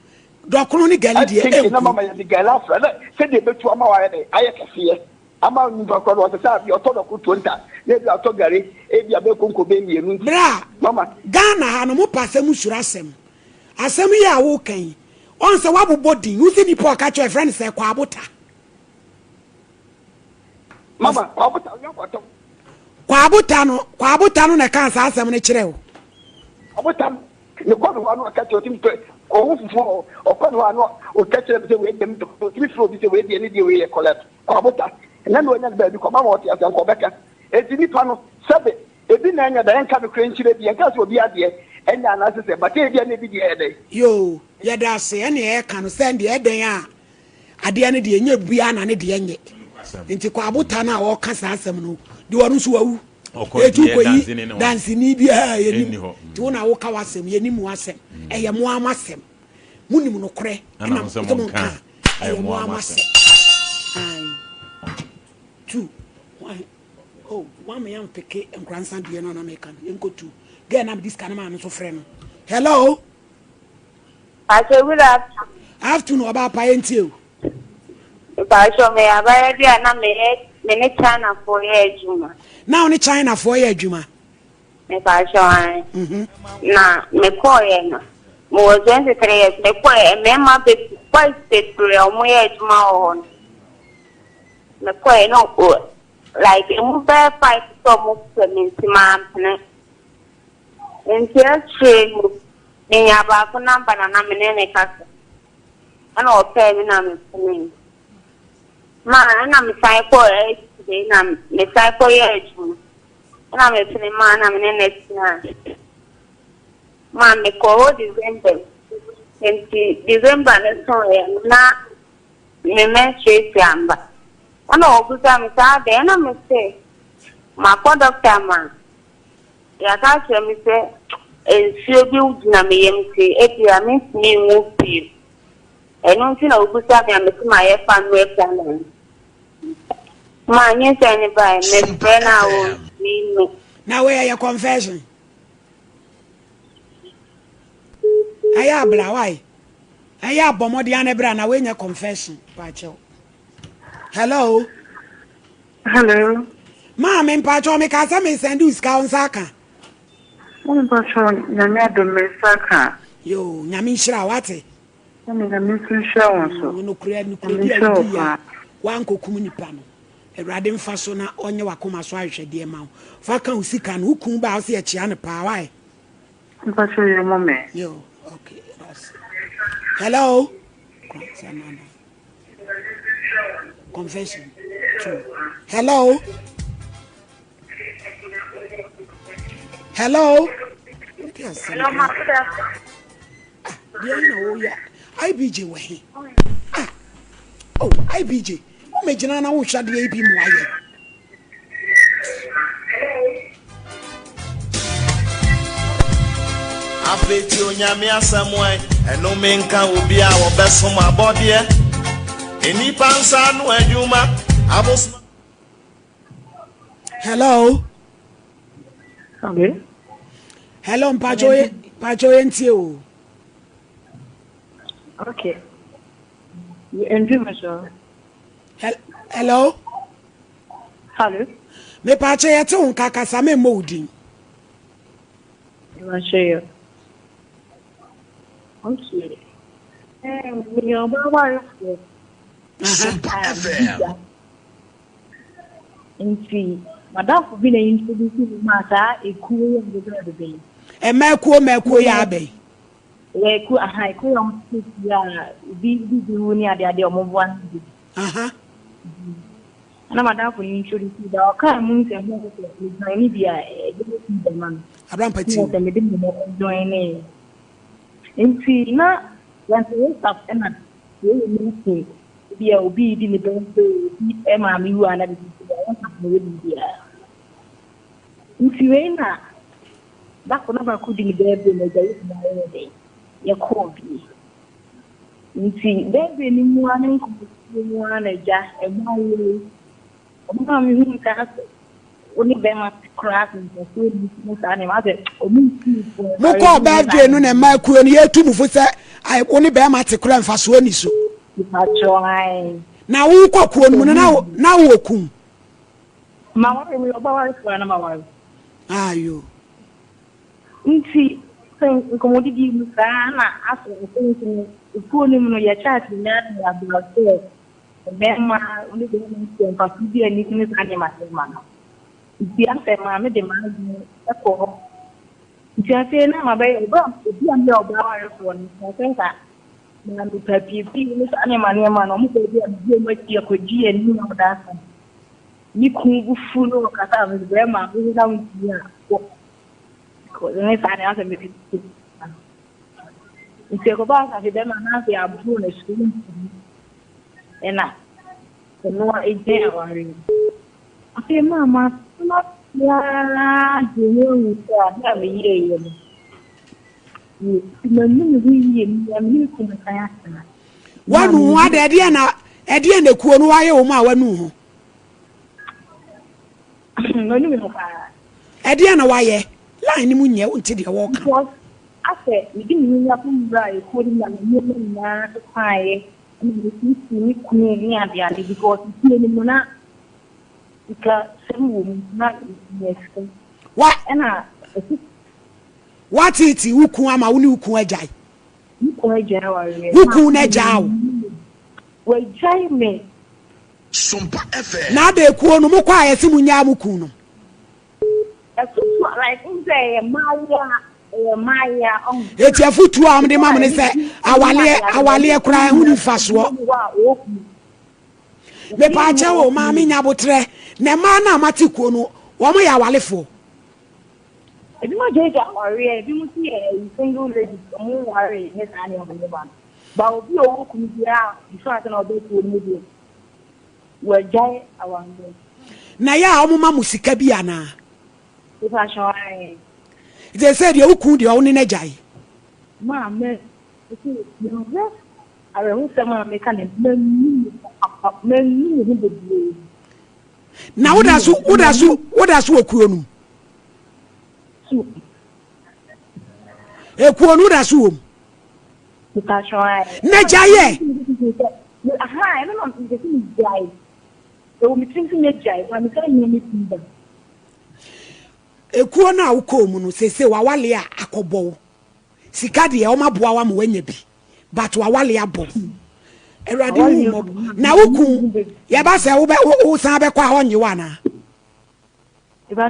S1: dɔkono ne gari deɛ
S15: Askenke na
S1: ɛnku.
S15: mama yɛde gari afra na sɛdeɛ ɛbɛtu ama wayɛ dɛ, ayɛ kɛseɛ. Ama nipa korɔ no ɔsɛ sɛ abi ɔtɔ dɔko tuonta na ebi atɔ gari ebi abɛ konko bɛ mmienu nti.
S1: Bra,
S15: Mama.
S1: Ghana ha no mo pɛ asɛm suro asɛm. Asɛm yi a woka yi, ɔn sɛ woabobɔ din, wo sɛ nipa a ɔka kyerɛ yɛfrɛ no sɛ Kwabota.
S15: Mama, Kwabota, ɔnyɛ kwatɔ.
S1: Kwabota no, Kwabota no na ɛkaa saa asɛm no kyerɛ wo.
S15: Kwabota no, mekɔ ne hɔ a na ɔka kyerɛ ɔtumi pɛ ɔho fufuo ɔkɔ ne hɔ a na ɔka kyerɛ me sɛ wei deɛ ɔtumi frɛ obi sɛ wei deɛ ne deɛ wei yɛ collect. Kwabota, ɛnɛ na ɔnya no baabi kɔ, mama ɔte aseɛ nka ɔbɛka. Enti nipa no, sɛbe, ebi na ɛnyɛ dɛ, ɛnka nokorɛ nkyerɛ bi, ɛnka sɛ obi adeɛ ɛnyɛ anaasɛ sɛ, but ebia na ebi deɛ ɛyɛ dɛn.
S1: Yoo, yɛda ase, ɛnea ɛka no sɛ ɛndeɛ ɛdɛn a adeɛ no deɛ ɛnyɛ biara na ne deɛ nyɛ. Nti Kwabota no a ɔka saa asɛm no deɛ ɔno nso wawu.
S5: Ɔkɔ
S1: Ɛtu
S5: deɛ
S1: kɔyi
S5: danseni ne hɔ.
S1: danseni biara yɛnim.
S5: Ɛnni hɔ.
S1: Nti wo na woka w'asɛm, yɛnim w'asɛm. Ɛyɛ mo ara mo asɛm. Monim nokorɛ
S5: Ɛna
S1: ɛna
S5: mo sɛ
S1: mo
S5: monka.
S1: nka.
S5: Ɛyɛ mo ara mo asɛm.
S1: Ae. Two. One. Oh, one me ampeke nkoransa deɛ no na meka no. Yɛnkɔ two. Girl na mede sika no maa no nso frɛ no. Hello.
S18: Pastor, good afternoon.
S1: Afternoon, ɔbaa pa yɛntie o.
S18: Pastor, meyɛ abaayewa bi a na meyɛ me ne Chinafoɔ yɛ adwuma.
S1: Na wo ne Chinafoɔ yɛ adwuma?
S18: Mepakyɛw ae. Na mekɔeɛ no, mewɔ 23 years, mekɔeɛ mmarima be boys bebree a wɔyɛ adwuma wɔ hɔ no, mekɔeɛ no o like emu bɛyɛ five sɛ wɔpɛ me nti mampene. Nti akyire no, menya baako number na na me ne no kasa. Ɛna ɔpɛɛ me na mepenee. Ma ɛna mesan kɔɔ akyire na mesan kɔyɛɛ adwuma. Nna mepene maa na me ne no tsenae ma mekɔɔ hɔ December mu. Ntsi December no sooe no na me menstruation ammba. Nna obisaa me sɛ adɛn nna mese makɔ doctor ma yɛaka akyerɛ me sɛ nsuo bi gyina me yam ntsi ebia menntumi nnwo bio. Ɛno ntsi na obisaa me a mese mayɛ family planning. Ma nyinsɛn no bae, mefrɛ no a ɔmfii me.
S1: Na wei ɛyɛ confession. Ɛyɛ abla why? Ɛyɛ abɔ mmɔden ana bra na wei nyɛ confession paakyɛw. Hello.
S19: Hello.
S1: Maame mpakyɛw me ka sɛ me send wo sika wo nsa aka.
S19: Maame mpakyɛw nyame adom me nsa aka.
S1: Yo nyame nhyira wate.
S19: Maame Nyame nso nhyira wo nso.
S1: Nokorɛ
S19: Nyame
S1: nokorɛdi a
S19: nhyira wo
S1: wodi a
S19: paa.
S1: woankɔkum nipa no Awurade mfa so na ɔnyɛ w'akoma so ahwehwɛdeɛ ma wo fa ka wo sika no wo kun ba a wose yɛkyea no paa why?
S19: Mpakyɛw yɛ mɔ me.
S1: Yo okay that's it. Hello. Confession two. Hello. Hello.
S18: Hello, ma.
S1: Ah, deɛ yi na woyɛ IBJ wɔ he? Ah, oh, IBJ, womɛgyina na wohwɛ adeɛ yi bi mu ayɛ.
S17: Afei tie Onyame asɛm ɛ, ɛnome nka obi a wɔbɛsom abɔdeɛ, nnipa nsa ano adwuma, abosom.
S1: Hello.
S19: Hello.
S1: Hello, mpacho ye, mpacho ye ntie o.
S19: Okay. Ndi me so.
S1: Hello.
S19: Hello.
S1: Me pacho ye te wo nka kasa me mmɔ wo din.
S19: Mpacho yo.
S20: Okay. Eh, meyɛ ɔbaa warefoɔ.
S12: Sompa FM.
S20: Nti, madamfo bi na introduce me maa saa ekuo yi a bɛbɛ bɛbɛ yi.
S1: Mmaa kuo mmaa kuo yi abɛn.
S20: Yɛ ekuo aha ekuo yi a wɔn tete fie a obi bi bi wu ne ade ade a wɔn boa no bi. Ɛna madamfo no introduce me ba ɔkaa mu nsɛm ho sɛ me join ne bi a ɛbɛyɛ fi bɛma no.
S1: Abrampa ti.
S20: Sɛ mede me ho join ne. Nti na yɛn sɛ WhatsApp ɛna yɛyɛ meeting bi a obi redi ne birthday obi maame wu ana biribi bi a WhatsApp na yɛ biribiara. Nti wei na dako na baako di ne birthday na agya yɛ nyinaa yɛyɛ dɛn yɛkɔɔ bie. Nti birthday no mu ara ne nkɔmmɔdie mu ara na agya ɛmaa yɛ ɔmo maa me huu saa sɛ wo ne bɛrima te koraa sɛ nkurɔfoɔ nni so ne saa nneɛma asɛ ɔmo ntuu fo.
S1: Mokɔɔ birthday no na mmaa kuo no yɛtu mo fo sɛ wo ne bɛrima te koraa mfasoɔ nni so.
S20: Mepakyɛw ae.
S1: Na wokɔ kuo no mu no na wowɔ kun?
S20: Maware, meyɛ ɔba warefoɔ a na maware.
S1: Ayo.
S20: Nti sɛ nkɔmmɔdidie mu saa na asɛ afei nso no ekuo no mu no yɛ chat nyinaa yɛ about sɛ mmarima ne bɛrima nhyia mfaso bi a nni so ne saa nneɛma nneɛma no. Nti asɛ maame de m'adwene kɔ hɔ. Nti afei na mabɛyɛ ɔbaa obi a meyɛ ɔbaa warefoɔ no nti afei nka na mepa piepie ne saa nneɛma nneɛma no ɔmo kɔ bi a medi ɔmo akyi akɔgye ani na ɔda asa. Me kun bo fu na ɔkasa a mese bɛrima wohu na wontumi a kɔ. Because ne saa nneɛma asɛ mede nti ɛkɔbaa sɛ afei bɛrima no afei aboro no so ntumi. Ɛna ɔno a egyae aware no. Afei maa matena ase ara de ho ahu sɛ ade a meyɛeɛ no, me manu me ho yie, menya me ne me kunu san atena.
S1: Wanu ho ada ɛdeɛ na ɛdeɛ na kuo no wayɛ wɔn a wanu ho.
S20: Manu me ho paa.
S1: Ɛdeɛ na wayɛ line no mu nyɛ wonte deɛ wɔka.
S20: Because asɛ mede me ho nya kɔ wura ekuo no mu na me nneɛma nyinaa sesaeɛ. Ɛna mesiesie me kunu ne ade ade because fie no mu na sika sɛm wɔ mu na menya sika.
S1: Wa.
S20: Ɛna ɛsi.
S1: Wateetee wo kun ama wo ne wo kun agyae.
S20: Me kun agyae awareɛ.
S1: Wo kun no agyaa wo.
S20: Wagyae me.
S12: Sompa FM.
S1: Na ada ekuo no mokɔ a yɛse mo nyaa mo kun nom.
S20: Afutuo a like wohu sɛ ɛyɛ mmaayewa ɛyɛ mmaayewa ɔho.
S1: Eti afutuo a wɔde ma mo ne sɛ awaleɛ awaleɛ koraa ɛho ni mfasoɔ. Mepaakyɛw o maame nya abotrɛ na mmaa no a mate kuo no wɔn yɛ awalefoɔ.
S20: Ebi mo agyaagya awareɛ ebi mo nso yɛ single ladies wɔn nwaree ne saa nneɛma nneɛma no ba obi a ɔwɔ kunu biara before ansa na ɔbɛ kuo no mu deɛ. Wagyae awareɛ.
S1: Na yɛ a wɔn ma mo sika bi anaa?
S20: Mepakyɛw ae.
S1: Nti sɛ deɛ wo kun deɛ ɔwo ne no agyae?
S20: Maa mɛ sɛ mehwɛ awerɛhosɛm a meka no manu me ho papa manu me ho bebree.
S1: Na woda so woda so woda so wɔ kuo no mu?
S20: So.
S1: Ekuo no woda so wɔ mu? Na gyae ɛ. Ekuo no a wokɔɔ mu no seesei wawale a akɔbɔ wo sika deɛ wɔn aboa wo ama woanya bi but wawale abɔ wo. Awurade hu mmɔbɔ na wo kun yɛba sɛ wobɛ wosan bɛkɔ a ɔnnye wo anaa? Ɛba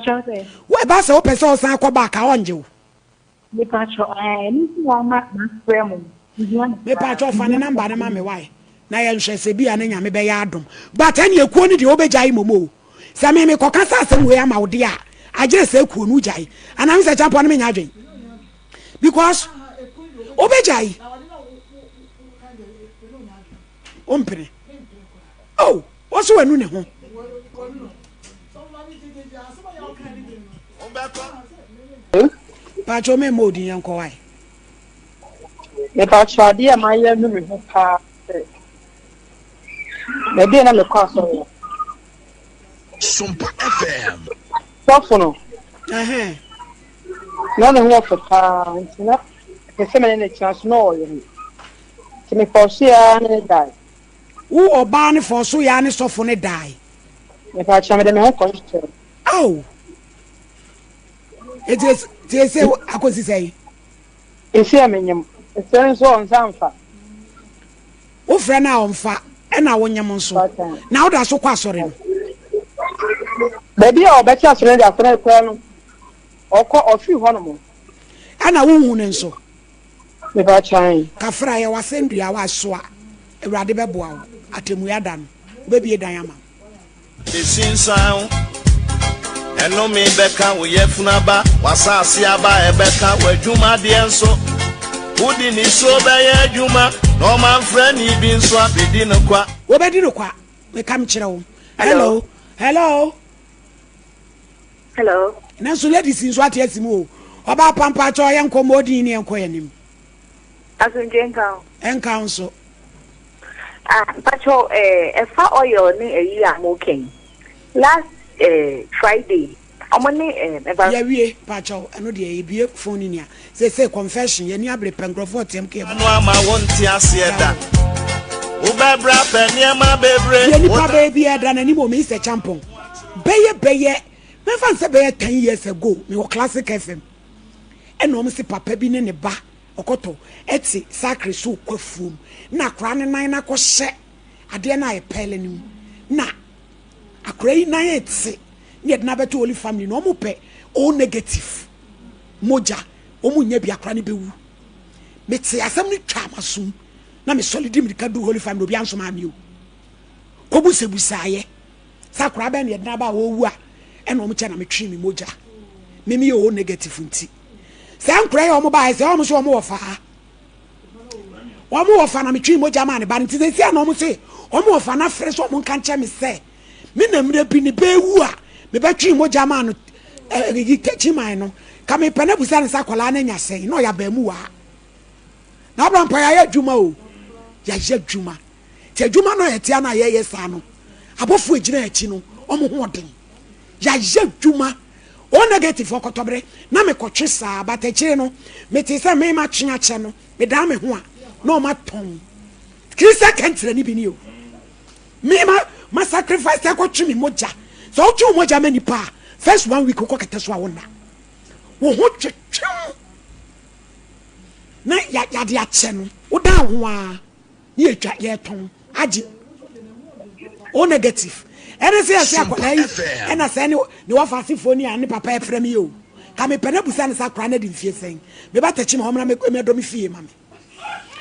S1: sɛ wopɛ sɛ ɔsan kɔ back a ɔnnye wo?
S20: Mepakyɛw ɛɛ ɛno nti na ama mafrɛ mo no mehia no paa.
S1: Mepakyɛw fa ne number no ma me wai na yɛnhwɛ sɛ bi a ne nyame bɛyɛ adom but ɛne ekuo no deɛ wobɛgyae mmom o sɛ me mekɔka sɛ asɛm wei ama wo deɛ a agyere sɛ ekuo no wogyae anaa me sɛ kyampɔ no menya adwen because wobɛgyae wompene oh Ɔse wanu ne ho. Pacho me mo odin yɛnkɔ wae.
S21: Mepacho adeɛ a mayɛ anu me ho paa sɛ baabi a na mekɔ asɔre no.
S12: Sompa FM.
S21: Sɔfo no. Na ne ho yɛ fɛ paa nti na ɛsɛ sɛ me ne no tena so na ɔyɛ me. Nti mefɔɔ so yɛ ara ne no dae.
S1: Wo ɔbaa no fɔɔ so yaa ne sɔfo no dae.
S21: Mepakyɛw mede me ho kɔ hyɛ.
S1: Ao! Eti tie se akosi sɛn?
S21: Esi a menyim. Mesrɛ nso ɔnsa mfa.
S1: Wofrɛ no a ɔmfa, ɛna wonyem nso. Na woda so kɔ asɔre no?
S21: Baabi a ɔbɛte asɔre no de asɔre no koraa no, ɔkɔ ɔfiri hɔ nom.
S1: Ɛna wonhu no nso?
S21: Mepa kyan.
S1: Kafra yɛ w'asɛndua w'asoa Awurade bɛboa wo atɛmmuo da no wobɛbie dan ama wo.
S17: Besunsuan wo. Ɛnome bɛka wo yafunu aba, w'asase aba ɛbɛka w'adwumadeɛ nso. Wode nisuo bɛyɛ adwuma, na ɔmanfrani bi nso abɛdi no kwa.
S1: Wɔbɛdi no kwa, meka mekyerɛ wo. Hello, hello.
S2: Hello.
S1: Nanso ladies nso ate asi mu o. Ɔbaa pampa kyɛ ɔyɛ nkɔ mmɔ odin ne ɛnkɔ yɛn anim.
S2: Asomdwe nka wo.
S1: Ɛnka wo nso.
S2: Ah, mpakyɛw eh, ɛfa oil ne ayi a mo ka yi. Last eh, Friday, ɔmo ne eh, ɛva.
S1: Yɛawie, mpakyɛw, ɛno deɛ yɛbue phone no ni a, seesei confession, yɛn ani abere pɛ, nkurɔfoɔ reteam ka yɛn
S17: Ano ama wo nte aseɛ da. Wobɛbrɛ apɛ nneɛma bebree.
S1: Deɛ nipa bɛyɛ biara da n'anim o, Mister Champon. Bɛyɛ bɛyɛ, mɛmfa no sɛ bɛyɛ 10 years ago, mewɔ Classic FM, ɛna wɔn se papa bi ne ne ba Ɔkɔtɔ te sakre so rekɔ afuom na akwadaa no nan no akɔhyɛ adeɛ no a ɛpɛɛlɛ no mu na akwadaa yi nan rete na yɛde no abɛto Holy Family na wɔn pɛ O negative mogya wɔn nya bi akwadaa no bɛwu. Mete asɛm no twa m'asom na mesɔre di mirika du Holy Family obi ansoma me o. Kɔbusabusaeɛ sɛ akwadaa bɛn na yɛde no aba a ɔrewu a ɛna wɔn kyɛ na metwee me mogya. Me meyɛ O negative nti. Saa nkura yi a wɔn baeɛ sɛ wɔn nso wɔn wɔ fa wɔn wɔ fa na metwe mogya maa ne ba no nti sɛ si a na wɔn se wɔn wɔ fa na afrɛ sɛ wɔn nka nkyɛn me sɛ me na mmerɛ bi ne bɛɛwu a mebɛtwe mogya maa no ɛyi tɛkyi man no ka mepɛ no abusa ne sɛ akwadaa no anya sɛn na ɔyɛ abaamuwaa na abra mpa yɛayɛ adwuma o yɛayɛ adwuma nti adwuma no a yɛtea no a yɛyɛ saa no abɔfoɔ gyina akyi no wɔn ho ɔden Yayɛ adwuma O negative ɔkɔtɔberɛ na mekɔtwe saa but akyire no metee sɛ me matwe akyɛ no medaa me ho a na ɔma tɔn Christian kɛntrɛ no bi ni o me ma ma sacrifice akɔtwe me mogya sɛ wotwe wo mogya ma nipa a first one week wokɔ kɛtɛ so a wonna wo ho twetwew na yɛade akyɛ no wodaa ho a ne yɛtwa yɛtɔn agye o negative ɛne sɛ yɛsɛ akwadaa yi ɛna sɛ ne ne wafa asefoɔ ni a ne papa ɛfrɛ me o ka mepɛ no abusa ne sɛ akwadaa no adi mfie sɛn meba takyi ma ɔmmra mɛdɔ me fie ma me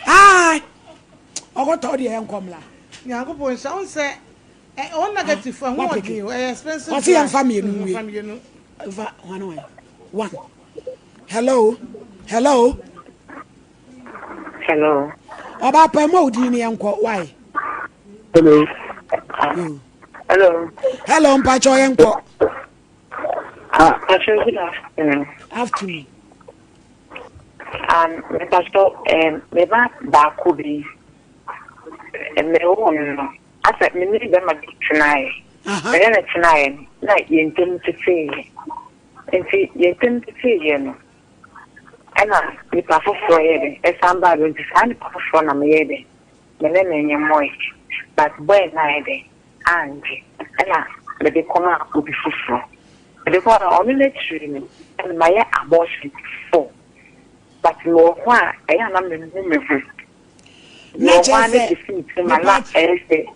S1: ai ɔkɔtɔ deɛ ɛnkɔmmla
S22: nyankopɔn nhyɛ wo sɛ o negative ɛho ɔden o ɛyɛ expensive
S1: ɔse yɛmfa mmienu nwie mfa hwan hwan one hello hello
S2: Hello.
S1: Ọba pẹ mọ odi ni yẹn kọ why.
S16: Hello.
S2: Hello.
S1: Hello mpatsọ yẹn kọ.
S2: Ah, mpatsọ good afternoon.
S1: Afternoon.
S2: Um, mpatsọ um, me ba baako bi mewɔ no no asɛ me ne bɛrima bi tenaeɛ me ne no tenaeɛ no na yɛn ntam teteeɛ nti yɛn ntam teteeɛ no Ɛna nipa foforɔ yɛɛ dɛn ɛsan baa bio nti saa nipa foforɔ na meyɛɛ dɛn me ne no nyemɔe but boy no ayɛ dɛn angye ɛna mede kɔmaa obi foforɔ mede kɔmaa no ɔno n'akyiri no ɛna mayɛ abortion four but mewɔ hɔ a ɛyɛ a na menhu me ho
S1: na
S2: mewɔ hɔ
S1: kyerɛ
S2: a na
S1: sɛ
S2: ɛsi me tirim a na
S1: mepa
S2: ɛyɛ sɛ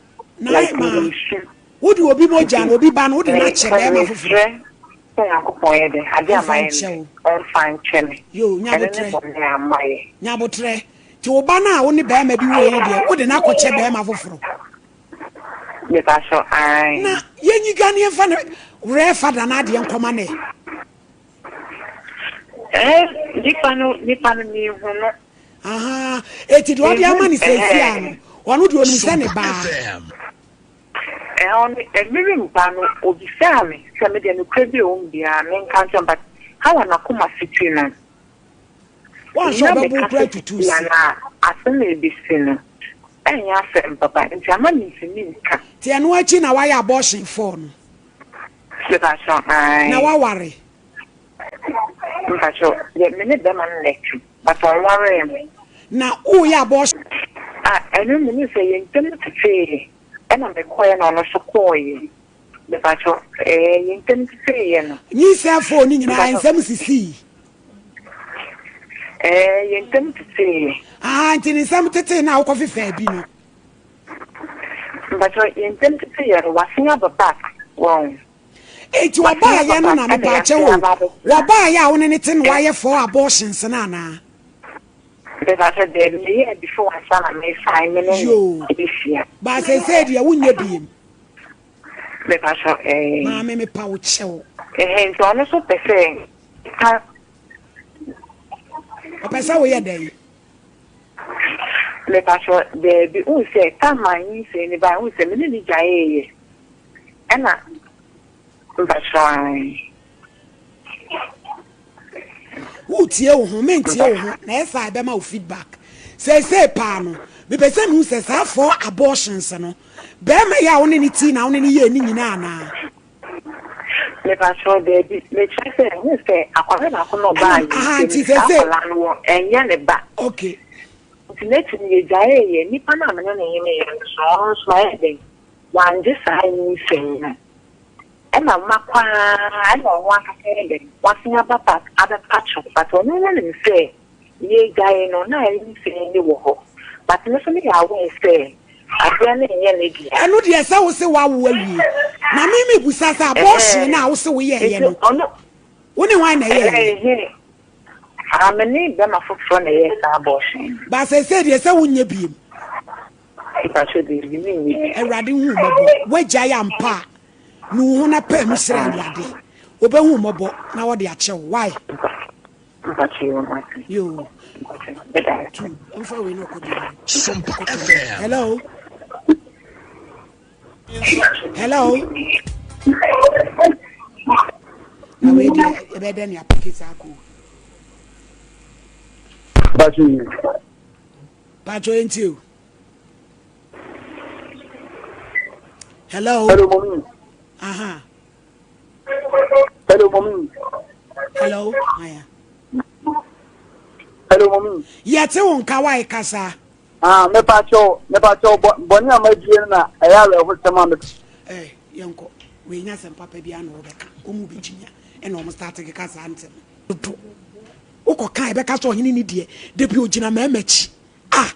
S1: na
S2: like
S1: ma
S2: mesu
S1: wode obi mogya
S2: nti
S1: no obi ba no wode no akyɛ bɛrima foforɔ
S2: mesrɛ Sɛ Nyankopɔn yɛ dɛn, adeɛ a
S1: Ɔmfa
S2: mayɛ
S1: nkyɛ
S2: no
S1: wo.
S2: ɔmfa nkyɛ me.
S1: Yoo,
S2: Ɛno ne
S1: nyabotrɛ.
S2: bɔne a mayɛ.
S1: Nyabotrɛ. Nti wo ba no a wo ne barima bi woeɛ no deɛ, wode no akɔkyɛ barima foforɔ?
S2: Mepakyɛw, ae.
S1: Na yɛnyiga no yɛmfa no werɛ fada no adeɛ nkɔma no ɛ.
S2: Ɛɛ, nipa no, nipa no menhu no.
S1: Ahaa, eti deɛ ɔde ama
S2: Menhu,
S1: no seesei a
S2: ɛhɛɛ.
S1: no, ɔno deɛ ɔnim sɛ ne baa.
S2: Ɛhɔ no, mmere mpa no, obisaa me sɛ me deɛ nokorɛ bi a ɛwɔ mu biara menka nkyerɛ no but how a n'akoma si te no,
S1: Woanhwɛ
S2: na
S1: ɔbɛbo wo
S2: meka
S1: koraa
S2: sɛ
S1: tutu
S2: sisi
S1: si.
S2: anaa asɛm a ɛbɛsi no ɛnyɛ asɛm papa nti ama mentumi nka.
S1: Nti ɛno akyi na woayɛ abortion fɔɔ no?
S2: Mepakyɛw, ae.
S1: Na woaware?
S2: Mepakyɛw, yɛ me ne bɛrima no na ɛte but ɔnwaree me.
S1: Na woreyɛ abortion?
S2: Ah, ɛno menim sɛ yɛn ntam tetee. Ɛna me kɔeɛ na ɔno nso kɔeɛ. Mepakyɛw ɛɛ yɛn ntam teteeɛ no.
S1: Nyinsɛn foo no nyinaa nsɛm sisii.
S2: Ɛɛ, yɛn ntam teteeɛ.
S1: Ahaa, nti ne nsam tetee no a wokɔ fefaa bi no.
S2: Mpakyɛw, yɛn ntam teteeɛ no, wasen aba back, wɔn.
S1: Enti wɔbaayɛ no na mepaakyɛw o, wɔbaayɛ a wo ne ne te no wayɛ four abortions no anaa?
S2: Mepakyɛw, daabi, meyɛɛ before ansa na mesan me ne no
S1: Yoo,
S2: bɛhyia.
S1: but seesei deɛ wonyɛ biem.
S2: Mepakyɛw, ɛɛ.
S1: Maame mepa wo kyɛw.
S2: Ɛhɛn, nti ɔno nso pɛ sɛ ka.
S1: Ɔpɛ sɛ woyɛ dɛn?
S2: Mepakyɛw, daabi, wohu sɛ time a nyinsɛn no bae, wohu sɛ me ne no gyaeeɛ, ɛna mpakyɛw ae.
S1: Woretie wo ho, mentie wo ho, na ɛyɛ saa a ɛbɛma wo feedback. Seesei paa no, mepɛ sɛ mehu sɛ saa four abortions no, barima yi a wo ne no tii na wo ne no yɛɛ ne nyinaa anaa?
S2: Mepakyɛw, daabi. Mekyerɛ sɛ, wohu sɛ akwadaa baako na ɔbaa
S1: Ɛna,
S2: yɛn
S1: aha,
S2: ntam,
S1: nti
S2: saa
S1: seesei.
S2: akwadaa no wɔ, ɛnyɛ ne ba.
S1: Okay.
S2: Nti n'akyi no yɛgyaeeɛ. Nipa no a me ne no nyemeeɛ no nso, ɔno nso wayɛ dɛn? Wangye saa nyinsɛn no. Ɛna makɔ ara, ɛna ɔno ankasa yɛ dɛn? Wasan aba back abɛpa kyɛw. But ɔno no nim sɛ yɛgyae no, na nyinsɛn no wɔ hɔ. But me nso meyɛ aware sɛ Adeɛ no nyɛ ne dea.
S1: Ɛno deɛ sɛ wo se woawo awie. Na me me busa sɛ abortion no a wo se wo yɛɛyɛ no, wo ne hwan na ɛyɛɛyɛ?
S2: Ah, me ne bɛma foforɔ na ɛyɛɛ saa abortion no.
S1: Ba seesei deɛ sɛ wonyɛ biem.
S2: Mpakyɛ deɛ bi menyɛ bi.
S1: Awurade hu wo mmɔbɔ. Woagyae ampa a, nu wo ho na paa mu srɛ Awurade. Ɔbɛhu wo mmɔbɔ na ɔde akyɛ wo. Why? Yo. Tu. Mfa wei na ɔkɔ di.
S12: Sompa FM.
S1: Hello. Hello. Na wei deɛ ɛbɛyɛ dɛ ne apeke saa koo.
S16: Bacho.
S1: Bacho enti o. Hello.
S16: Hello, mommy.
S1: Aha.
S16: Hello, mommy.
S1: Hello, Maya.
S16: Hello, mommy.
S1: Yɛte wo nka wa kasa.
S16: Ah, me pa cho, me pa cho bɔne a madie no na ɛyɛ awerɛhosɛm a me.
S1: Eh, yɛnkɔ. Wei nya sɛm papa bi ano wɔbɛka. Wɔn mu bɛgyimia ɛna wɔn start keka saa nsɛm. Dodo. Wokɔ kan ɛbɛka sɛ ɔhene ne deɛ dabi ogyina mmarima akyi. Ah!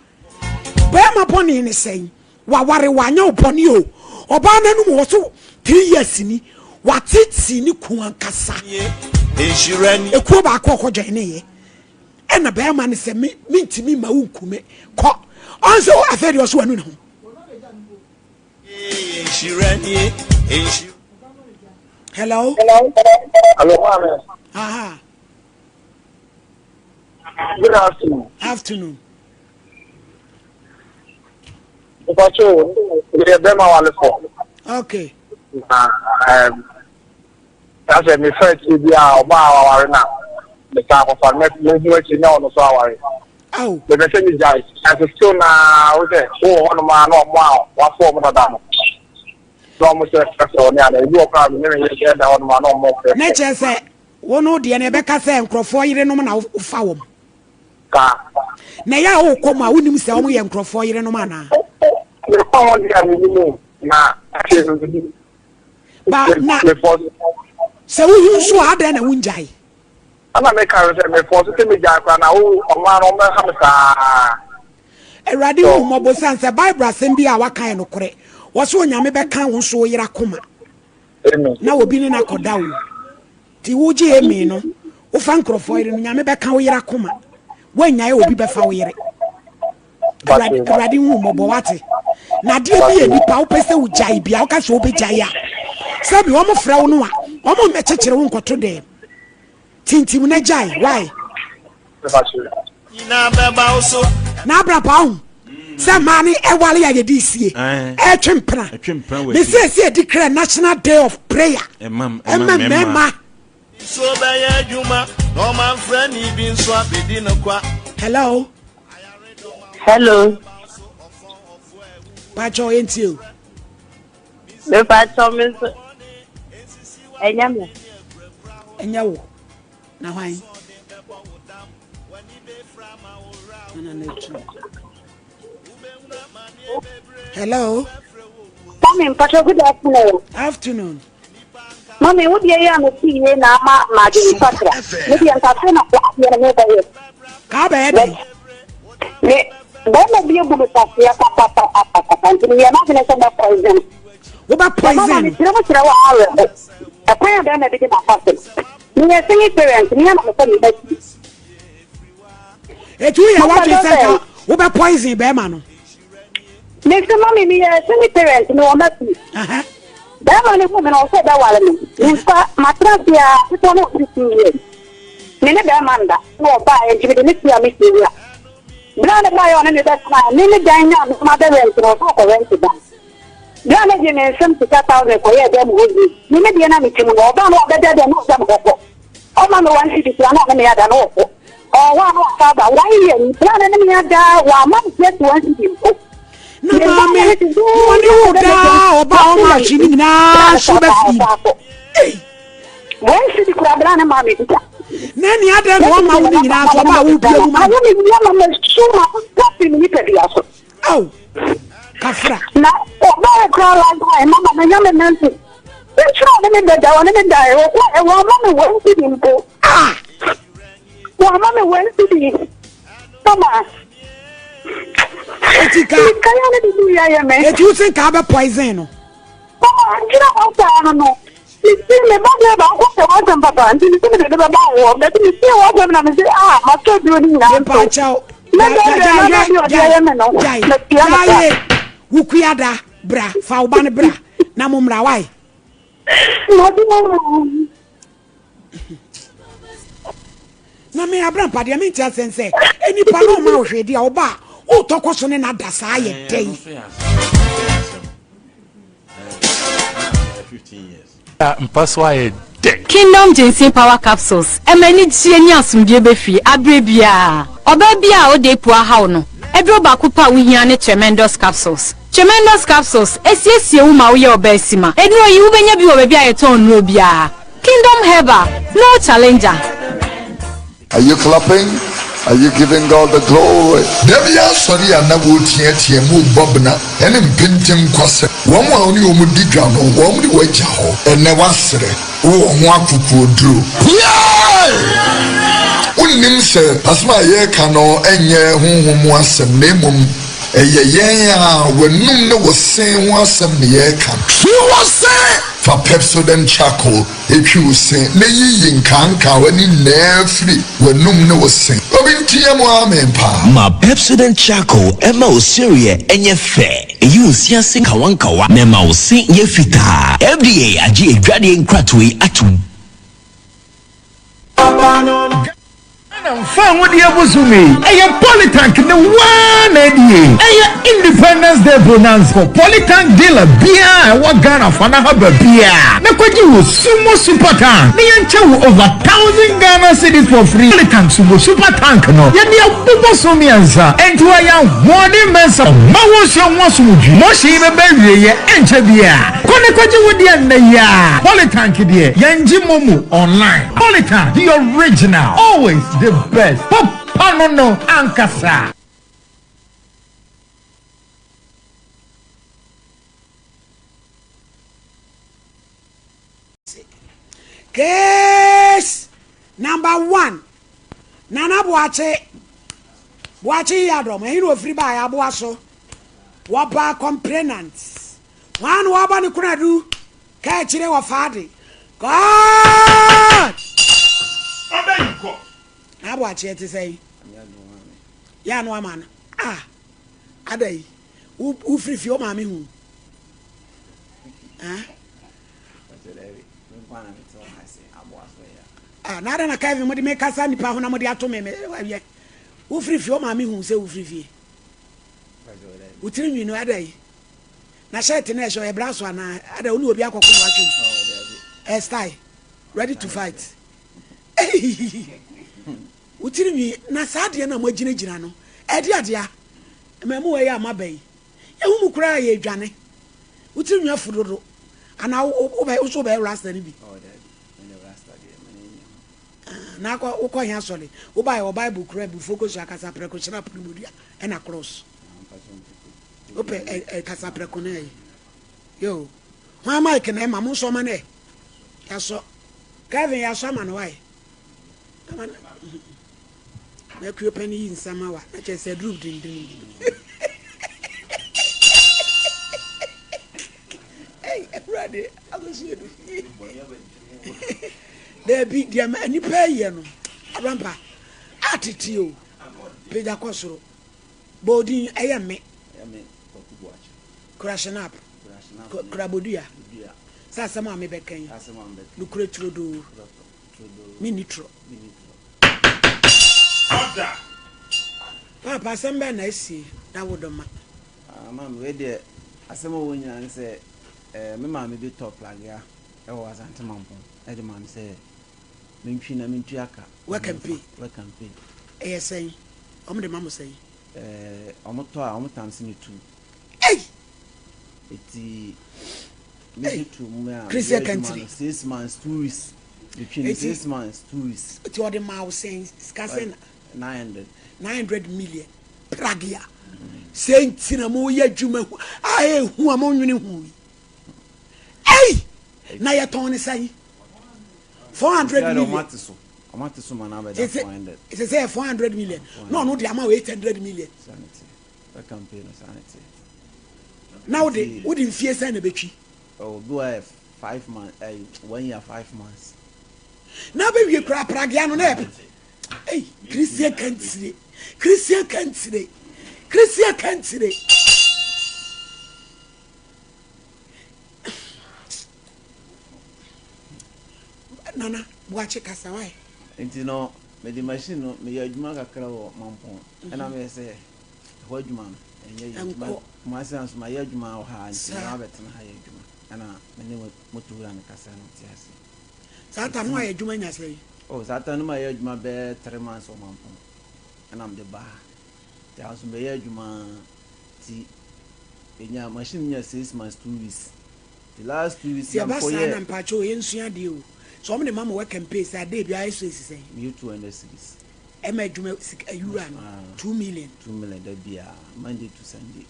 S1: Barima bɔne ne sɛn? Waware wanyɛ wo bɔne o. Ɔbaa no anum wɔ so 3 years ni. Watetee ne kun ankasa. Ekuo baako ɔkɔ join ne yɛ. Ɛna barima no sɛ me mentumi ma wo nku me. Kɔ. Ɔn sɛ afei deɛ ɔso wanu ne ho. Hello.
S16: Hello, maame.
S1: Aha.
S16: Good afternoon.
S1: Afternoon.
S16: Mpacho, yɛ bɛma walefo.
S1: Okay.
S16: Na um, sɛ mefa akyire bi a ɔba a waware na mesa akɔfa no mehu akyi na ɔno so aware. Mepɛ sɛ megyae nanso still na wo sɛ wowɔ hɔnom a na ɔmo a wafɔ ɔmo dada no na ɔmo sɛ frɛfrɛ ɔne ada ebi wɔ koraa me ne me yɛ da hɔnom a na ɔmo frɛfrɛ.
S1: Ne kyerɛ sɛ Wo no deɛ no yɛbɛka sɛ nkurɔfoɔ yerenom na wofa wɔn.
S16: Saa.
S1: Na ɛyɛ a wokɔ mu a wonim sɛ wɔn yɛ nkurɔfoɔ yerenom anaa?
S16: Mekɔ hɔ deɛ a menim o, na akyire no menim.
S1: Ba na sɛ wohu nso a adɛn na wongyae?
S16: Ɛna meka no sɛ mefɔ so sɛ megyae koraa na wo ɔmo ara ɔmo bɛha me saa.
S1: Awurade hu mmɔbɔ siane sɛ Bible asɛm bi a waka yɛ nokorɛ. Wɔse Onyame bɛka wo nso wo yere akoma. Na obi ne no akɔda o. Nti wogye amen no, wofa nkurɔfoɔ yere no, Nyame bɛka wo yere akoma. Woannyae obi bɛfa wo yere. Awurade Awurade hu mmɔbɔ wate. Na adeɛ bi yɛ nipa wopɛ sɛ wogyae bia woka sɛ wobɛgyae a sɛbi wɔn frɛ wo no a wɔn mmɛkyekyere wo nkɔto dɛm. Tintim na gyae why? Na abra pa ho sɛ mmaa no ɛwale a yɛde sie ɛtwe mpena mesi esi edi kra national day of prayer ɛma mmarima.
S17: Nsuo bɛyɛ adwuma na ɔmanfrani bi nso abɛdi no kwa.
S1: Hello.
S4: Hello.
S1: Pacho yɛntie o.
S4: Mepacho me nso ɛnyɛ me.
S1: Ɛnyɛ wo. Na hwan? Ana na etu. Hello.
S3: Mami, mpacho good afternoon.
S1: Afternoon.
S3: Mami, wo deɛ yɛ a mete yie na ama m'adwene sakra. Me deɛ nka afei na adeɛ no mebɛyɛ.
S1: Ka wobɛyɛ dɛn?
S3: Me bɛrima bi abu me kwasea papapapapapa nti meyɛ m'adwene sɛ mɛ poison.
S1: Wobɛ poison?
S3: Mama mekyerɛ mu kyerɛ wɔ awerɛho. Ɛkwan a bɛrima bi de m'afa so. Meyɛ single parent, meyɛ na mepɛ me ba ti.
S1: Eti woyɛ w'adwene sɛ nka wobɛ poison bɛrima no?
S3: Mese mami meyɛ single parent mewɔ mma fi. Bɛrima no hu me na ɔsɛ ɔbɛware me. Memfa matena ase a ketewa no wɔ 15 years. Me ne bɛrima nda na ɔbaeɛ nti mede ne tua me fie wura. Berɛ a ne baeɛ ɔne me bɛtenaeɛ me ne dan no a me ma bɛ rent no ɔsɛ ɔkɔ rent dan. Berɛ a megye me nsam sika thousand kɔyɛɛ dan mu hɔ yie me ne deɛ na mete mu no ɔbaa no ɔbɛda dɛm na ɔgya me hɔ kɔ. Ɔma me one cedi koraa na ɔne me ada na ɔkɔ. Ɔwɔ hɔ a na wasan aba one year ni berɛ a ne ne me ada wamma me just one cedi mpo.
S1: Na maame na ɔne wo daa ɔba a ɔma ahwe ne nyinaa so bɛfiri.
S3: One cedi koraa berɛ a ne maame bi da.
S1: Na ɛne adɛn na ɔma wo ne nyinaa so ɔba a wobia mu ma.
S3: Awo me wia ma masu ma firi me nipadua so.
S1: Ao kafra.
S3: Na ɔbaa koraa last time mama manya me menses. Nkyerɛ ɔne me bɛda ɔne me da ɔkɔ ɛwɔ ama me one cedi mpo.
S1: Ah!
S3: Wama me one cedi. Mama.
S1: Eti ka.
S3: Mika ya ne bibi ya yɛ me.
S1: Eti wo se nka abɛ poison no.
S3: Mama nkyerɛ hɔ saa no no. Mesi me ba deɛ baako pɛ w'asɛm papa nti mesi mede ne bɛba wo hɔ bɛti mesie w'asɛm na mese ah matɔ aduro no nyinaa nso.
S1: Mepaakyɛw.
S3: Ne dɛn dɛn na bɛbi ɔde ayɛ me no.
S1: Gyae
S3: Matua no ka.
S1: gyae wukua da bra fa wo ba no bra na mo mmra wae. Na me abrampa deɛ mente asɛn sɛ nipa no ɔma wo hwee deɛ ɔba a wotɔ kɔ so ne na da saa yɛ dɛn.
S7: Mpa so ayɛ dɛ.
S9: Kingdom Ginseng Power Capsules ɛma anigyeɛ ne asomdwoeɛ ba fie aberɛ biara. Ɔbaa biara a ɔda apu ahaw no, aduro baako pɛ a wohia ne Tremendous Capsules. Tremendous Capsules ɛsiesie wo ma woyɛ ɔbaa sima. Nnuro yi wobɛnya bi wɔ baabi a yɛtɔn nnuro biara. Kingdom Herbal, no challenger.
S23: Are you clapping? Are you giving God the glory?
S24: Da bi asɔre a na wɔreteatea mu rebɔ bena ne mpentenkwasɛm. Wɔn a wo ne wɔn di dwa no, wɔn de wo agya hɔ. Ɛnnɛ woasrɛ, wowɔ ho akokoɔduro. Piae! Wonnim sɛ asɛm a yɛreka no nyɛ honhom mu asɛm, na mmom ɛyɛ yɛn a w'anom ne wo se ho asɛm na yɛreka. Twi wo se! Fa Pepsodent Charcoal Twi wo se na yiyi nkaankawa no nyinaa firi w'anum ne wo se. Obi nteɛ mu amen paa.
S25: Ma Pepsodent Charcoal mma wo sereɛ nyɛ fɛ, ɛyi wo se ase nkawankawa na ɛma wo se yɛ fitaa. FDA agye adwadeɛ nkratoɔ yi atom.
S26: Ghana mfawodeɛ bosome yi, ɛyɛ Polytank ne waa na adie. Ɛyɛ Independence Day Bonanza. Kɔ Polytank dealer biara a ɛwɔ Ghana fana ha baabiara na kɔgye wo Sumo Super Tank na yɛnkyɛ wo over thousand Ghana cedis for free. Polytank Sumo Super Tank no, yɛde abobɔ so mmiɛnsa, enti wɔyɛ ahoɔden mɛnsa. Ɔmma wo nsuo ho asomdwie. Motion yi bɛba awieɛ ɛnkyɛ biara. Kɔ na kɔgye wo deɛ nnɛ yi ara. Polytank deɛ, yɛngye momo online. Polytank, the original, always the best. Papa no no ankasa.
S1: Case number one, Nana Boakye. Boakye Yiadom, ɛhe na ofiri baeɛ? Aboa so. Wɔbaa complainant. Hwan na wɔabɔ ne konadu? Ka akyire wɔ fa ade. God!
S10: Ɔbɛyi kɔ.
S1: Na Boakye te sɛ yi. Yɛ ano ama no. Ah! Ada yi, wo firi fie, wo maame hu. Ah? Ah, na ada na Kevin mo de me kasa nipa ho na mo de ato me me yɛ. Wo firi fie, wo maame hu sɛ wo firi fie. Wo tiri nwi no ada yi. Na shirt no ɛhyɛ ɔyɛ braso anaa? Ada wo ne obi akɔko na watwe mu. Ɛyɛ style. Ready to fight. Wo tiri nwi na saa adeɛ no a moagyinagyina no ɛde adeɛ a mmamuwa yi a moaba yi yɛhu mu koraa yɛredwane. Wo tiri nwi afu dodo anaa wo wo so wobɛyɛ rasta no bi? Na akɔ wokɔ he asɔre? Wobaeɛ wɔ Bible kura abufuo kosua kasa prɛko hyena pono mu dua ɛna cross. Wopɛ ɛ ɛ kasa prɛko no ɛyi. Yo. Hwan mic na ɛma mo nsɔ ma no ɛ. Yasɔ. Kevin yasɔ ama no why? Ama no. Na kuo pɛ no yi nsa ma wa na kyerɛ sɛ aduru dendene mu. Ei, Awurade, akɔsi edu. Daabi, deɛ ma nnipa yɛ no, Abrampa, atete o, pagya kɔ soro. Bɔ odin, ɛyɛ me. Kura shinap, kura bodua. Sɛ asɛm a mebɛka yi, nokorɛ turodoo, menni torɔ. Paapa, asɛm bɛn na asie na wodɔ ma?
S6: Ah, maame, wei deɛ asɛm a ɛwɔ nyinaa ne sɛ eh, me maame bi tɔ plagea wɔ Asante Mampong de maa me sɛ mentwi na mentua ka.
S1: Work and pay.
S6: Work and pay.
S1: Ɛyɛ sɛn? Wɔn de ma mo sɛn?
S6: Eh, wɔn tɔ a, wɔn tam se me tu.
S1: Ei!
S6: Eti, me gye tu mu a,
S1: Christian
S6: meyɛ adwuma
S1: country.
S6: no six months, 2 weeks. Metwi no 6 months, 2 weeks.
S1: Eti ɔde maa wo sɛn? Sika sɛn na?
S6: 900.
S1: 900 million. Pragea. Sɛ nti na mo yɛ adwuma hu a ehu a mo nwene ho yi. Ei! Na yɛtɔn ne sɛn? 400 million.
S6: Ɔmo ate so. Ɔmo ate so ma na abɛda 400.
S1: Sɛ sɛ yɛ 400 million. Na ɔno de ama wo 800 million.
S6: Saa ne te. Work and pay no saa ne te.
S1: Na wode mfie sɛn na bɛtwi?
S6: Oh, bi wɔ yɛ 5 months, 1 year 5 months.
S1: Na bɛwie koraa pragea no na yɛ Ei, Christian kantire, Christian kantire, Christian kantire. Nana, Boakye kasa wae.
S6: Nti no, mede machine no meyɛ adwuma kakra wɔ Mampɔn. Ɛna meyɛ sɛ ɛhɔ adwuma no ɛnyɛ yie. Nti
S1: Ɛnkɔ.
S6: Kumasi nso mayɛ adwuma wɔ ha nti
S1: Saa.
S6: na mabɛtena ha yɛ adwuma. Ɛna me ne moto wura no kasa no te ase.
S1: Saa ta no ayɛ adwuma nya sɛn?
S6: Oh, saa ta no mayɛ adwuma bɛyɛ 3 months wɔ Mampɔn. Ɛna mede ba ha. Nti ha nso mɛyɛ adwuma nti ɛnya machine nya 6 months 2 weeks. The last 2 weeks
S1: Sɛ
S6: na
S1: ɛba saa
S6: mekɔyɛ
S1: na mpakyɛ o, yɛnsua adeɛ o. Sɛ wɔn de ma mo work and pay sɛ adeɛ bi ayɛ so esi sɛn?
S6: Meyɛ 200 cedis.
S1: Ɛma adwuma sika wura no
S6: Ah.
S1: 2 million.
S6: 2 million da biara Monday to Sunday.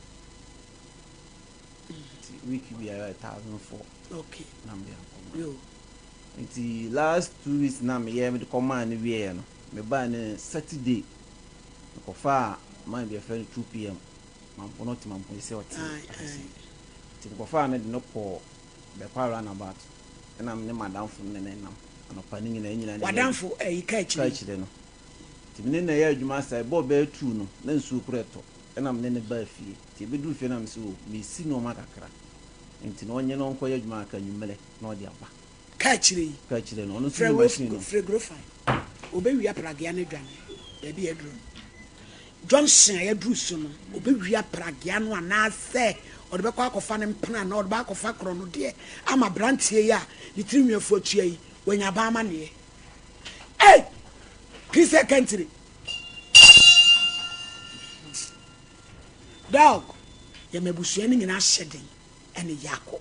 S6: Nti week biara yɛ 1,400. Na mede akɔma.
S1: Yo.
S6: Nti last 2 weeks na meyɛ mede kɔmaa no wieɛ no, mebaa ne Saturday mekɔfaa man bi yɛfrɛ no 2 p.m. Mampɔn, ɔte Mampɔn sɛ ɔte akɛse. Nti mekɔfaa no de no kɔɔ Bɛkwa roundabout, ɛna me ne madamfo no ne nam anɔpa no nyinaa nyinaa ne yɛ
S1: W'adamfo ɛyi ka akyire
S6: ka
S1: yi?
S6: Akyire no. Nti me ne no yɛ adwuma saa, ɛbɔɔ bɛyɛ 2 no na nsuo koraa ɛtɔ, ɛna me ne no baa fie. Nti yɛbɛduru fie na me sɛ o mesi nneɛma kakra, nti na ɔnyɛ na ɔnkɔyɛ adwuma kakra anwummerɛ na ɔde aba.
S1: Ka akyire yi?
S6: Ka akyire no, ɔno nso
S1: Frɛ
S6: ne
S1: Wolf
S6: machine no.
S1: Frɛ Grofine. Ɔbɛwia pragea no adwane baabi a yɛaduru no. Junction a yɛaduru so no, ɔbɛwia pragea no anaasɛ ɔde bɛkɔ akɔfa ne mpena anaa ɔde bɛakɔfa korɔ no deɛ ama aberanteɛ yi a ne tiri nwi afu atua yi wanya aban amanneɛ. Ei! Christian country. Dog, yɛma abusua no nyinaa hyɛ den ɛne yɛakɔ.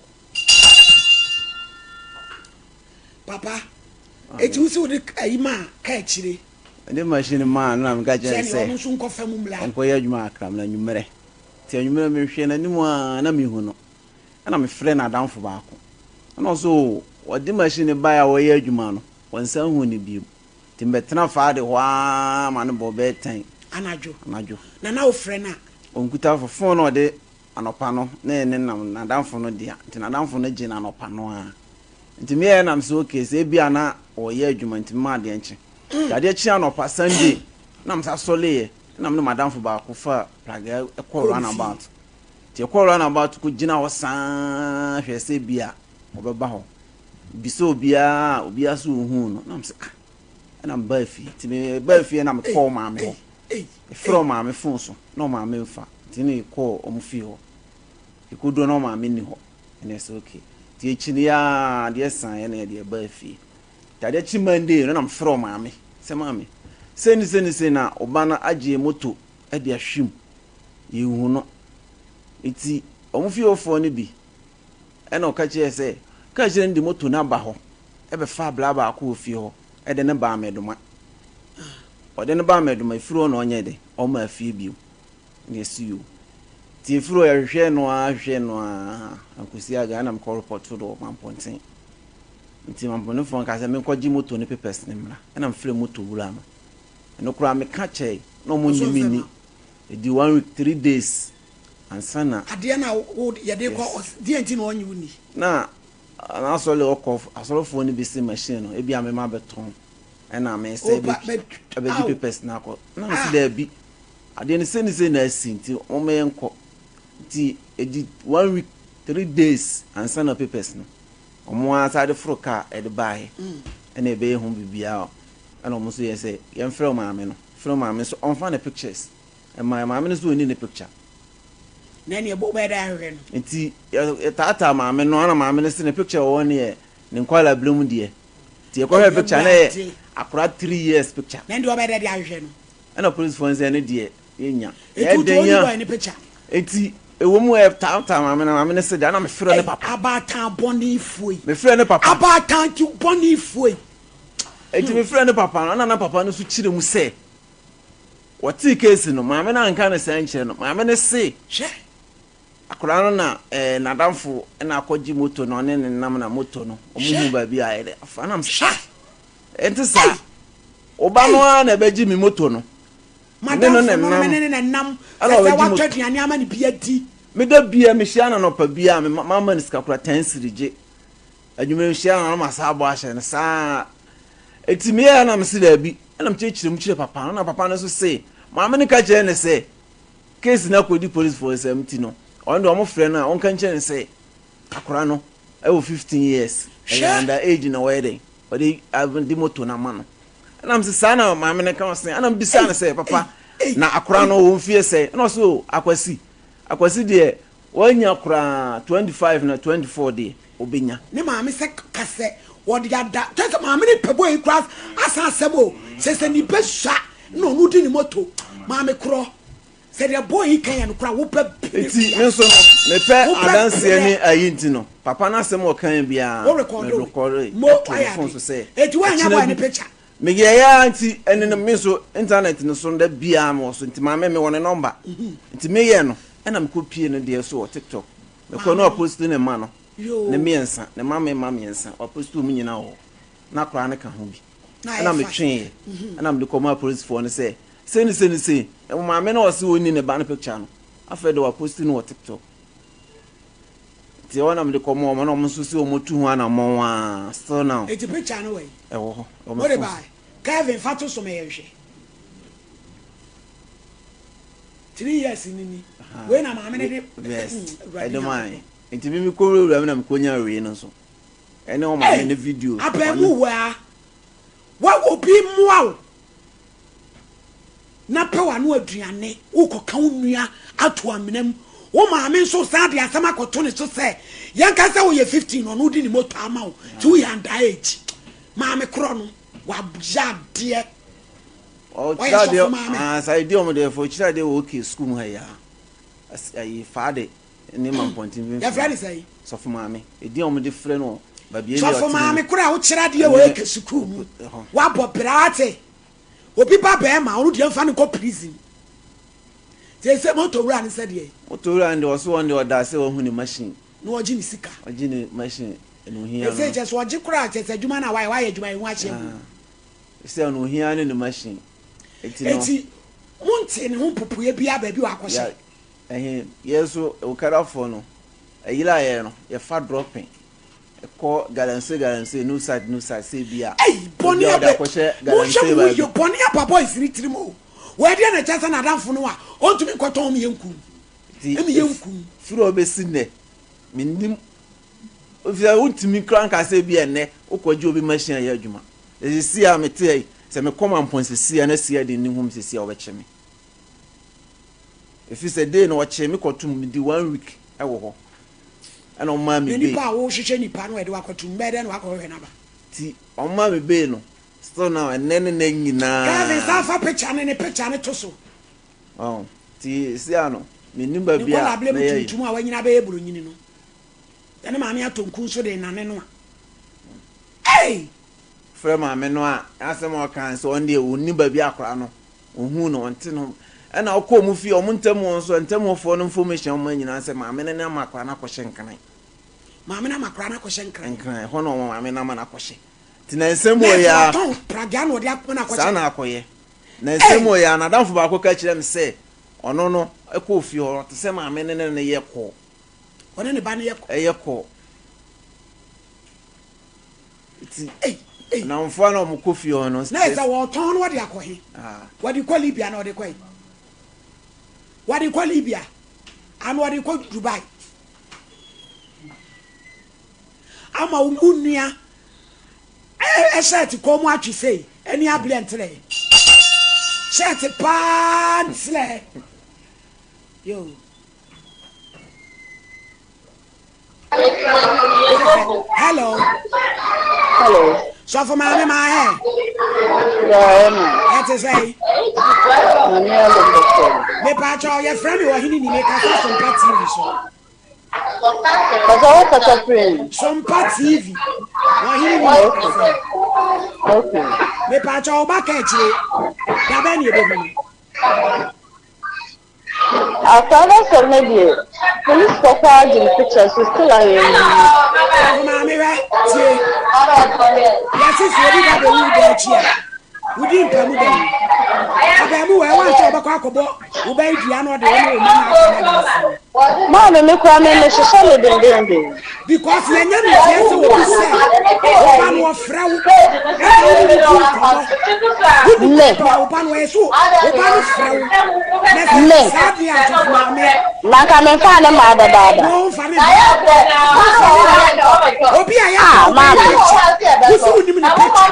S1: Papa, eti wo sɛ wode ayi maa ka akyire.
S6: Mede machine maa no na meka kyerɛ no
S1: Sɛ
S6: sɛ
S1: ɔno nso nkɔfa mu mmra.
S6: Ɔnkɔyɛ adwuma kakra na anwummerɛ. Nti anwummerɛ mehwɛ n'anim a na mehu no. Ɛna mefrɛ n'adamfo baako. Ɛna ɔso o, ɔde machine no baeɛ a wɔyɛ adwuma no, wɔnsan hu no bio. Nti mebɛtena faade hɔ ara ma no bɔ bɛyɛ 10.
S1: Anadwo.
S6: Anadwo.
S1: Na na wofrɛ no a?
S6: Ɔnkuta phone na ɔde anɔpa no na ɛne nam n'adamfo no dea. Nti n'adamfo no gye no anɔpa no ara. Nti meyɛɛ nam sɛ okay, sɛ ebia na ɔyɛ adwuma nti mema adeɛ nkye. Nti adeɛ kye anɔpa Sunday na mesa sɔleeɛ na me ne m'adamfo baako fa pragea kɔ roundabout. Nti ɛkɔ roundabout kɔ gyina hɔ saa hwɛ sɛ ebia ɔbɛba hɔ. Bisa obiara, obiara so ohuu no. Na mesɛ ah, ɛna mebaa fie. Nti mebaa fie na mekɔɔ maame hɔ. Mefrɛ ɔmaame phone so na ɔmaame mfa. Nti ne kɔɔ ɔmo fie hɔ. Yɛkɔduru na ɔmaame nni hɔ. Ɛna ɛsɛ okay. Nti akyi no yɛa adeɛ san ɛna yɛde ɛbaa fie. Nti adeɛ kye Monday no na mefrɛ ɔmaame sɛ maame, sei ne sei ne sei na ɔba no agye moto de ahwim. Yɛnhu no. Nti ɔmo fie hɔfoɔ no bi ɛna ɔka kyerɛɛ sɛ kaa kyerɛ no de moto no aba hɔ ɛbɛfa abla baako wɔ fie hɔ ɛde no baa Mɛdoma. Ɔde no baa Mɛdoma, efiri hɔ na ɔnyɛ de ɔmaa fie bio. Na yɛsi yo. Nti efiri hɔ yɛhwehwɛɛ no ara hwehwɛɛ no ara ankosi aga ɛna mekɔ report do wɔ Mampɔnten. Nti Mampɔntenfoɔ nka sɛ menkɔgye moto no papers no mmra. Ɛna mefrɛ moto wura no. Ɛno koraa meka kyɛe na ɔmo nnye me nni. Ɛdi one week, 3 days ansa na.
S1: Adeɛ no a wo yɛde kɔ
S6: Yes.
S1: deɛ nti na ɔnnye wo nni?
S6: Na n'asɔre ɔkɔ asɔrefoɔ no bi se machine no ebi a mema bɛtɔn ɛna me sɛ
S1: Opa bɛ
S6: ɛbɛgye
S1: aw
S6: papers no akɔ. Na mese
S1: ah.
S6: daabi, adeɛ no sei ne sei na asi nti momma yɛnkɔ. Nti ɛdi one week, 3 days ansa na papers no ɔmo ara san de foro car ɛde baeɛ ɛna ɛbɛyɛ ho biribiara ɛna ɔmo nso yɛ sɛ yɛmfrɛ maame no. Frɛ maame nso ɔmfa ne pictures mma maame no nso ɔnni ne picture.
S1: Na ɛneɛ wobɛyɛ dɛn ahwehwɛ no?
S6: Nti yɛtaataa maame no ɛna maame no se ne picture ɛwɔ hɔ no yɛ ne nkwadaa berɛ mu deɛ. Nti yɛkɔhwɛɛ picture no na ɛyɛ akwadaa 3 years picture.
S1: Na ɛndeɛ wobɛyɛ dɛn de ahwehwɛ no?
S6: Ɛna polisifoɔ no sɛ ɛno deɛ yɛnnya.
S1: Nti wotu ɔnni boy no picture?
S6: Nti ɛwɔ mu yɛtaataa maame no maame no se deɛ ɛna mefrɛ ne papa.
S1: Abaatan bɔnefoɔ yi.
S6: Mefrɛ ne papa.
S1: Abaatan ti bɔnefoɔ yi.
S6: Enti mefrɛɛ ne papa no, ɛna na papa no nso kyerɛ mu sɛ wɔtee case no, maame no anka no saa nkyerɛ no. Maame no se
S1: Hwɛ!
S6: akwadaa no na eh, n'adamfo na akɔgye moto no, ɔne ne nam na moto no, wɔn
S1: Hwɛ!
S6: hu baabi a ɛde afa. Ɛna mese,
S1: Hwɛ!
S6: ah, ɛnte saa.
S1: Ei!
S6: Wo ba no
S1: Ei!
S6: ara na ɛbɛgye me moto no. Me ne no
S1: M'adamfo
S6: na
S1: no, me
S6: ɛnam.
S1: ne no na ɛnam.
S6: Ɛna
S1: Sɛ sɛ
S6: ɔbɛgye
S1: watɔ
S6: moto.
S1: aduane ama no bi adi.
S6: Me da biara, mehyia no anɔpa biara, me mama no sika koraa, 10 cedi gye. Anwummere mehyia no na masan abɔ ahyɛ no saa. Enti meyɛɛ a na mese daabi. Ɛna mekyerɛkyerɛ mu kyerɛ papa no na papa no nso se maame no ka kyerɛ no sɛ case no akɔdi policefoɔ nsam nti no ɔno deɛ wɔfrɛ no a ɔnka nkyerɛ no sɛ akora no ɛwɔ 15 years ɛyɛ
S1: Hwɛ!
S6: under age na wɔyɛ dɛn ɔde de moto no ama no. Ɛna mese saa na maame no ka ɔse ɛna mebisaa
S1: Ei!
S6: no sɛ
S1: Ei!
S6: papa
S1: Ei!
S6: na akora
S1: Ei!
S6: no wɔ mfie sɛn? Ɛna ɔse o Akwasi Akwasi deɛ Wanya koraa 25 na 24 deɛ ɔbɛnya.
S1: Ne maame sɛ ka sɛ wɔde ada kyɛ sɛ maame no pɛ boy yi koraa asan asɛm o sɛ sɛ ne bɛ sua na ɔno di ne moto maame korɔ sɛ deɛ boy yi ka yɛ no koraa wobɛ pere
S6: Nti me nso no mepɛ
S1: wiase wobɛ
S6: adanseɛ ne
S1: pere
S6: ayi nti no papa no asɛm a ɔkaeɛ biara
S1: wo
S6: me
S1: rekɔdo
S6: rekɔde
S1: mo
S6: to me
S1: wayɛ
S6: phone
S1: ade
S6: so sɛ
S1: eti woanya
S6: ɛkyena
S1: boy ne
S6: bi
S1: picture.
S6: Meyɛeɛ ara nti ɛne no me nso internet no so no da biara mewɔ so nti maame mewɔ ne number nti meyɛɛ no ɛna mekɔ pie no deɛ so wɔ tiktok mekɔ no waposti ne mma no ne mmiɛnsa ne mma mma mmiɛnsa waposti wɔn nyinaa wɔ hɔ na koraa no ka ho bi ɛna metweeɛ ɛna mede kɔmaa polisifoɔ no sɛ sei ne sei ne sei maame no ɔse ɔnni ne ba no picture no afei de waposti no wɔ tiktok Nti ɛhɔ na mede kɔma wɔn na wɔn nso si wɔn tu ho anammɔn aa still now.
S1: Eti picture no wɔ yi?
S6: Ɛwɔ hɔ, ɛwɔ me
S1: Wode
S6: phone so.
S1: bae? Kelvin fa to so ma yɛnhwɛ. 3 years ni ni. Wei na maame no de
S6: Yes,
S1: Awurade
S6: ɛde mae.
S1: Nyankopɔn.
S6: Nti me mekɔ wurawura mu na mekɔnya wei no nso. Ɛne wɔn maame
S1: Ei,
S6: no video.
S1: abaamu waa. Wa obi mmoa wo. Na pɛ w'ano aduane, worekɔka wo nua ato amena mu. Wo maame nso san de asɛm akɔto ne so sɛ, yɛnka sɛ woyɛ 15, ɔno wode ne moto ama wo, nti woyɛ under age. Maame korɔ no, wayɛ adeɛ. Ɔyɛ
S6: Ɔkyerɛ adeɛ,
S1: sɔfo maame.
S6: ah, saa ɛdi ɔmo deɛ fo, ɔkyerɛ adeɛ wɔ OK sukuu mu ha yi a. Ayi, faade ne mampɔnten mfimfini.
S1: Yɛfrɛ ne sɛn?
S6: Sɔfo maame. Ɛdi ɔmo de frɛ no baabi
S1: Sɔfo
S6: ɛbi ɔte
S1: maame korɔ a wokyerɛ adeɛ wɔ OK sukuu mu. Wabɔ bra ate. Obi ba bɛɛma ɔno deɛ nfa no nkɔ prison. Seesei motor wura no sɛ deɛ.
S6: Motor wura no deɛ ɔse ɔno deɛ ɔda sɛ wahu ne machine.
S1: Na ɔgye ne sika.
S6: Ɔgye ne machine na ohia no.
S1: Seesei kyɛ sɛ ɔgye koraa kyɛ sɛ adwuma no a wayɛ wayɛ adwuma ehu ahyɛ mu.
S6: Sɛ ɔno ohia ne ne machine. Eti no.
S1: Eti mo nte ne ho mpopoeɛ biara baabi wakɔhyɛ.
S6: Ɛhe yɛ nso okadafoɔ no ɛyere a yɛ no yɛfa dropping. Kɔ galamsey galamsey new site new site sɛ bi a.
S1: Ei bɔne
S6: Obi a ɔde
S1: abɛ
S6: akɔhyɛ
S1: monhwɛ
S6: galamsey
S1: mo ho
S6: baabi.
S1: yie bɔne aba boys no tirim o wei deɛ na ɛkyɛ sɛ nadamfo no a ɔntumi nkɔtɔn me yɛnkum
S6: Nti
S1: me yɛnkum.
S6: firi hɔ bɛsi nnɛ mennim efisɛ wontumi koraa nka sɛ bi a ɛnnɛ wokɔgye obi machine ayɛ adwuma. Seesei a mete ha yi sɛ mekɔ Mampɔn seesei a na CID nni hɔ seesei a wɔbɛkye me. Efisɛ day no wɔkyee me kɔtom medi one week wɔ hɔ. Ɛna ɔmaa me
S1: Na
S6: bail.
S1: nipa a wohwehwɛ nipa no a yɛde wo akɔto mu, bɛyɛ dɛn na wakɔhwehwɛ no aba?
S6: Nti ɔmaa me bail no, still now ɛnnɛ ne nnɛ nyinaa.
S1: Kelvin san fa picture no ne picture no to so.
S6: Ɔho, nti seesei ano, mennim
S1: Ne
S6: baabi a
S1: nkwadaa berɛ mu
S6: mɛyɛ yi.
S1: tuntum a wanyini abɛyɛ buronyini no, sɛ ne maame atɔ nku nso de renane no a, ei!
S6: Frɛ maame no a, n'asɛm a ɔka ne sɛ ɔno deɛ ɔnnim baabi a akwadaa no Ohuu no, ɔnte no. Ɛna ɔkɔɔ ɔmo fie, ɔmo ntam hɔ nso, ntam hɔ foɔ no information a ɔmo nya nyinaa sɛ maame no ne ama akwadaa no akɔhyɛ Nkran.
S1: Maame no ama akwadaa no akɔhyɛ Nkran.
S6: Nkran, ɛhɔ na ɔmo maame no ama no akɔhyɛ. Nti na nsɛm
S1: Na
S6: wɔ yi
S1: ɛsɛ
S6: ara.
S1: watɔn pragea na ɔde ama no akɔhyɛ.
S6: Saa na akɔyɛ. Na nsɛm wɔ yɛ a, n'adamfo baako ka kyerɛ me sɛ ɔno no kɔɔ fie hɔ, ɔte sɛ maame no ne no yɛ kɔɔ.
S1: Ɔne ne ba no yɛ kɔɔ.
S6: Ɛyɛ kɔɔ. Nti nnamfoɔ a na wɔkɔ fie hɔ no.
S1: Na yɛ sɛ wɔtɔn no wɔde akɔ he? Wɔde kɔ Libya na wɔde kɔ he? Wɔde kɔ Libya ana wɔde kɔ Dubai? Ama wo nua shirt kɔn mu atwe sei ɛne abirɛ ntrɛ shirt paa ntrɛ yo. Hello.
S4: Hello.
S1: Sɔfo maame maa hɛ. Ɛte sɛ yi. Mepa kyɛw yɛfrɛ me ɔhene ni mekasa Sompa TV so.
S4: Kasa wo kasa firi.
S1: Sompa TV. Ɔhene ni mekasa.
S4: Okay.
S1: Mepa kyɛw ɔba ka akyire. Dabɛ ne ɛbɛhu no.
S4: Akwadaa no asɛm no deɛ police kɔ koraa gye ne picture so still a yɛn yi.
S1: Sɔfo maame hwɛ tie yɛse sɛ obi ba bɛwu da akyi a wodi mpa mu dɛn abaamu wɔ ɛwɔ ankyɛ wɔbɛkɔ akɔbɔ wo bɛyi dua na ɔde wo ne wo mma no akɔma dansi.
S4: Maame me koraa me me hyehyɛ me dendenden.
S1: Because yɛnyɛ no nteɛ sɛ obi sɛ wo ba no ɔfrɛ wo ɛna wo ne no di nkɔmmɔ wodi baabi a wo ba no ɔyɛ so wo ba no frɛ wo na sɛ saa deɛ a sɔfo maame.
S4: Na nka memfaa ne mmaa dadaada.
S1: No mfa ne mma mfa ne mma obi a yɛafa wo ba yi picture wosi wonim ne picture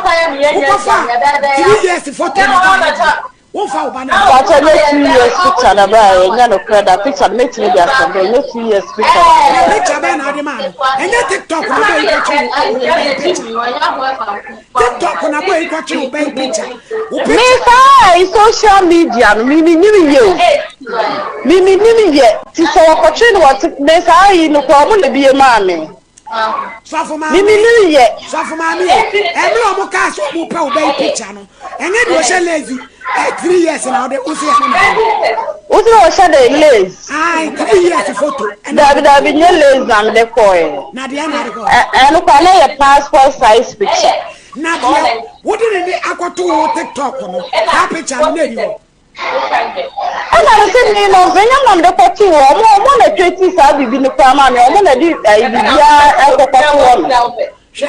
S1: wokɔfa 3 years photo na ba yɛ deɛ Wonfa wo ba no mma.
S4: Pakyɛ nyɛ 2 years picture na bra yɛ nyɛ nokorɛ da picture no mɛtumi de asɛm bɛ nyɛ 2 years picture na
S1: bra. Picture bɛn na ade maa no ɛnyɛ tiktok na bɔ yi kɔtwe wo bɛn picture tiktok na bɔ yi kɔtwe wo bɛn picture wo picture.
S4: Me saa yi social media no me me nim yɛ o me me nim yɛ ti sɛ wɔkɔtwe no wɔ tik me saa yi no kora ɔmo na bie maa me.
S1: Sɔfo maame.
S4: Mimi no yɛ.
S1: Sɔfo maame yɛ. Ɛmɛ ɔmo kaa sɛ ɔmo pɛ ɔbɛ yi picture no. Ɛnyɛ deɛ ɔhyɛ lazy. Ɛ 3 years na ɔde ɔsi ɛno na ɔde.
S4: Wosi ɔhyɛ de lace.
S1: Ayi 3 years photo.
S4: Dabi dabi nye lace na mede kɔɛ.
S1: Na deɛ na ɔde kɔɛ.
S4: Ɛno kora na yɛ passport size picture.
S1: Na deɛ wode ne ne akɔto wo TikTok no saa picture no na ɛni hɔ.
S4: Ɛna me se me no menyɛ na mede kɔtoo hɔ ɔmo ɔmo na create saa biribi no koraa maa me ɔmo na de ayi biribiara ɛkɔ kɔto hɔ no.
S1: Hwɛ,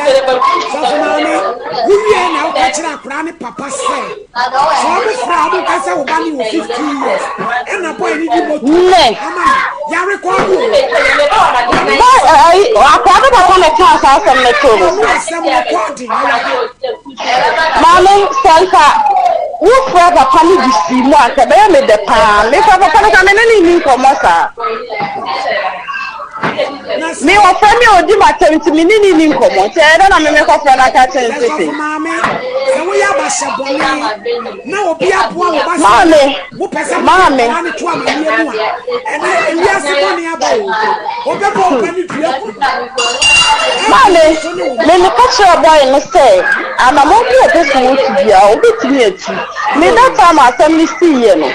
S1: sɔfo maame, wowie na woka kyerɛ akwadaa ne papa sɛ sɛ ɔmo frɛ a ɔmo nka sɛ wo ba ne wɔ 15 years ɛna boy ne di moto ama no yarekɔdo o.
S4: Boy ayi akwadaa ne papa na ɛkaa saa asɛm no too no
S1: Ɔno
S4: so.
S1: asɛm rekɔɔde ɛwɔ ha.
S4: Maame, sɛ anka wofrɛ papa no de sii mu a, anka ɛbɛyɛ me dɛ paa. Mefrɛ papa no koraa, me ne no nni nkɔmmɔ saa. Me ɔfrɛ me a ɔdi m'atɛm nti me ne no nni nkɔmmɔ. Nti ɛyɛ dɛ na me mekɔfrɛ no aka akyerɛ no sɛ sei.
S1: Sɔfo maame, sɛ woyɛ abahyɛ bɔne na obi aboa wo ba sɛ
S4: Maame,
S1: wopɛ sɛ wode
S4: maame.
S1: akwadaa no to amanneɛ mu a, ɛnɛ ewiase bɔne aba o. Ɔbɛbɔ wo ba no dua ku no.
S4: Maame, me meka kyerɛɛ boy no sɛ anamɔn bi a ɔpɛ sɛ otu biara obetumi atu. Me that time a asɛm no siiɛ no,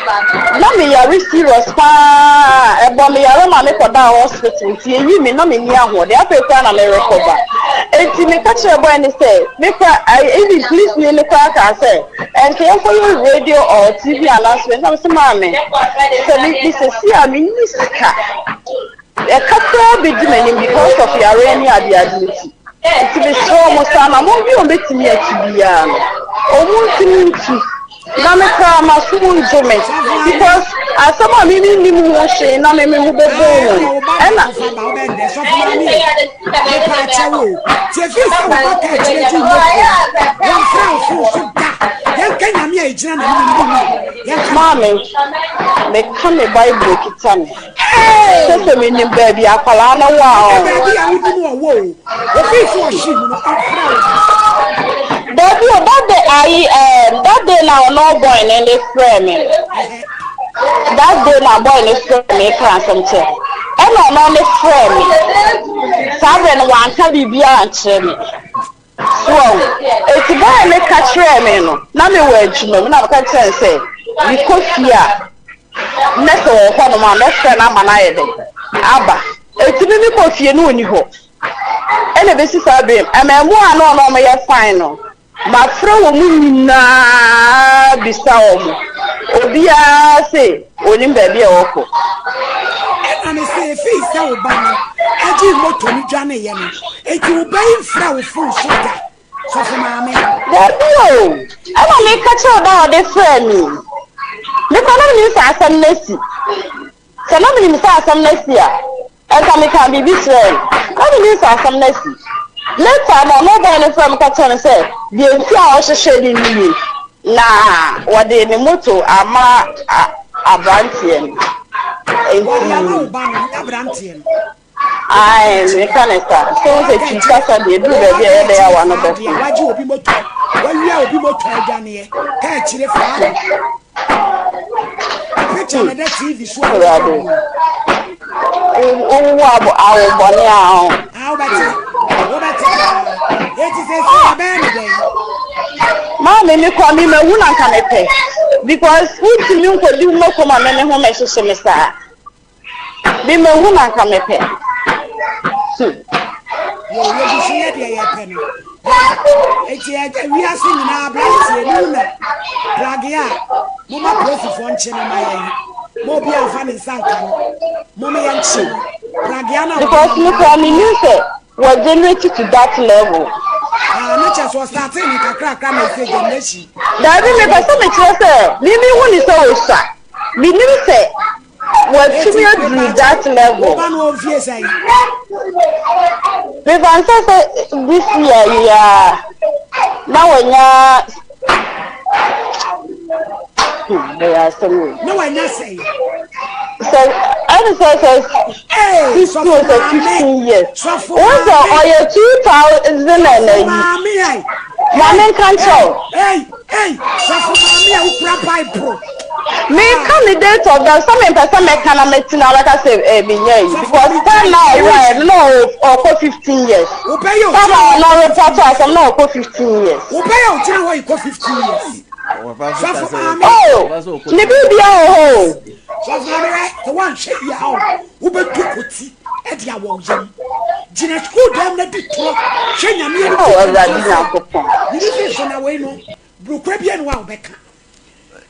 S4: na me yare serious paa, ɛbɔ me yare ma me kɔdaa hospital nti eyii me na menni ahoɔden, afei koraa na me recover. Enti meka kyerɛɛ boy no sɛ me koraa, even police ni no koraa kaa sɛ ɛnka yɛnkɔyɛ radio or TV announcement, na mese maame sɛ me me sɛsi a menni sika. Ɛka koraa bɛdi m'anim because of yareɛ ne adeade nti. Nti mesrɛ wɔn sɛ anamɔn bi a wɔbɛtumi atu biara no, wɔn ntumi ntu na me koraa m'aso mu ndwo me because asɛm a me mennim ho hwee na me me ho bɛbɔ wɔn ɛna. Maame, meka me Bible kita me. Sɛ sɛ menim baabi akwadaa no wɔ a ɔn.
S1: Baabi a wonim ɔwɔ o. Obi nso ɔhye mu no ɔmfrɛ wo da.
S4: Dabi o that day ayi ɛɛm that day na ɔno boy no ne frɛ me no. That day na boy no frɛ me ka asɛm kyɛ ɛna ɔno ne frɛ me. Saa berɛ no wanka biribiara ankyerɛ me. So wahu? Enti bere a meka kyerɛɛ me no, na mewɔ adwuma mu, na meka kyerɛɛ no sɛ, mekɔ fie a, na sɛ ɔwɔ hɔnom a, mɛfrɛ no ama no ayɛ dɛn? Aba. Enti me mekɔɔ fie no, ɔnni hɔ. Ɛna ɛbɛsi saa bere yi, mmaamua a na ɔne wɔn yɛ fine no, mafrɛ wɔn nyinaa. Abisa wɔn. Obiara se onim baabi a wɔkɔ.
S1: Ɛna me se efii sɛ wo ba no gyee moto no dwaneeɛ no, enti wo ba yi mfrɛ wo fon so da, sɔfo maame?
S4: Dabi o, ɛna meka kyerɛ wo da a ɔde frɛɛ me yi. Me koraa na menim sɛ asɛm no asi. Sɛ na menim sɛ asɛm no asi a, anka mekaa biribi kyerɛɛ no. Na menim sɛ asɛm no asi. Later no, ɔno boy no frɛɛ me ka kyerɛɛ me sɛ deɛ nti a ɔhwehwɛɛ no nie, na wɔde ne moto ama aberanteɛ no.
S1: Wɔde ama
S4: Nti.
S1: wo ba no, nyɛ aberanteɛ no.
S4: Ae, meka ne saa. Sɛ wohu sɛ twi kasa deɛ, ɛduru baabi a ɛyɛ dɛ a w'ano bɛfom.
S1: Wagye obi moto, wawia obi moto adwaneɛ, ka akyire faa no. Picture na da TV so a
S4: Awurade. Wowo abo awo bɔne a ɔ.
S1: Ah, wobɛte, wobɛte paa. Eti sɛ sɛ ɛbɛyɛ ne dɛn?
S4: Maame me kɔ me mawu na nka mepɛ because wontumi nkɔdi wo mako ma me me ho mɛhyehye me saa. Me mahu na nka mepɛ. Hmm.
S1: Yɛ yɛgu so yɛ deɛ yɛpɛ no. Eti ɛgya wiase nyinaa aberanteɛ ne mu na prage a moma polisifoɔ nkye no ma yɛn. Ma obi amfa ne nsa nka no. Moma yɛnkye no. Pragea no a
S4: Because me kura me nim sɛ wɔ generate to that level.
S1: Ah, ne kyɛ so ɔsate ne kakrakra na ɛsɛ generation.
S4: Daabi mepɛ sɛ mekyerɛ sɛ me me hu ne sɛ osua. Menim sɛ Watumi aduru that level.
S1: Wo ba no wɔ mfie sɛn?
S4: Mefa nsɛ sɛ this year yi a na wanya bɛyɛ asɛm o.
S1: Na wanya sɛn?
S4: Sɛ ɛne sɛ sɛ 16 sɛ 15 years. Wọ́n sɛ ɔyɛ 2000 and ayi. Maame nka nkyɛw.
S1: Ei, sɔfo maame a wokura Bible.
S4: Meka ne date of birth sɛ mempɛ sɛ mɛka na mɛti na wabɛka sɛ eh, menyɛ yi because time na ɔwuraeɛ no na ɔkɔ 15 years. Time a ɔno report asɛm na ɔkɔ 15 years.
S1: Wobɛyɛ ogyina hɔ yi kɔ 15 years. Sɔfo maame.
S4: Oh, ne biribia wɔ hɔ o.
S1: Sɔfo maame hwɛ, sɛ woanhwɛ yie a wobɛtu kɔti de awɔ wo yam. Gyina sukuu dɛm na di torɔ hwɛ nyame anim.
S4: Oh, Awurade Nyankopɔn.
S1: Mene fi so na wei no, burokura bi anu a wobɛka.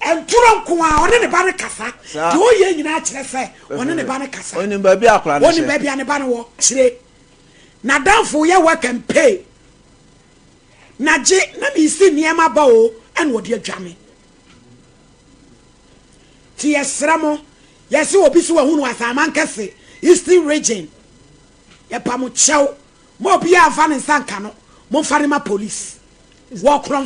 S1: Ntorɔ nko a ɔne ne ba no kasa. Deɛ ɔyɛ nyinaa kyerɛ sɛ ɔne ne ba no kasa.
S6: Onim baabi a akwadaa no hyɛ.
S1: Onim baabi a ne ba no wɔ. Kyire. N'adamfo yɛ work and pay. Na gye na mesi nneɛma ba o ɛna ɔde adwa me. Nti yɛsrɛ mo, yɛse obi so wahunu Asaman kɛse, Eastern region, yɛpa mo kyɛw, ma obiara mfa ne nsa nka no, momfa no ma police. Wɔ korɔmfo.